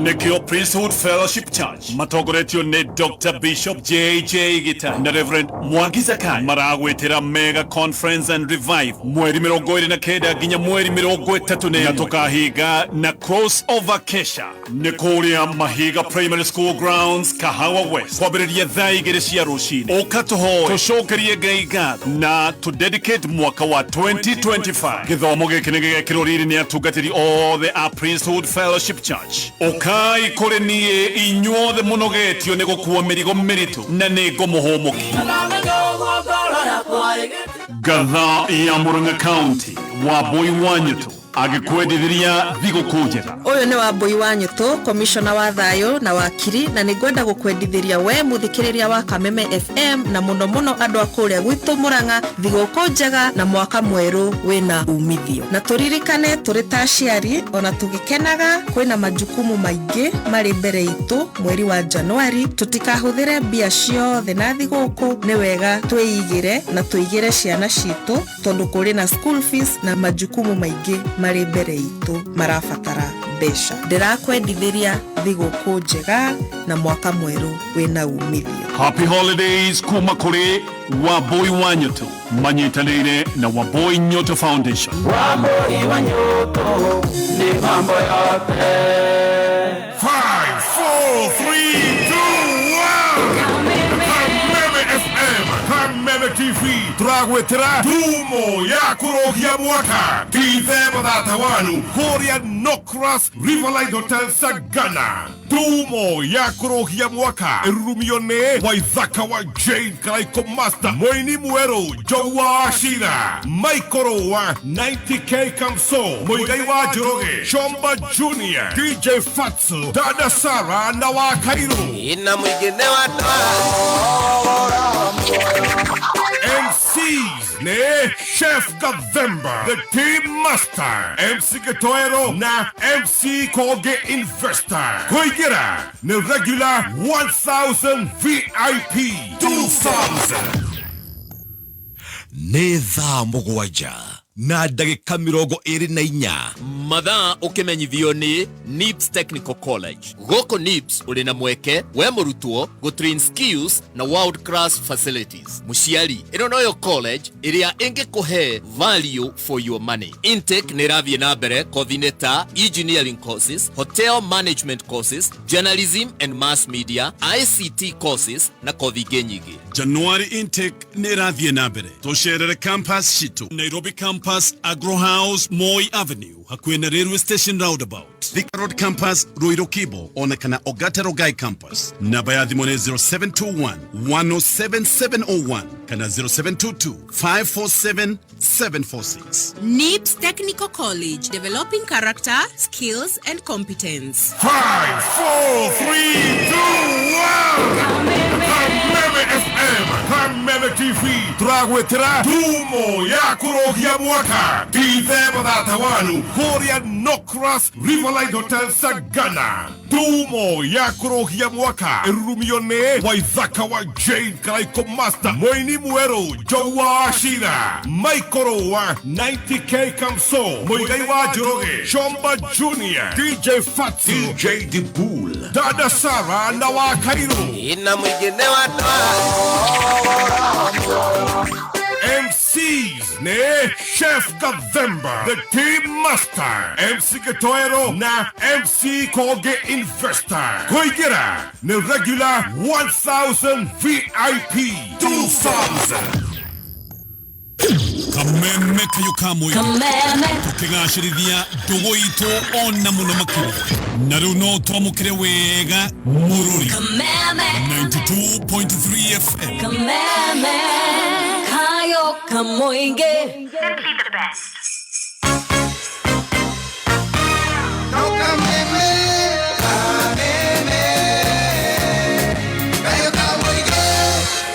Nĩkĩo Priesthood Fellowship Church matongoretio nĩ Dr Bishop JJ Gita na Reverend Mwangi Zakai maragwĩtĩra mega conference and revival mweri 29 nginya mweri 31, tũkahinga na cross over kesha nĩ kũrĩa Mahiga Primary School grounds, Kahawa West, kwambĩrĩria thaa 2 cia rũcinĩ. Ũka tũhoe, tũcokerie Ngai ngatho na tũdedicate mwaka wa 2025. Gĩthomo gĩkĩ nĩ gĩgekĩrwo riri nĩ atungatĩri othe a Priesthood Fellowship Church. Ũkai kũrĩ niĩ inyuothe mũnogetio nĩ gũkua mĩrigo mĩritũ, na nĩ ngũmũhũmũkia. Ngatha ya Murang'a County, Wambui wa Nyutu, agĩkwendithĩria thigũkũ njega. Ũyũ nĩ Wambui wa Nyũtũ, komishona wa thayũ na wakiri, na nĩ ngwenda gũkwendithĩria we mũthikĩrĩria wa Kameme FM, na mũno mũno andũ a kũrĩa gwitũ Mũrang'a, thigũkũ njega na mwaka mwerũ wĩna umithio. Na tũririkane tũrĩ ta aciari, ona tũgĩkenaga, kwĩna majukumu maingĩ marĩ mbere itũ mweri wa Januari. Tũtikahũthĩre mbia ciothe na thigũkũ, nĩ wega twĩigĩre na tũigĩre ciana citũ, tondũ kũrĩ na school fees na majukumu maingĩ marĩ mbere itũ marabatara mbeca. Ndĩrakwendithĩria thigũkũ njega na mwaka mwerũ wĩna umithio. Happy holidays kuma kũrĩ Wambui wa Nyutu manyitanĩire na Wambui Nyutu Foundation. Wambui wa Nyutu ni mambo yote. 5, 4, 3, 2, 1. Kameme FM, Kameme TV, turagwetera dumo ya kurogia mwaka Dithemba 31 kuria Nocras Riverlight Hotel, Sagana. Dumo ya kurogia mwaka ĩrurumio nĩ Waithaka wa Jane Karaiko Master, Moini Mwerũ, Njogu wa Ashira, Michael wa 90K Kamso, Muigai wa Njoroge, Chomba Junior, DJ Fatso, Dada Sara na wa Kairo. Ina mwingine wa MCs ne Chef Gavemba, The Team Master, MC Getoero na MC Koge Investor. Kuingira ni regular 1000, VIP 2000. Nĩ thaa 7:24. Mathaa ũkĩmenyithio nĩ NIBS Technical College. Gũkũ NIBS ũrĩ na mweke we mũrutwo gũtrain skills na world class facilities. Mũciari, ĩno noyo college ĩrĩa ĩngĩkũhe value for your money. Intake nĩ ĩrathiĩ na mbere kothi-inĩ ta engineering courses, hotel management courses, journalism and mass media, ICT courses na kothi ingĩ nyingĩ. January intake nĩ ĩrathiĩ na mbere. Tũcerere campus citũ, Nairobi campus, Agro House, Moi Avenue, hakuhĩ na railway station roundabout, Thika Road campus, Ruiru Kibo, ona kana Ogata Rogai campus. Namba ya thimũ nĩ 0721 107 701 kana 0722 547 746. NIBS Technical College, developing character, skills, and competence. 5, 4, 3, 2, 1. Kameme FM, Kameme TV, turagwetera dumo ya kurogia mwaka. Mwaka Dithemba 31 kũrĩa Nocras Riverlight Hotel Sagana. Ndumo ya kũrũgia mwaka ĩrurumio nĩ Waithaka wa Jane Karaiko Master, Mũini Mwerũ, Njogu wa Wachira, Michael wa 90K Kamso, Mũigai wa Njoroge, Chomba Junior, DJ Fatsu, DJ Dibul, Dada Sara na wa Cairo. Ina mwingine wa MCs ne Chef Gavemba, The Team Master, MC Gatoero na MC Koge Investor. Koigira ne regular 1000, VIP 2000. Kameme kayo kamwe. Kameme. Tukigacĩrithia ndũgũ itũ ona mũno makĩria na rĩu no twamũkĩre wega mũrũri. Kameme. 92.3 FM. Kameme. Kayo kamoinge. Simply the best.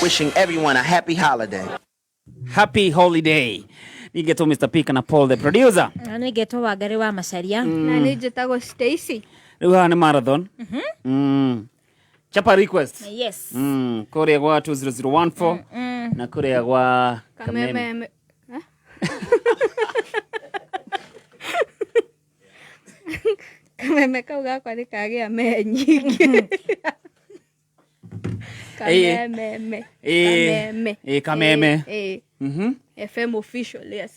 Wishing everyone a happy holiday. Happy holiday. Nigetwo Mr. P kana Paul the producer. Na nĩngetwo Wangari wa Macharia. Na nĩ njĩtagwo Stacy. Rĩu haha nĩ marathon. Chapa request. Yes. Kũrĩa gwa 20014 na kũrĩa gwa Kameme. Kameme. Eh? Kameme kau gakwa nĩ kagĩa me nyingĩ. Kameme. Kameme. Kameme. FM official, yes.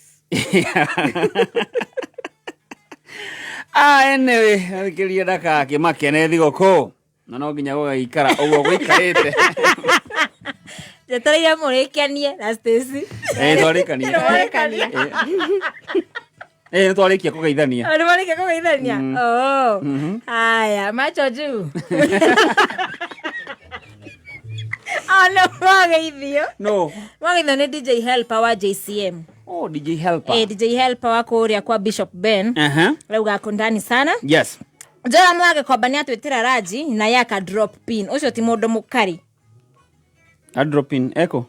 Anyway, athikĩrĩria ndakakĩmakene thigũkũ na no nginya gũgaikara ũguo gũikarĩte. Njetereire mũrĩkanie na Stacy. Twarĩkania. Nĩmwarĩkania. Nĩtwarĩkia kũgeithania. Nĩmwarĩkia kũgeithania? Oh. Haya, macho juu. Ano mwageithio? No. Mwageithio nĩ DJ Helper wa JCM. Oh, DJ Helper. DJ Helper wa kũrĩa kwa Bishop Ben. Rauga ako ndani sana. Yes. Njora mwage kwamba nĩ atwĩtĩra ranji na yaka drop pin. Ũcio ti mũndũ mũkari. A drop pin eko.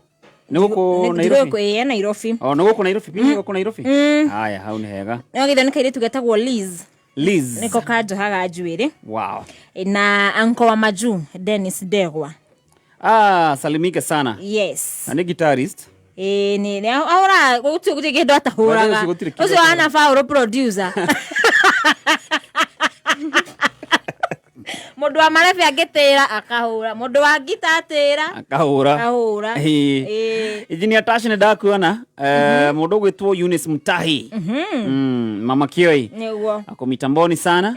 Nĩ gũkũ Nairobi. Gũkũ ĩĩ Nairobi. Oh, nĩ gũkũ Nairobi. Pin gũkũ Nairobi. Haya, hau nĩ hega. Nĩwageithio nĩ kairĩtu getagwo Liz. Liz. Nĩko kanjohaga njuĩrĩ. Wow. Na anko wa majuu Dennis Ndegwa. Salimike sana. Yes. Na nĩ guitarist. Nĩ ahũraga gũtirĩ kĩndũ atahũraga. Ũcio hana Paul producer. Mũndũ wa marebe angĩtĩra akahũra, mũndũ wa ngita atĩra akahũra. Akahũra. Engineer Tash nĩ ndakuona. Mũndũ ũgwĩtwo Eunice Mutahi. Mama Kioi. Nĩguo. Ako mitamboni sana.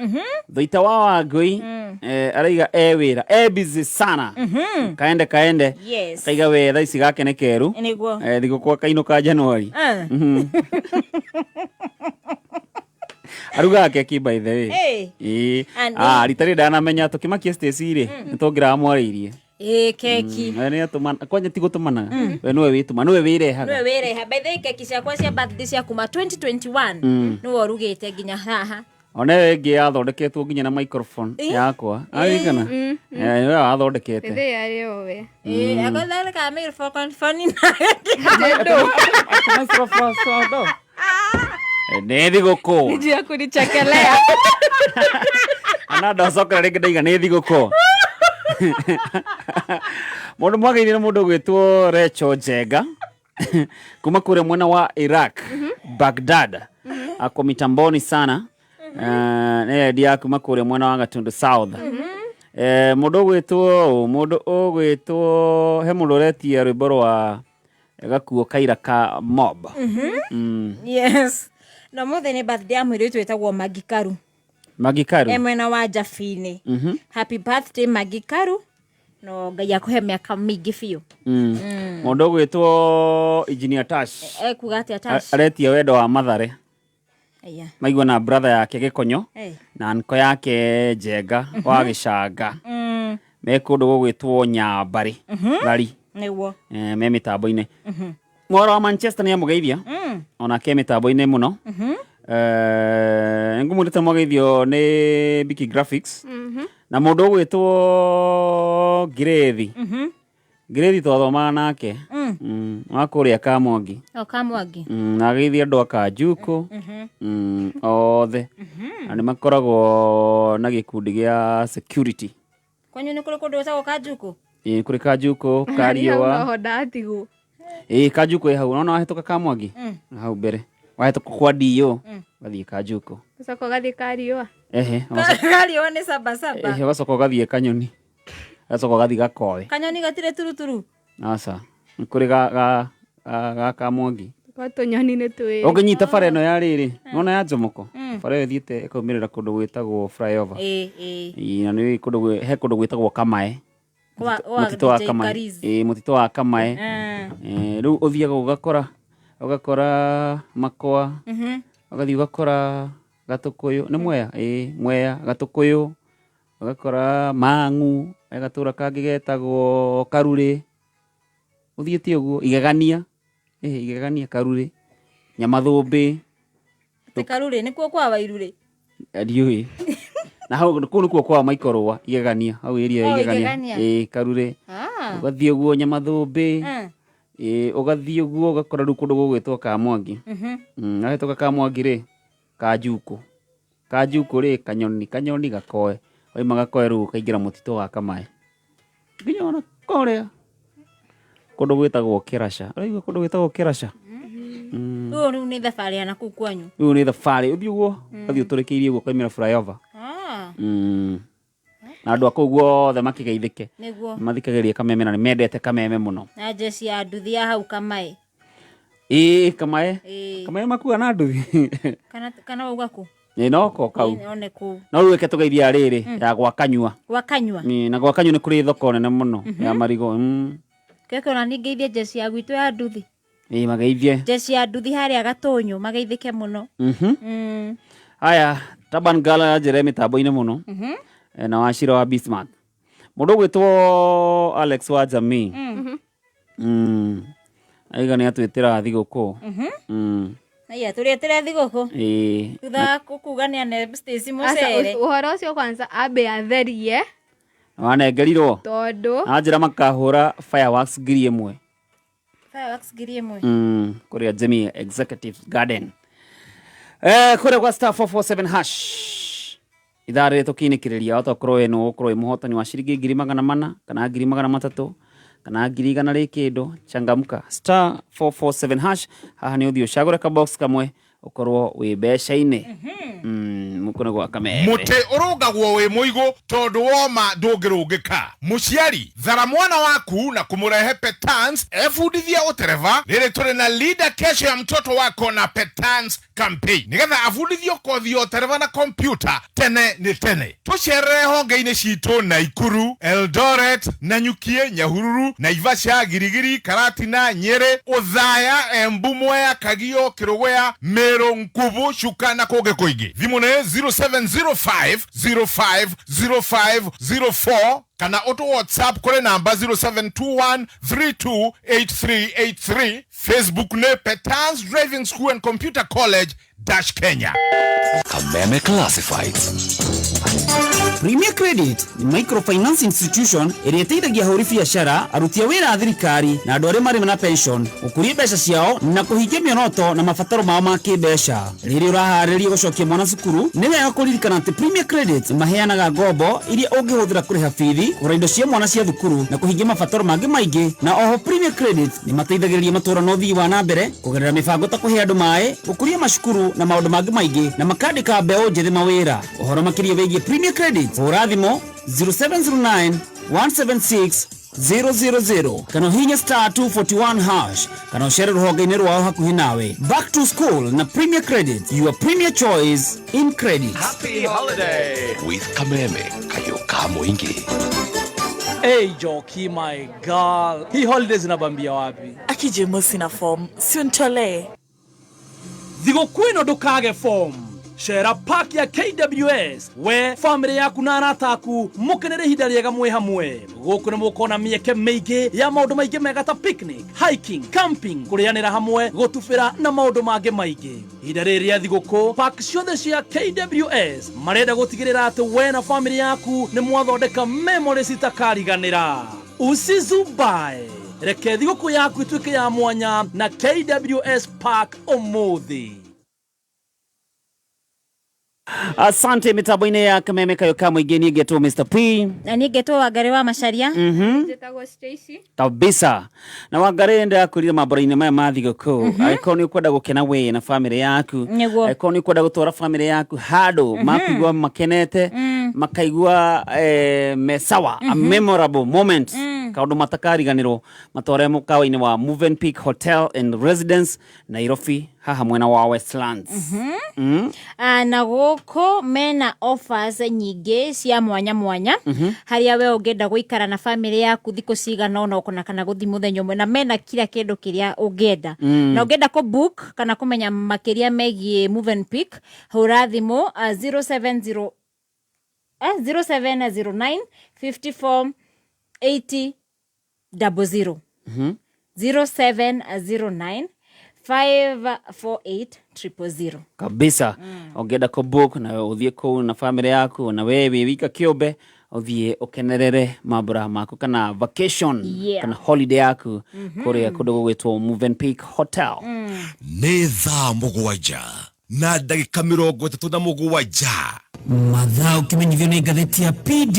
Thoita wa Wangui. Araiga e wĩra, e busy sana. Kaende kaende. Yes. Kaiga we thaa ici gake nĩ keru. Nĩguo. Thigũkũ akainũka January. Arugaga keki by the way. Rita rĩrĩ ndanamenya tũkĩmakia Stacy rĩ, nĩ tũngĩramwarĩirie. Keki. We nĩ atũmana, kwanja ti gũtũmanaga. We nĩwe wĩtũma, nĩwe wĩrehaga. Nĩwe wĩreha. By the way, keki ciakwa cia birthday cia kuma 2021 nĩwe ũrugĩte nginya haha. Ona ĩyo ĩngĩ yathondeketwo nginya na microphone yakwa. Aririkana? Nĩwe wathondekete. Ĩthĩ yarĩ o we. Akothondeka microphone na. Nĩ thigũkũ. Nĩ njia kũnichekelea. Ana ndacokera rĩngĩ ndaiga nĩ thigũkũ. Mũndũ mwageithio nĩ mũndũ ũgwĩtwo Recho Njenga kuma kũrĩa mwena wa Iraq, Baghdad. Ako mitamboni sana. Nĩ endia kuma kũrĩa mwena wa Gatundu South. Mũndũ ũgwĩtwo he mũndũ ũretia rwĩmbo rwa gakuo kaira ka mob. Yes. Na mũthĩ nĩ birthday ya mũirĩtu wĩtagwo Maggie Karu. Maggie Karu. Mwena wa Jafini. Happy birthday Maggie Karu. No Ngai akũhe mĩaka mĩingĩ biũ. Mũndũ ũgwĩtwo Engineer Tash. Kuga atĩa Tash? Aretia wendo wa Mathare. Aya. Maigua na brother yake Gĩkonyo na nko yake Njenga wa Gĩcanga. Me kũndũ gũgwĩtwo Nyambarĩ. Rari. Nĩguo. Me mĩtambo-inĩ. Mworo wa Manchester nĩ amũgeithia. Onake mĩtambo-inĩ mũno. Ngũmwĩrĩte mwageithio nĩ Biki Graphics. Na mũndũ ũgwĩtwo Ngirĩthi. Ngirĩthi twathomaga nake. Wa kũrĩa Kamwangi. O Kamwangi. Na ageithia andũ a Kanjukũ. Othe. Na nĩ makoragwo na gĩkundi gĩa security. Kwanyu nĩ kũrĩ kũndũ gwĩtagwo Kanjukũ? Ĩĩ, kũrĩ Kanjukũ, Kariũa. Noho ndatigwo. Ĩĩ, Kanjukũ ĩ hau. Ũrona wahĩtũka Kamwangi? Hau mbere. Wahĩtũka kwa DO, ũgathiĩ Kanjukũ. Ũcoka ũgathiĩ Kariũa. Ehe. Kariũa nĩ sabasaba. Ehe, ũgacoka ũgathiĩ Kanyoni. Ũgacoka ũgathiĩ Gakoe. Kanyoni gatirĩ turuturu. Aca. Nĩ kũrĩ ga Kamwangi. Kwa tũnyoni nĩ twĩrĩ. Ũngĩnyita bara ĩno ya rĩrĩ, nĩwona ya Jomoko? Bara ĩyo ĩthiĩte ĩkaumĩrĩra kũndũ gwĩtagwo flyover. Ĩĩ, ĩĩ. Ĩĩ, na nĩ kũndũ he kũndũ gwĩtagwo Kamae. Kwa Mũtitũ wa DJ Kamae. Kariz. Ĩĩ, mũtitũ wa Kamae. Rĩu ũthiaga ũgakora Makwa, ũgathiĩ ũgakora Gatũkũyũ, nĩ Mwea? Ĩĩ, Mwea, Gatũkũyũ, ũgakora Mang'u, he gatũra kangĩ getagwo Karurĩ. Ũthiĩte ũguo, Igegania. Ĩĩ, Igegania, Karurĩ, Nyamathũmbĩ. Atĩ Karurĩ nĩkuo kwa Wairurĩ? Ndiũĩ. Na hau kũu nĩkuo kwa Maikorũa, Igegania, hau area ya Oh, Igegania. Igegania. Ĩĩ, Karurĩ. Ũgathiĩ ũguo Nyamathũmbĩ. Ĩĩ, ũgathiĩ ũguo ũgakora rĩu kũndũ gũgwĩtwo Kamwangi. Wahĩtũka Kamwangi rĩ, Kanjukũ. Kanjukũ rĩ, Kanyoni, Kanyoni Gakoe. Wauma Gakoe rĩu ũkaingĩra mũtitũ wa Kamae. Nginya ona kũrĩa kũndũ gwĩtagwo Kĩraca. Ũraigua kũndũ gwĩtagwo Kĩraca? Rĩu rĩu nĩ thabarĩ ya nakũu kwanyu. Rĩu nĩ thabarĩ ũthiĩ ũguo, ũgathiĩ ũtũrĩkĩirie ũguo ũkaumĩra flyover. Na andũ a kũu guothe makĩgeithĩke. Nĩguo. Mathikagĩrĩria Kameme na nĩ mendete Kameme mũno. Na jeshi ya nduthi ya hau Kamae. Ĩĩ, Kamae. Ĩĩ. Kamae makuaga na nduthi. Kana wauga kũ? Ĩĩ, noko kau. Ĩĩ, one kũu. No rĩu reke tũgeithia rĩrĩ ya gwa Kanyua. Gwa Kanyua. Ĩĩ, na gwa Kanyua nĩ kũrĩ thoko nene mũno ya marigũ. Keke ona ningĩithie jeshi ya gwitũ ya nduthi. Ĩĩ, mageithie. Jeshi ya nduthi harĩa Gatũnyũ mageithĩke mũno. Haya, Taban Gala ya njĩra mĩtambo-inĩ mũno. Na Wachira wa Bismarck. Mũndũ ũgwĩtwo Alex wa Jamii. Aiga nĩ atwĩtĩra thigũkũ. Aya tũrĩetĩre thigũkũ. Ĩĩ. Thutha wa kuga nĩ ane Stacy Aca, mũcere. ũhoro ũcio kwanza ambe atherie Wanengerirwo. tondũ Anjĩra makahũra fireworks 1000. Fireworks 1000. Kũrĩa Jamii Executive Garden. Kũrĩa gwa star 447 hash. Ithaa rĩrĩ tũkĩinĩkĩrĩria wahota gũkorwo we nĩwe ũgũkorwo wĩ mũhotani wa ciringi 400,000 kana 300,000 kana 100,000 rĩ kĩndũ. Changamka star 447 hash. Haha nĩ ũthiĩ ũcagũre ka box kamwe ũkorwo wĩ mbeca-inĩ. Mũkũ nĩ gwa Kameme. Mũtĩ ũrũngagwo wĩ mũigũ tondũ woma ndũngĩrũngĩka. Mũciari thara mwana waku na kũmũrehe Petans ebundithie ũtereba. Rĩrĩ tũrĩ na Linda kesho ya mtoto wako na Petans campaign nĩgetha abundithio kothi ya ũtereba na kompyuta tene nĩ tene. Tũcerere honge-inĩ citũ Naikuru, Eldoret, Nanyukie, Nyahururu, Naivasha, Girigiri, Karatina, Nyeri, Othaya, Embu, Mwea, Kagio, Kĩrũgũya, Meru, Nkubu, Chuka na kũngĩ kũingĩ. Thimũ nĩ 0705 05 05 04 kana ũtũ WhatsApp kũrĩ namba 0721 328383. Facebook nĩ Petans Driving School and Computer College dash Kenya. Kameme Classifieds. Premier Credit ni microfinance institution ĩrĩa ĩteithagia ahũri biacara, aruti a wĩra a thirikari na andũ arĩa marĩ na pension gũkũria mbeca ciao na kũhingia mĩoroto na mabataro mao ma kĩmbeca. Rĩrĩa ũraharĩria gũcokia mwana cukuru, nĩ wega kũririkana atĩ Premier Credit maheanaga ngombo iria ũngĩhũthĩra kũrĩha bithi, kũgũra indo cia mwana cia thukuru na kũhingia mabataro mangĩ maingĩ. Na oho Premier Credit nĩ mateithagĩrĩria matũũra na ũthii wa na mbere kũgerera mĩbango ta kũhe andũ maĩ, gũkũria macukuru na maũndũ mangĩ maingĩ, na makandĩka mbeũ njĩthĩ mawĩra. Ũhoro makĩria wĩgiĩ Premier Credit, hũra thimũ 0709 176 000 kana ũhihinye star 241 hash kana ũcere rũhonge-inĩ rwao hakuhĩ nawe. Back to school na Premier Credit, your premier choice in credit. Happy holiday with Kameme Kayoka Mwingi. Hey Joki, my girl. Hii holidays inabambia wapi? Akijemo sina form, si unitolee. Thigũkũ ĩno ndũkage form. Cera park ya KWS we family yaku na arata aku mukenere ihinda rĩega mwĩ hamwe. Gũkũ nĩ mũkona mĩeke mĩingĩ ya maũndũ maingĩ mega ta picnic, hiking, camping, kũrĩanĩra hamwe, gũtubĩra na maũndũ mangĩ maingĩ. Ihinda rĩrĩ rĩa thigũkũ, park ciothe cia KWS marenda gũtigĩrĩra atĩ we na family yaku nĩ mwathondeka memories itakariganĩra. Usizubae, reke thigũkũ yaku ĩtuĩke ya mwanya na KWS Park ũmũthĩ. Asante mitambo-inĩ ya Kameme Kayo ka Mũingĩ, niĩ ngetwo Mr P. Na niĩ ngetwo Wangari wa Macharia. Njĩtagwo Stacy. Kabisa. Na Wangari, ndĩrakwĩrire mambura-inĩ maya ma thigũkũ, angĩkorwo nĩ ũkwenda gũkena we na famĩlĩ yaku, angĩkorwo nĩ ũkwenda gũtwara famĩlĩ yaku handũ makuigua makenete, makaigua me sawa, a memorable moment, kaũndũ matakariganĩrwo, matware mũkawa-inĩ wa Movenpick Hotel and Residence Nairobi, haha mwena wa Westlands. Na gũkũ mena offers nyingĩ cia mwanya mwanya, harĩa we ũngĩenda gũikara na famĩlĩ yaku thikũ cigana ũna ũkona kana gũthiĩ mũthenya ũmwe, na mena kila kĩndũ kĩrĩa ũngĩenda. Na ũngĩenda kũ book kana kũmenya makĩria megiĩ Movenpick, hũra thimũ 070 0709 54 80 00, 0709 548 000. Kabisa. Ũngĩenda kũbook na ũthiĩ kũu na famĩlĩ yaku, na we wĩ wika kĩũmbe, ũthiĩ ũkenerere mambura maku kana vacation kana holiday yaku kũrĩa kũndũ gũgwĩtwo Movenpick Hotel. Nĩ thaa 7:37. Mathaa ũkĩmenyithio nĩ ngathĩti ya PD.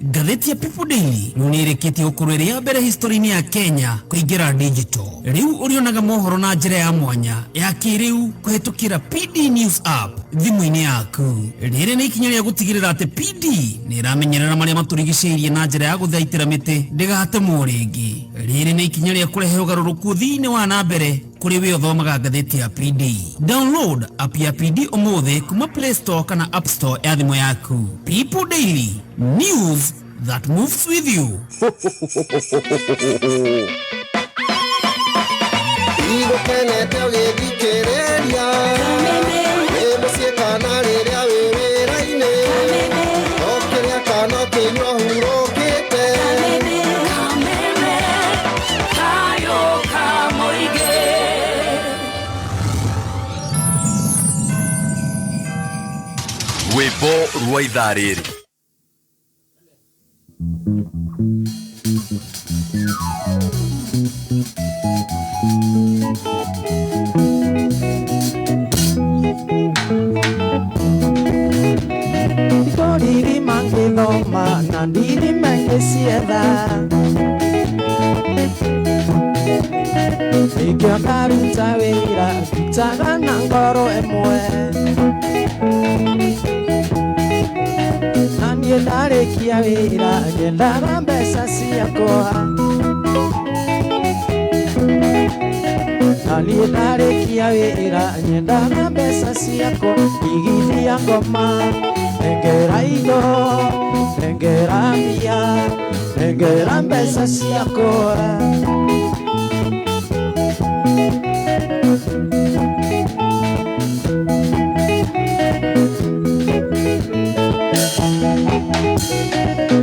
Ngathĩti ya People Daily rĩu nĩ ĩrĩkĩtie gũkorwo ĩrĩ ya mbere history-inĩ ya Kenya kũingĩra digital. Rĩu ũrĩonaga mohoro na njĩra ya mwanya ya kĩrĩu kũhetũkĩra PD News app thimũ-inĩ yaku. Rĩrĩ nĩ ikinya rĩa gũtigĩrĩra atĩ PD nĩ ĩramenyerera marĩa matũrigicĩirie na njĩra ya gũthaitĩra mĩtĩ ndĩgatemwo rĩngĩ. Rĩrĩ nĩ ikinya rĩa kũrehe ũgarũrũku thĩinĩ wa na mbere kũrĩ we ũthomaga ngathĩti ya PD. Download app ya PD ũmũthĩ kuma Play Store kana App Store ya thimũ yaku. People Daily, news that moves with you. Igũkenete ũgĩthikĩrĩria wĩ mũciĩ kana rĩrĩa wĩ wĩra-inĩ, ũkĩrĩa kana ũkĩnyua hurũkĩte. Kayo ka Mũingĩ. Rwĩmbo rwa ithaa rĩrĩ. Ndoriri mangĩthoma na ndirima ngĩcietha, nĩkĩo ndaruta wĩra ndutaga na ngoro ĩmwe. Na niĩ ndarĩkia wĩra nyendaga mbeca ciakwa, na niĩ ndarĩkia wĩra nyendaga mbeca ciakwa. Igithia ngoma, nengera indo, nengera mbia, nengera mbeca ciakwa.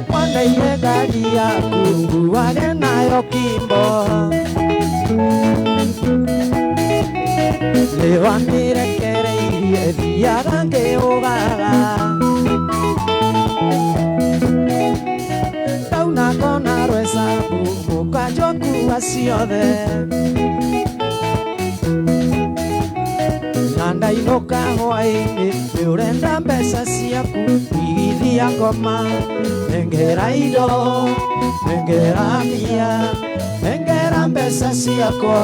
Wanaire ngari yaku nguage nayo kimbo, rĩu thiaga ngĩũgaga. Ndauna kona rwecabu mũkanjokua ciothe, na ndainũka hwaĩ-inĩ nĩũrenda mbeca ciaku. Igithia ngoma, nengera indo, nengera mbia, nengera mbeca ciakwa.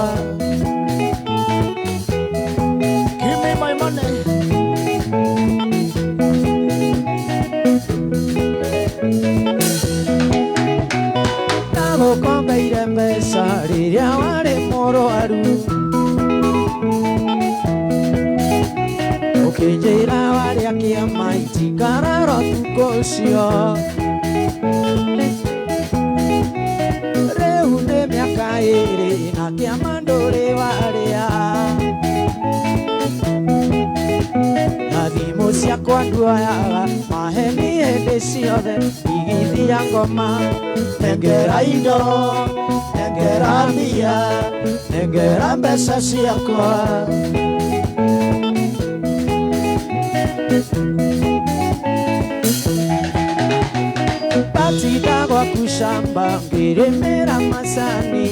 Give me my money. Ndagũkombeire mbeca rĩrĩa warĩ mũrwaru, ũkĩnjĩra warĩa kĩama itikarara ũtukũ ũcio. Rĩu nĩ mĩaka 2 na kĩama ndũrĩ warĩa, na thimũ ciakwa nduoyaga maheni hĩndĩ ciothe. Igithia ngoma, nengera indo, nengera mbia, nengera mbeca ciakwa. Batida gwaku shamba ngĩrĩmĩra macani.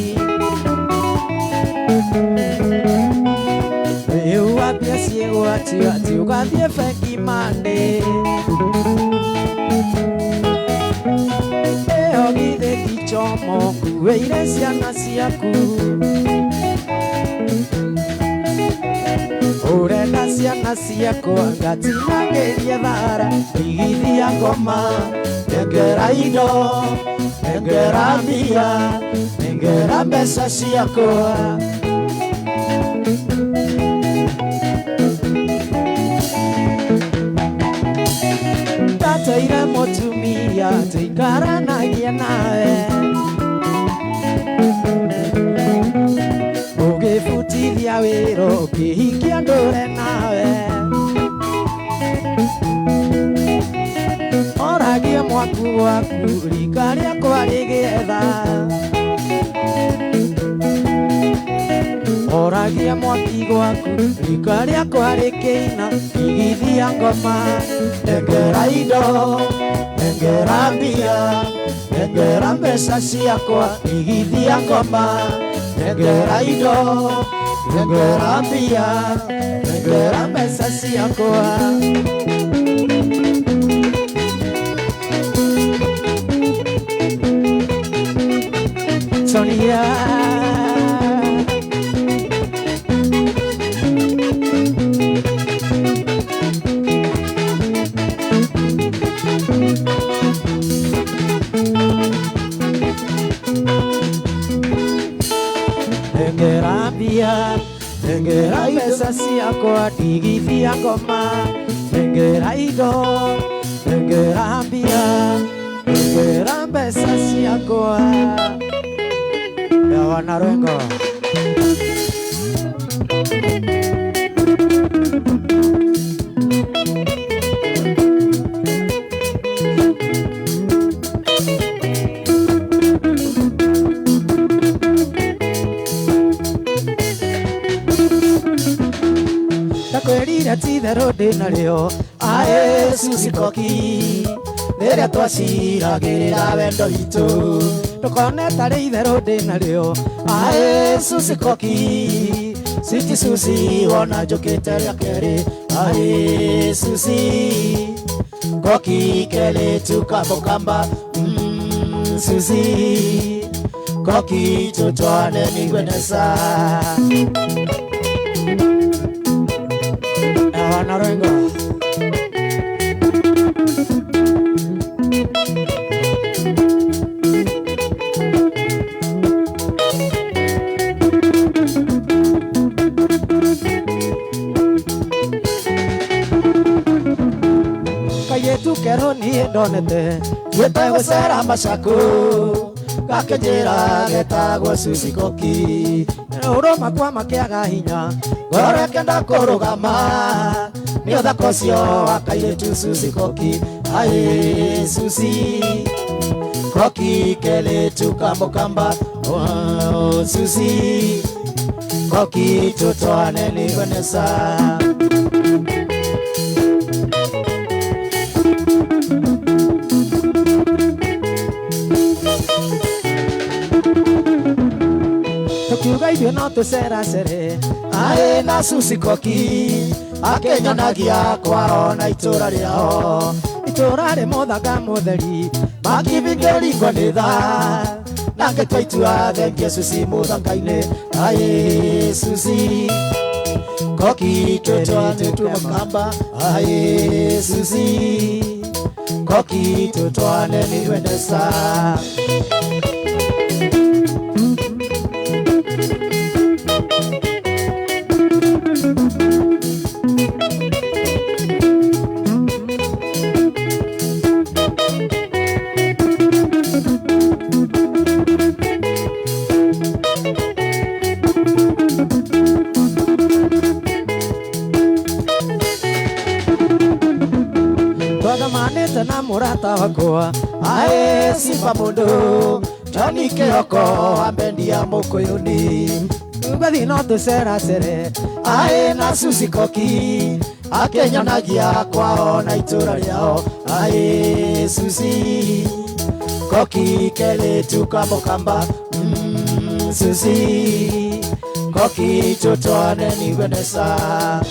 Rĩu wambia ciĩgwatio atĩ ũgathiĩ bengi Monday. Ĩyo githĩ ti njomo nguĩire ciana ciaku. Urenda ciana ciakwa ngatinangĩrie thara. Igithia ngoma nengera indo nengera mbia nengera mbeca ciakwa. Ndateire mũtumia tũikaranagia nawe. Ũgĩbutithia wĩra ũkĩhikia ndũre nawe. Oragie mwaku waku rika rĩakwa rĩgĩetha. Oragie mwaki gwaku rika rĩakwa rĩkĩina. Igithia ngoma nengera indo nengera mbia nengera mbeca ciakwa. Igithia ngoma nengera indo nengera mbia nengera mbeca ciakwa. Sonia nengera mbia nengera mbeca ciakwa. Ndigithia ngoma nengera indo nengera mbia nengera mbeca ciakwa. Ya wana Rwengo. Ndakwĩrire ti itherũ ndĩnarĩo aĩ Susi Koki. Rĩrĩa twaciragĩrĩra wendo witũ ndũkone tarĩ itherũ ndĩnarĩo aĩ Susi Koki. Siti Susi wona njũkĩte rĩa kerĩ aĩ Susi Koki kelĩ tukambũkamba. Susi Koki tũtwane nĩngwendesa. Wana Rwengo. Kayetu kero niĩ ndonete thiĩte gũcera macaku gakĩnjĩra getagwo Susi Koki. Ũrũma kwa makĩaga hinya ngoro ĩkĩenda kũrũgama nĩ ũthaka ũcio wa kairĩtu Susi Koki. Aĩ Susi Koki kelĩtu kamũkamba. Oh, Susi Koki tũtwane nĩngwendesa. Tukiuga ithuĩ no tũceracere aĩ na Susi Koki akĩnyonagia kwao na itũra rĩao. Itũra rĩ mũthanga mũtheri makibingĩringwo nĩ thaa na ngĩtua itua thengie Susi mũthanga-inĩ. Aĩ Susi Koki tũtwane tũmakamba. Aĩ Susi Koki tũtwane nĩngwendesa. Twathamanĩte na mũrata wakwa aĩ Simba mũndũ Johnny Kĩroko ambendia mũkũyũ-inĩ. Tũgathiĩ no tũceracere aĩ na Susi Koki akĩnyonagia kwao na itũra rĩao. Aĩ Susi Koki keletu kamokamba Susi koki tutwane ni Vanessa.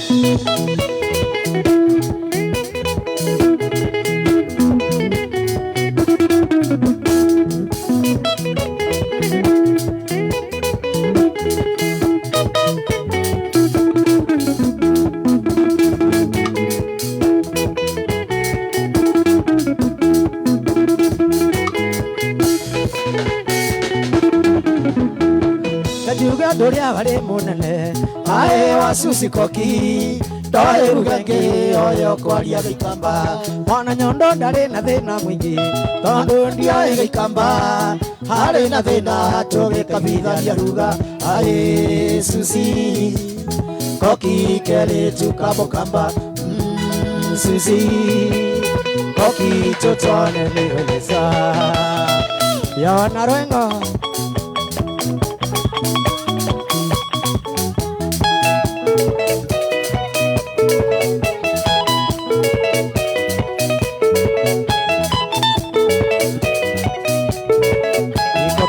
Doria wale munene ae wasusi koki ndoe rugenge oyo kwaria gikamba mwana nyondo ndari na thina mwingi tondu ndioe gikamba hari na thina tugikabithania ruga ae susi koki keletu kamokamba susi koki tutone niweleza yona rwengo.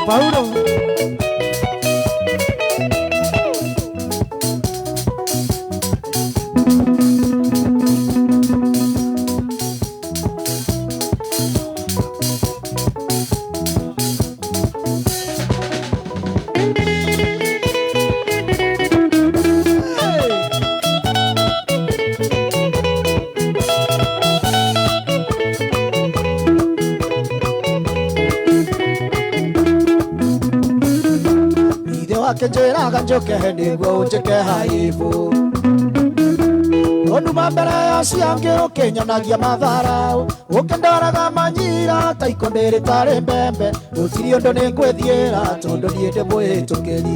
Paulo Kenjera njoke niguo unjike haibu Onuma mbere ya ciangĩ ũkĩnyonagia matharau ũkĩndoraga manyira ta ikonde rĩtarĩ mbembe gũtirĩ ũndũ nĩngwĩthiĩra tondũ niĩ ndĩ mwĩhĩtũkĩri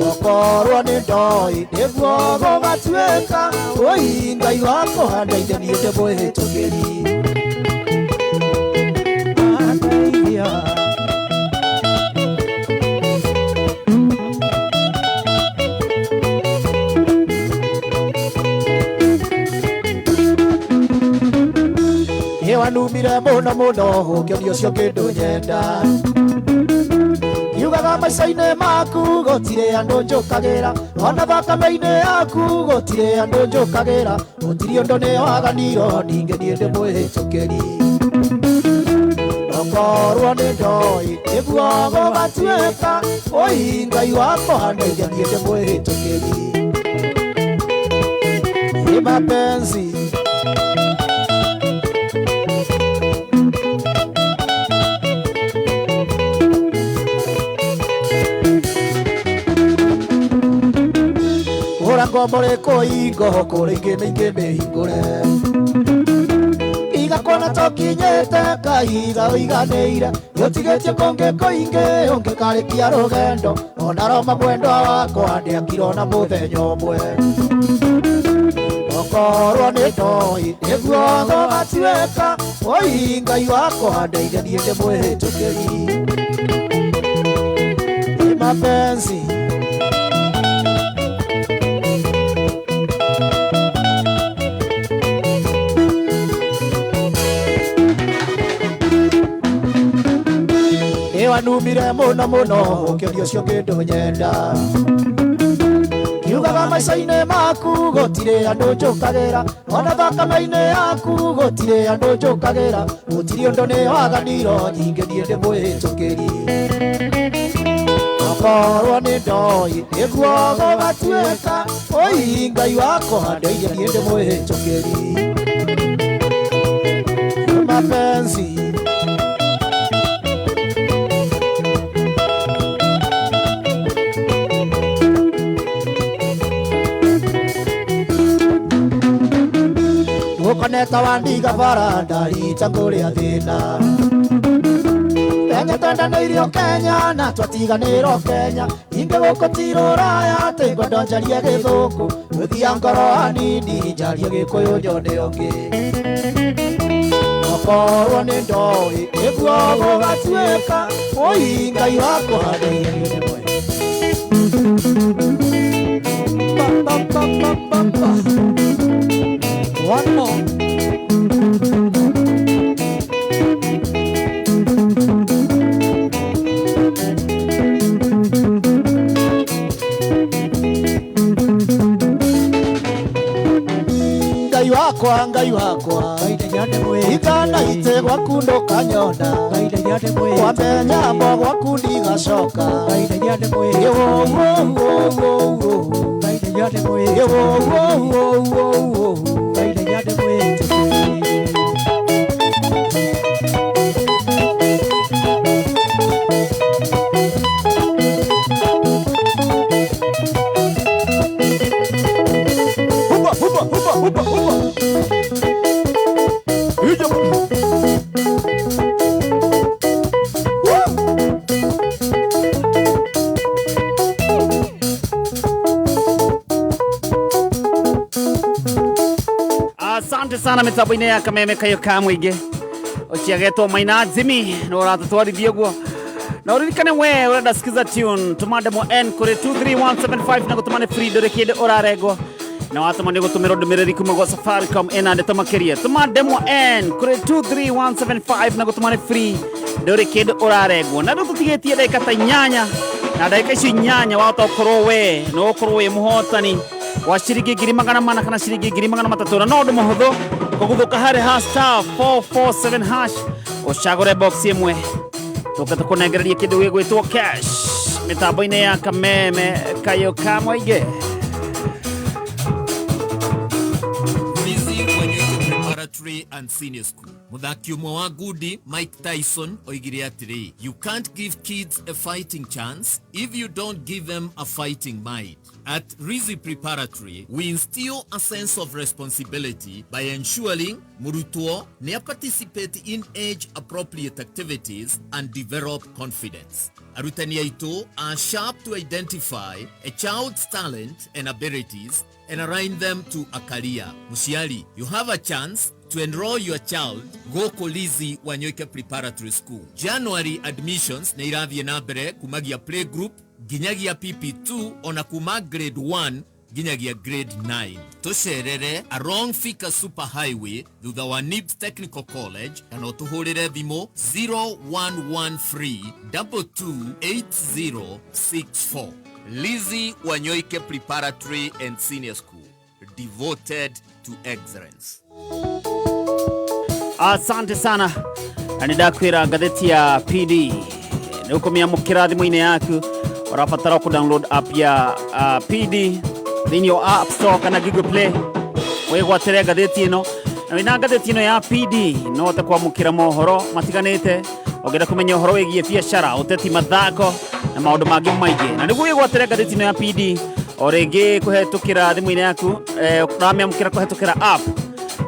okorwo nĩ ndoĩ nĩguo gũgatuĩka ũi Ngai wakwa ndeithia niĩ ndĩ mwĩhĩtũkĩri. Wanumire muno muno ũkĩonio ũcio kĩndũ nyenda kiugaga maica-inĩ maku gũtirĩ andũ njũkagĩra ona thakame-inĩ yaku gũtirĩ andũ njũkagĩra gũtirĩ ũndũ nĩ waganiro ningĩ niĩ ndĩ mwĩhĩtũkĩri okorwo nĩ ndoĩ nĩguo gũgatuĩka ũi Ngai wakwa ndeithia niĩ ndĩ mwĩhĩtũkĩri. Ĩ mapenzi ngombore kũingo kũrĩ ingĩ mĩingĩ mĩhingũre igakona tokinyĩte kahiga ũiganĩire gũtigĩtie kũngĩ kũingĩ ũngĩkarĩkia rũgendo ona Roma mwendwa wakwa ndĩakirona mũthenya ũmwe okorwo nĩ ndoĩ nĩguo gũgatuĩka ũi Ngai wakwa ndeithia niĩ ndĩ mwĩhĩtũkĩri. Ĩ mapenzi wanumire muno muno ũkĩonio ũcio kĩndũ nyenda kiugaga maica-inĩ maku gũtirĩ andũ njũkagĩra ona thakame-inĩ yaku gũtirĩ andũ njũkagĩra gũtirĩ ũndũ nĩ waganiro nyingĩ niĩ ndĩ mwĩhĩtũkĩri okorwo nĩ ndoĩ nĩguo gũgatuĩka ũi Ngai wakwa ndeithia niĩ ndĩ mwĩhĩtũkĩri. Mapenzi Ukoneta wandiga bara ndarita kũrĩa thĩna Kenya twendanĩirio Kenya na twatiganĩrwo Kenya ingĩ gũkũ ti rũraya atĩ ngwenda njarie gĩthũngũ ngũthia ngoro hanini njarie gĩkũyũ nyone ũngĩ okorwo nĩ ndoĩ nĩguo gũgatuĩka ũi Ngai wakwa ndeithia niĩ Ba, ba, ba, ba, ba. One more. Ngai wakwa, Ngai wakwa, ikana ite gwaku ndũkanyona, wambe nyambo gwaku ndigacoka. Huba, huba, huba, huba, huba. Asante sana mitambo-inĩ ya Kameme kayo ka mũingĩ ũciagetwo Maina Jimmy nĩ ũratũtwarithia ũguo na ũririkane we ũrenda sikiza tune tũma ndemwa N kũrĩ 23175 na gũtũma nĩ free ndũrĩ kĩndũ ũrarengwo na watũma nĩ ũgũtũmĩrwo ndũmĩrĩri kuma gwa Safaricom ĩna ndeto makĩria. Tũma ndemwa N kũrĩ 23175 na gũtũma nĩ free ndũrĩ kĩndũ ũrarengwo. Na rĩu tũtigĩtie ndagĩka ta inyanya, na ndagĩka icio inyanya wahota gũkorwo we no ũkorwo wĩ mũhotani wa ciringi 400 kana ciringi 300, na no ũndũ mũhũthũ kũguthũka harĩ ha star 447 hash ũcagũre box ĩmwe tũke tũkũnengererie kĩndũ gĩgwĩtwo cash mĩtambo-inĩ ya Kameme kayo ka mũingĩ. Lizzy Wanyoike Preparatory and Senior School. Muthaki ũmwe wa ngundi Mike Tyson oigire atĩrĩ, you can't give kids a fighting chance if you don't give them a fighting mind. At Rizzi Preparatory, we instill a sense of responsibility by ensuring murutwo nĩ participate in age-appropriate activities and develop confidence. Arutani aitũ are sharp to identify a child's talent and abilities and align them to a career. Mũciari, you have a chance to enroll your child gũkũ Lizzy Wanyoike Preparatory School. January admissions nĩ irathiĩ na mbere kumagia playgroup nginyagia PP2 ona kuma grade 1 nginyagia grade 9. Tũcerere along Thika Super Highway thutha wa NIBS Technical College kana ũtũhũrĩre thimũ 0113 228064. Lizzy Wanyoike Preparatory and Senior School, devoted to excellence. Asante sana na nĩndakwĩra ngathĩti ya PD nĩ ũkũmĩamũkĩra thimũ-inĩ yaku. Ũrabatara kũ download app ya PD thĩinĩ wa App Store kana Google Play wĩgwatĩre ngathĩti ĩno, na wĩna ngathĩti ĩno ya PD no ũhote kwamũkĩra mohoro matiganĩte ũngĩenda kũmenya ũhoro wĩgiĩ biacara, ũteti, mathako na maũndũ mangĩ maingĩ. Na nĩguo wĩgwatĩre ngathĩti ĩno ya PD o rĩngĩ kũhetũkĩra thimũ-inĩ yaku, ũramĩamũkĩra kũhetũkĩra app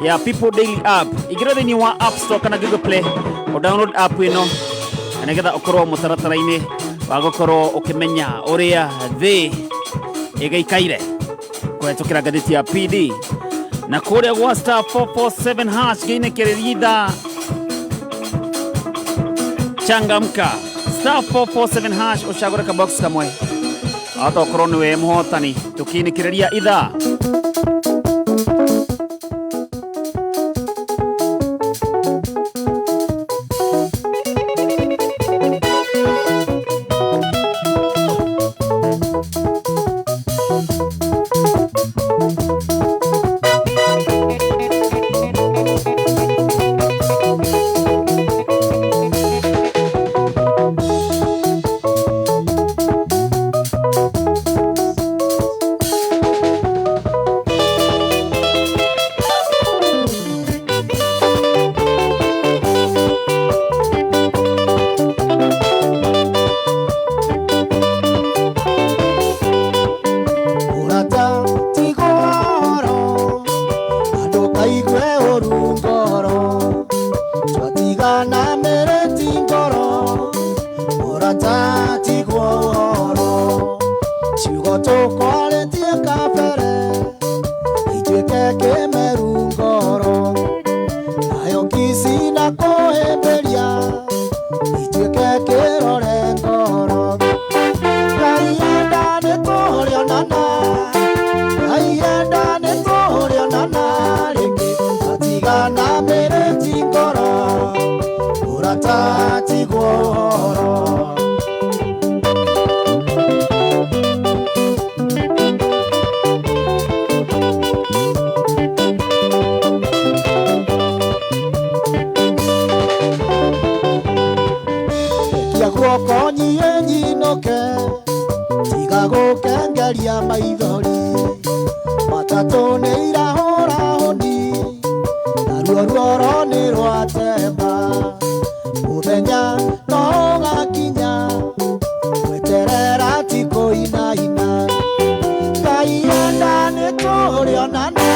ya People Daily app. Ingĩra thĩinĩ wa App Store kana Google Play o download app ĩno na nĩgetha ũkorwo mũtaratara-inĩ wa gũkorwo ũkĩmenya ũrĩa thĩ ĩgĩikaire kũhetũkĩra ngathĩti ya PD. Na kũrĩa gwa star 447 hash ngĩinĩkĩrĩria ithaa changamka star 447 hash ũcagũre kabox kamwe wahota gũkorwo nĩwe mũhotani tũkĩinĩkĩrĩria ithaa. Theria maithori matatũ nĩ irahũra hũni naruo ruoro nĩ rwatemba mũthenya no ũgakinya gweterera ti kũinaina Ngai enda nĩ tũrĩonana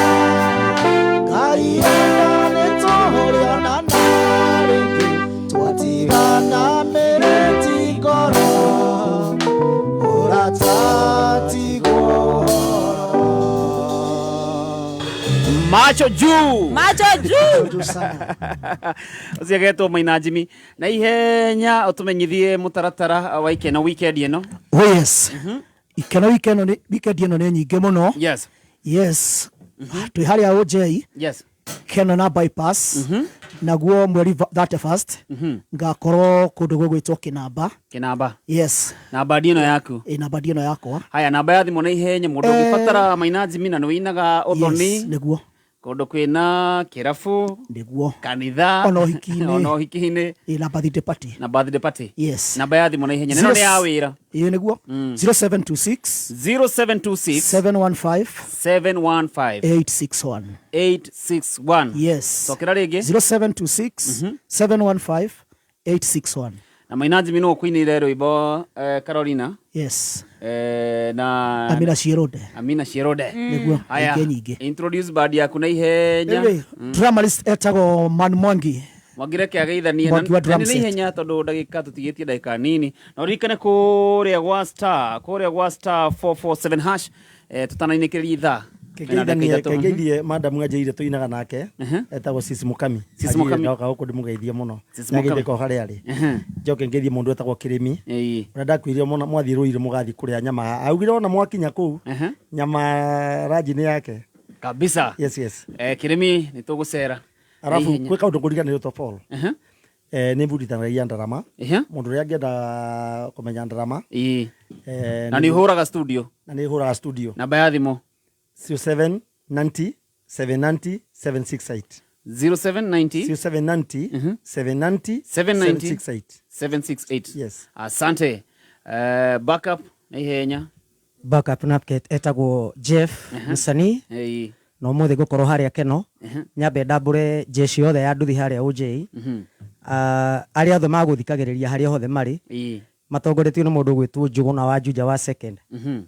Ngai enda nĩ tũrĩonana rĩngĩ twatigana mĩrĩti ngoro ũratatigwo. Macho juu. Macho juu. Ũcio agetwo Maina Jimmy na ihenya ũtũmenyithie mũtaratara wa ikeno weekend ĩno. Oh yes. Ikeno weekend ĩno weekend ĩno nĩ nyingĩ mũno. Yes. Yes. Twĩ harĩa OJ. Yes. Keno na bypass. Naguo mweri 31st ngakorwo kũndũ gũgwĩtwo Kĩnamba. Kĩnamba. Yes. Namba ĩno yaku. Ĩ namba ĩno yakwa. Haya, namba ya thimũ na ihenya mũndũ ũngĩbatara Maina Jimmy na nĩ wĩinaga ũthoni. Yes, nĩguo. Kũndũ kwĩna kĩrabu. Nĩguo. Kanitha. Ona ũhiki-inĩ. Ona ũhiki-inĩ. Ĩ na birthday party. Na birthday party. Yes. Namba ya thimũ na ihenya. Nĩno nĩ ya wĩra. Ĩ nĩguo. 0726 0726 715 715 861. 861. Yes. Cokera rĩngĩ. 0726 715 861. Na Maina Jimmy nũ ũkũinĩire rwĩmbo Carolina. Yes. Na Amina Shirode. Amina Shirode. Nĩguo, Haya, nyingĩ nyingĩ. Introduce band yaku na ihenya. Rĩrĩ, Drumarist etagwo Man Mwangi. Mwangire ageithanie Mwangi wa drum na set. ihenya tondũ ndagĩka tũtigĩtie ndagĩka nini na ũririkane kũrĩa gwa star kũrĩa gwa star 447 hash tũtanainĩkĩrĩria ithaa. Mena ndagĩka ithatũ. Kengeithie madam nganjĩire tũinaga nake etagwo Sis Mukami. Sis Mukami. Ndoka gũkũ ndĩmũgeithie mũno. Sis Mukami. Nyageithĩka o harĩa arĩ. Njoke ngeithie mũndũ wetagwo Kĩrĩmi. Ũrĩa ndakwĩrire mũno mwathiĩ Rũirũ mũgathiĩ kũrĩa nyama. Augire ona mwakinya kũu nyama ranji nĩ yake. Kabisa. Yes, yes. Kĩrĩmi nĩ tũgũcera. Arabu Ihenya. gwĩ kaũndũ ngũriganĩrwo to Paul. Nĩ mbundithanagia ndarama. Mũndũ ũrĩa angĩenda kũmenya ndarama. Na nĩ ũhũraga studio. Na nĩ hũraga studio. Namba ya thimũ. 0790 790 768. 0790 0790 790 790 768. 768. Yes. Asante. Backup na ihenya. Backup napket etagwo Jeff Msanii na ũmũthĩ ngũkorwo harĩa Keno nyambe ndambũre jeshi yothe ya nduthi harĩa OJ. Arĩa othe magũthikagĩrĩria harĩa hothe marĩ matongoretio nĩ mũndũ ũgwĩtwo Njũgũna wa Juja wa second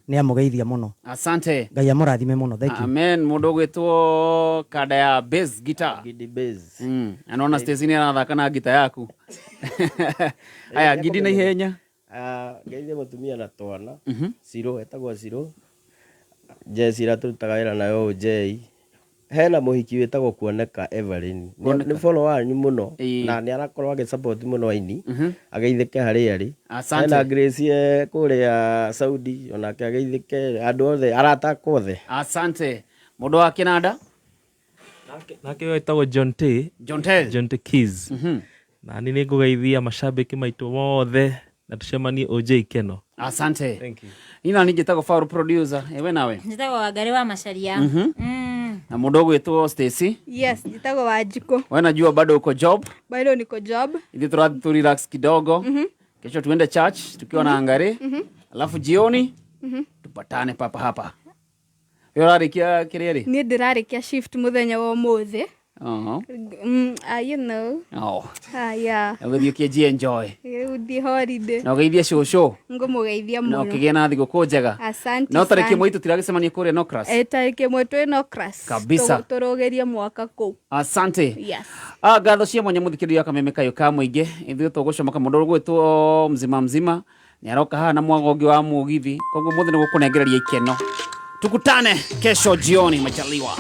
nĩ amũgeithia mũno. Asante. Ngai amũrathime mũno. Thank you. Amen. Mũndũ ũgwĩtwo kanda ya bass guitar. Gidi bass. Anaona Stacy nĩ arathaka na ngita yaku. Aya, Gidi na ihenya. Ngeithie mũtumia na twana. Ciro etagwo Ciro. Jeci ĩrĩa tũrutaga wĩra nayo OJ. Hena mũhiki wĩtagwo Kuoneka Evelyn. Kuoneka. Nĩ follow wanyu mũno na nĩ arakorwo agĩ support mũno aini ageithĩke harĩa arĩ. Asante. Hena Grace kũrĩa Saudi onake ageithĩke andũ othe arata akwa othe. Asante. Mũndũ wa kĩnanda. Nake wetagwo John T. John T. John T Keys. Na nĩ nĩngũgeithia mashabiki maitũ mothe na tũcemanie OJ Keno. Asante. Thank you. Ina nĩ njĩtagwo Faru producer. Ewe nawe. Njĩtagwo Wangari wa Macharia. Na mũndũ ũgwĩtwo Stacy. Yes, njĩtagwo Wanjikũ. Wewe najua bado uko job. Bado niko job. Ithuĩ tũrathiĩ tu relax kidogo. Kesho tuende church tukiwa na Angare. Alafu jioni tupatane papa hapa. Wewe ũrarĩkia kĩrĩa rĩ? Niĩ ndĩrarĩkia shift mũthenya wa ũmũthĩ. Oho. You know. Oh. Yeah. Ũgĩthiĩ ũkĩnji enjoy. Rĩu thiĩ holiday. Na ũgeithie cũcũ. Ngũmũgeithia Na mũno. ũkĩgĩe na thigũkũ njega. Asante No tarĩki sana. ĩmwe itũ tiragĩcemania kũrĩa Nocras. Tarĩki ĩmwe twĩ Nocras. Kabisa. Tũrũgĩrie mwaka kũu. Asante. Yes. Ngatho cia mwanya mũthikĩrĩria wa kameme kayũ ka mũingĩ ithuĩ tũgũcomoka mũndũ ũgwĩtwo mzima mzima nĩ aroka haha na mwago ũngĩ wa mũgithi koguo mũthĩ nĩ gũkũnengereria ikeno. Tukutane kesho jioni majaliwa.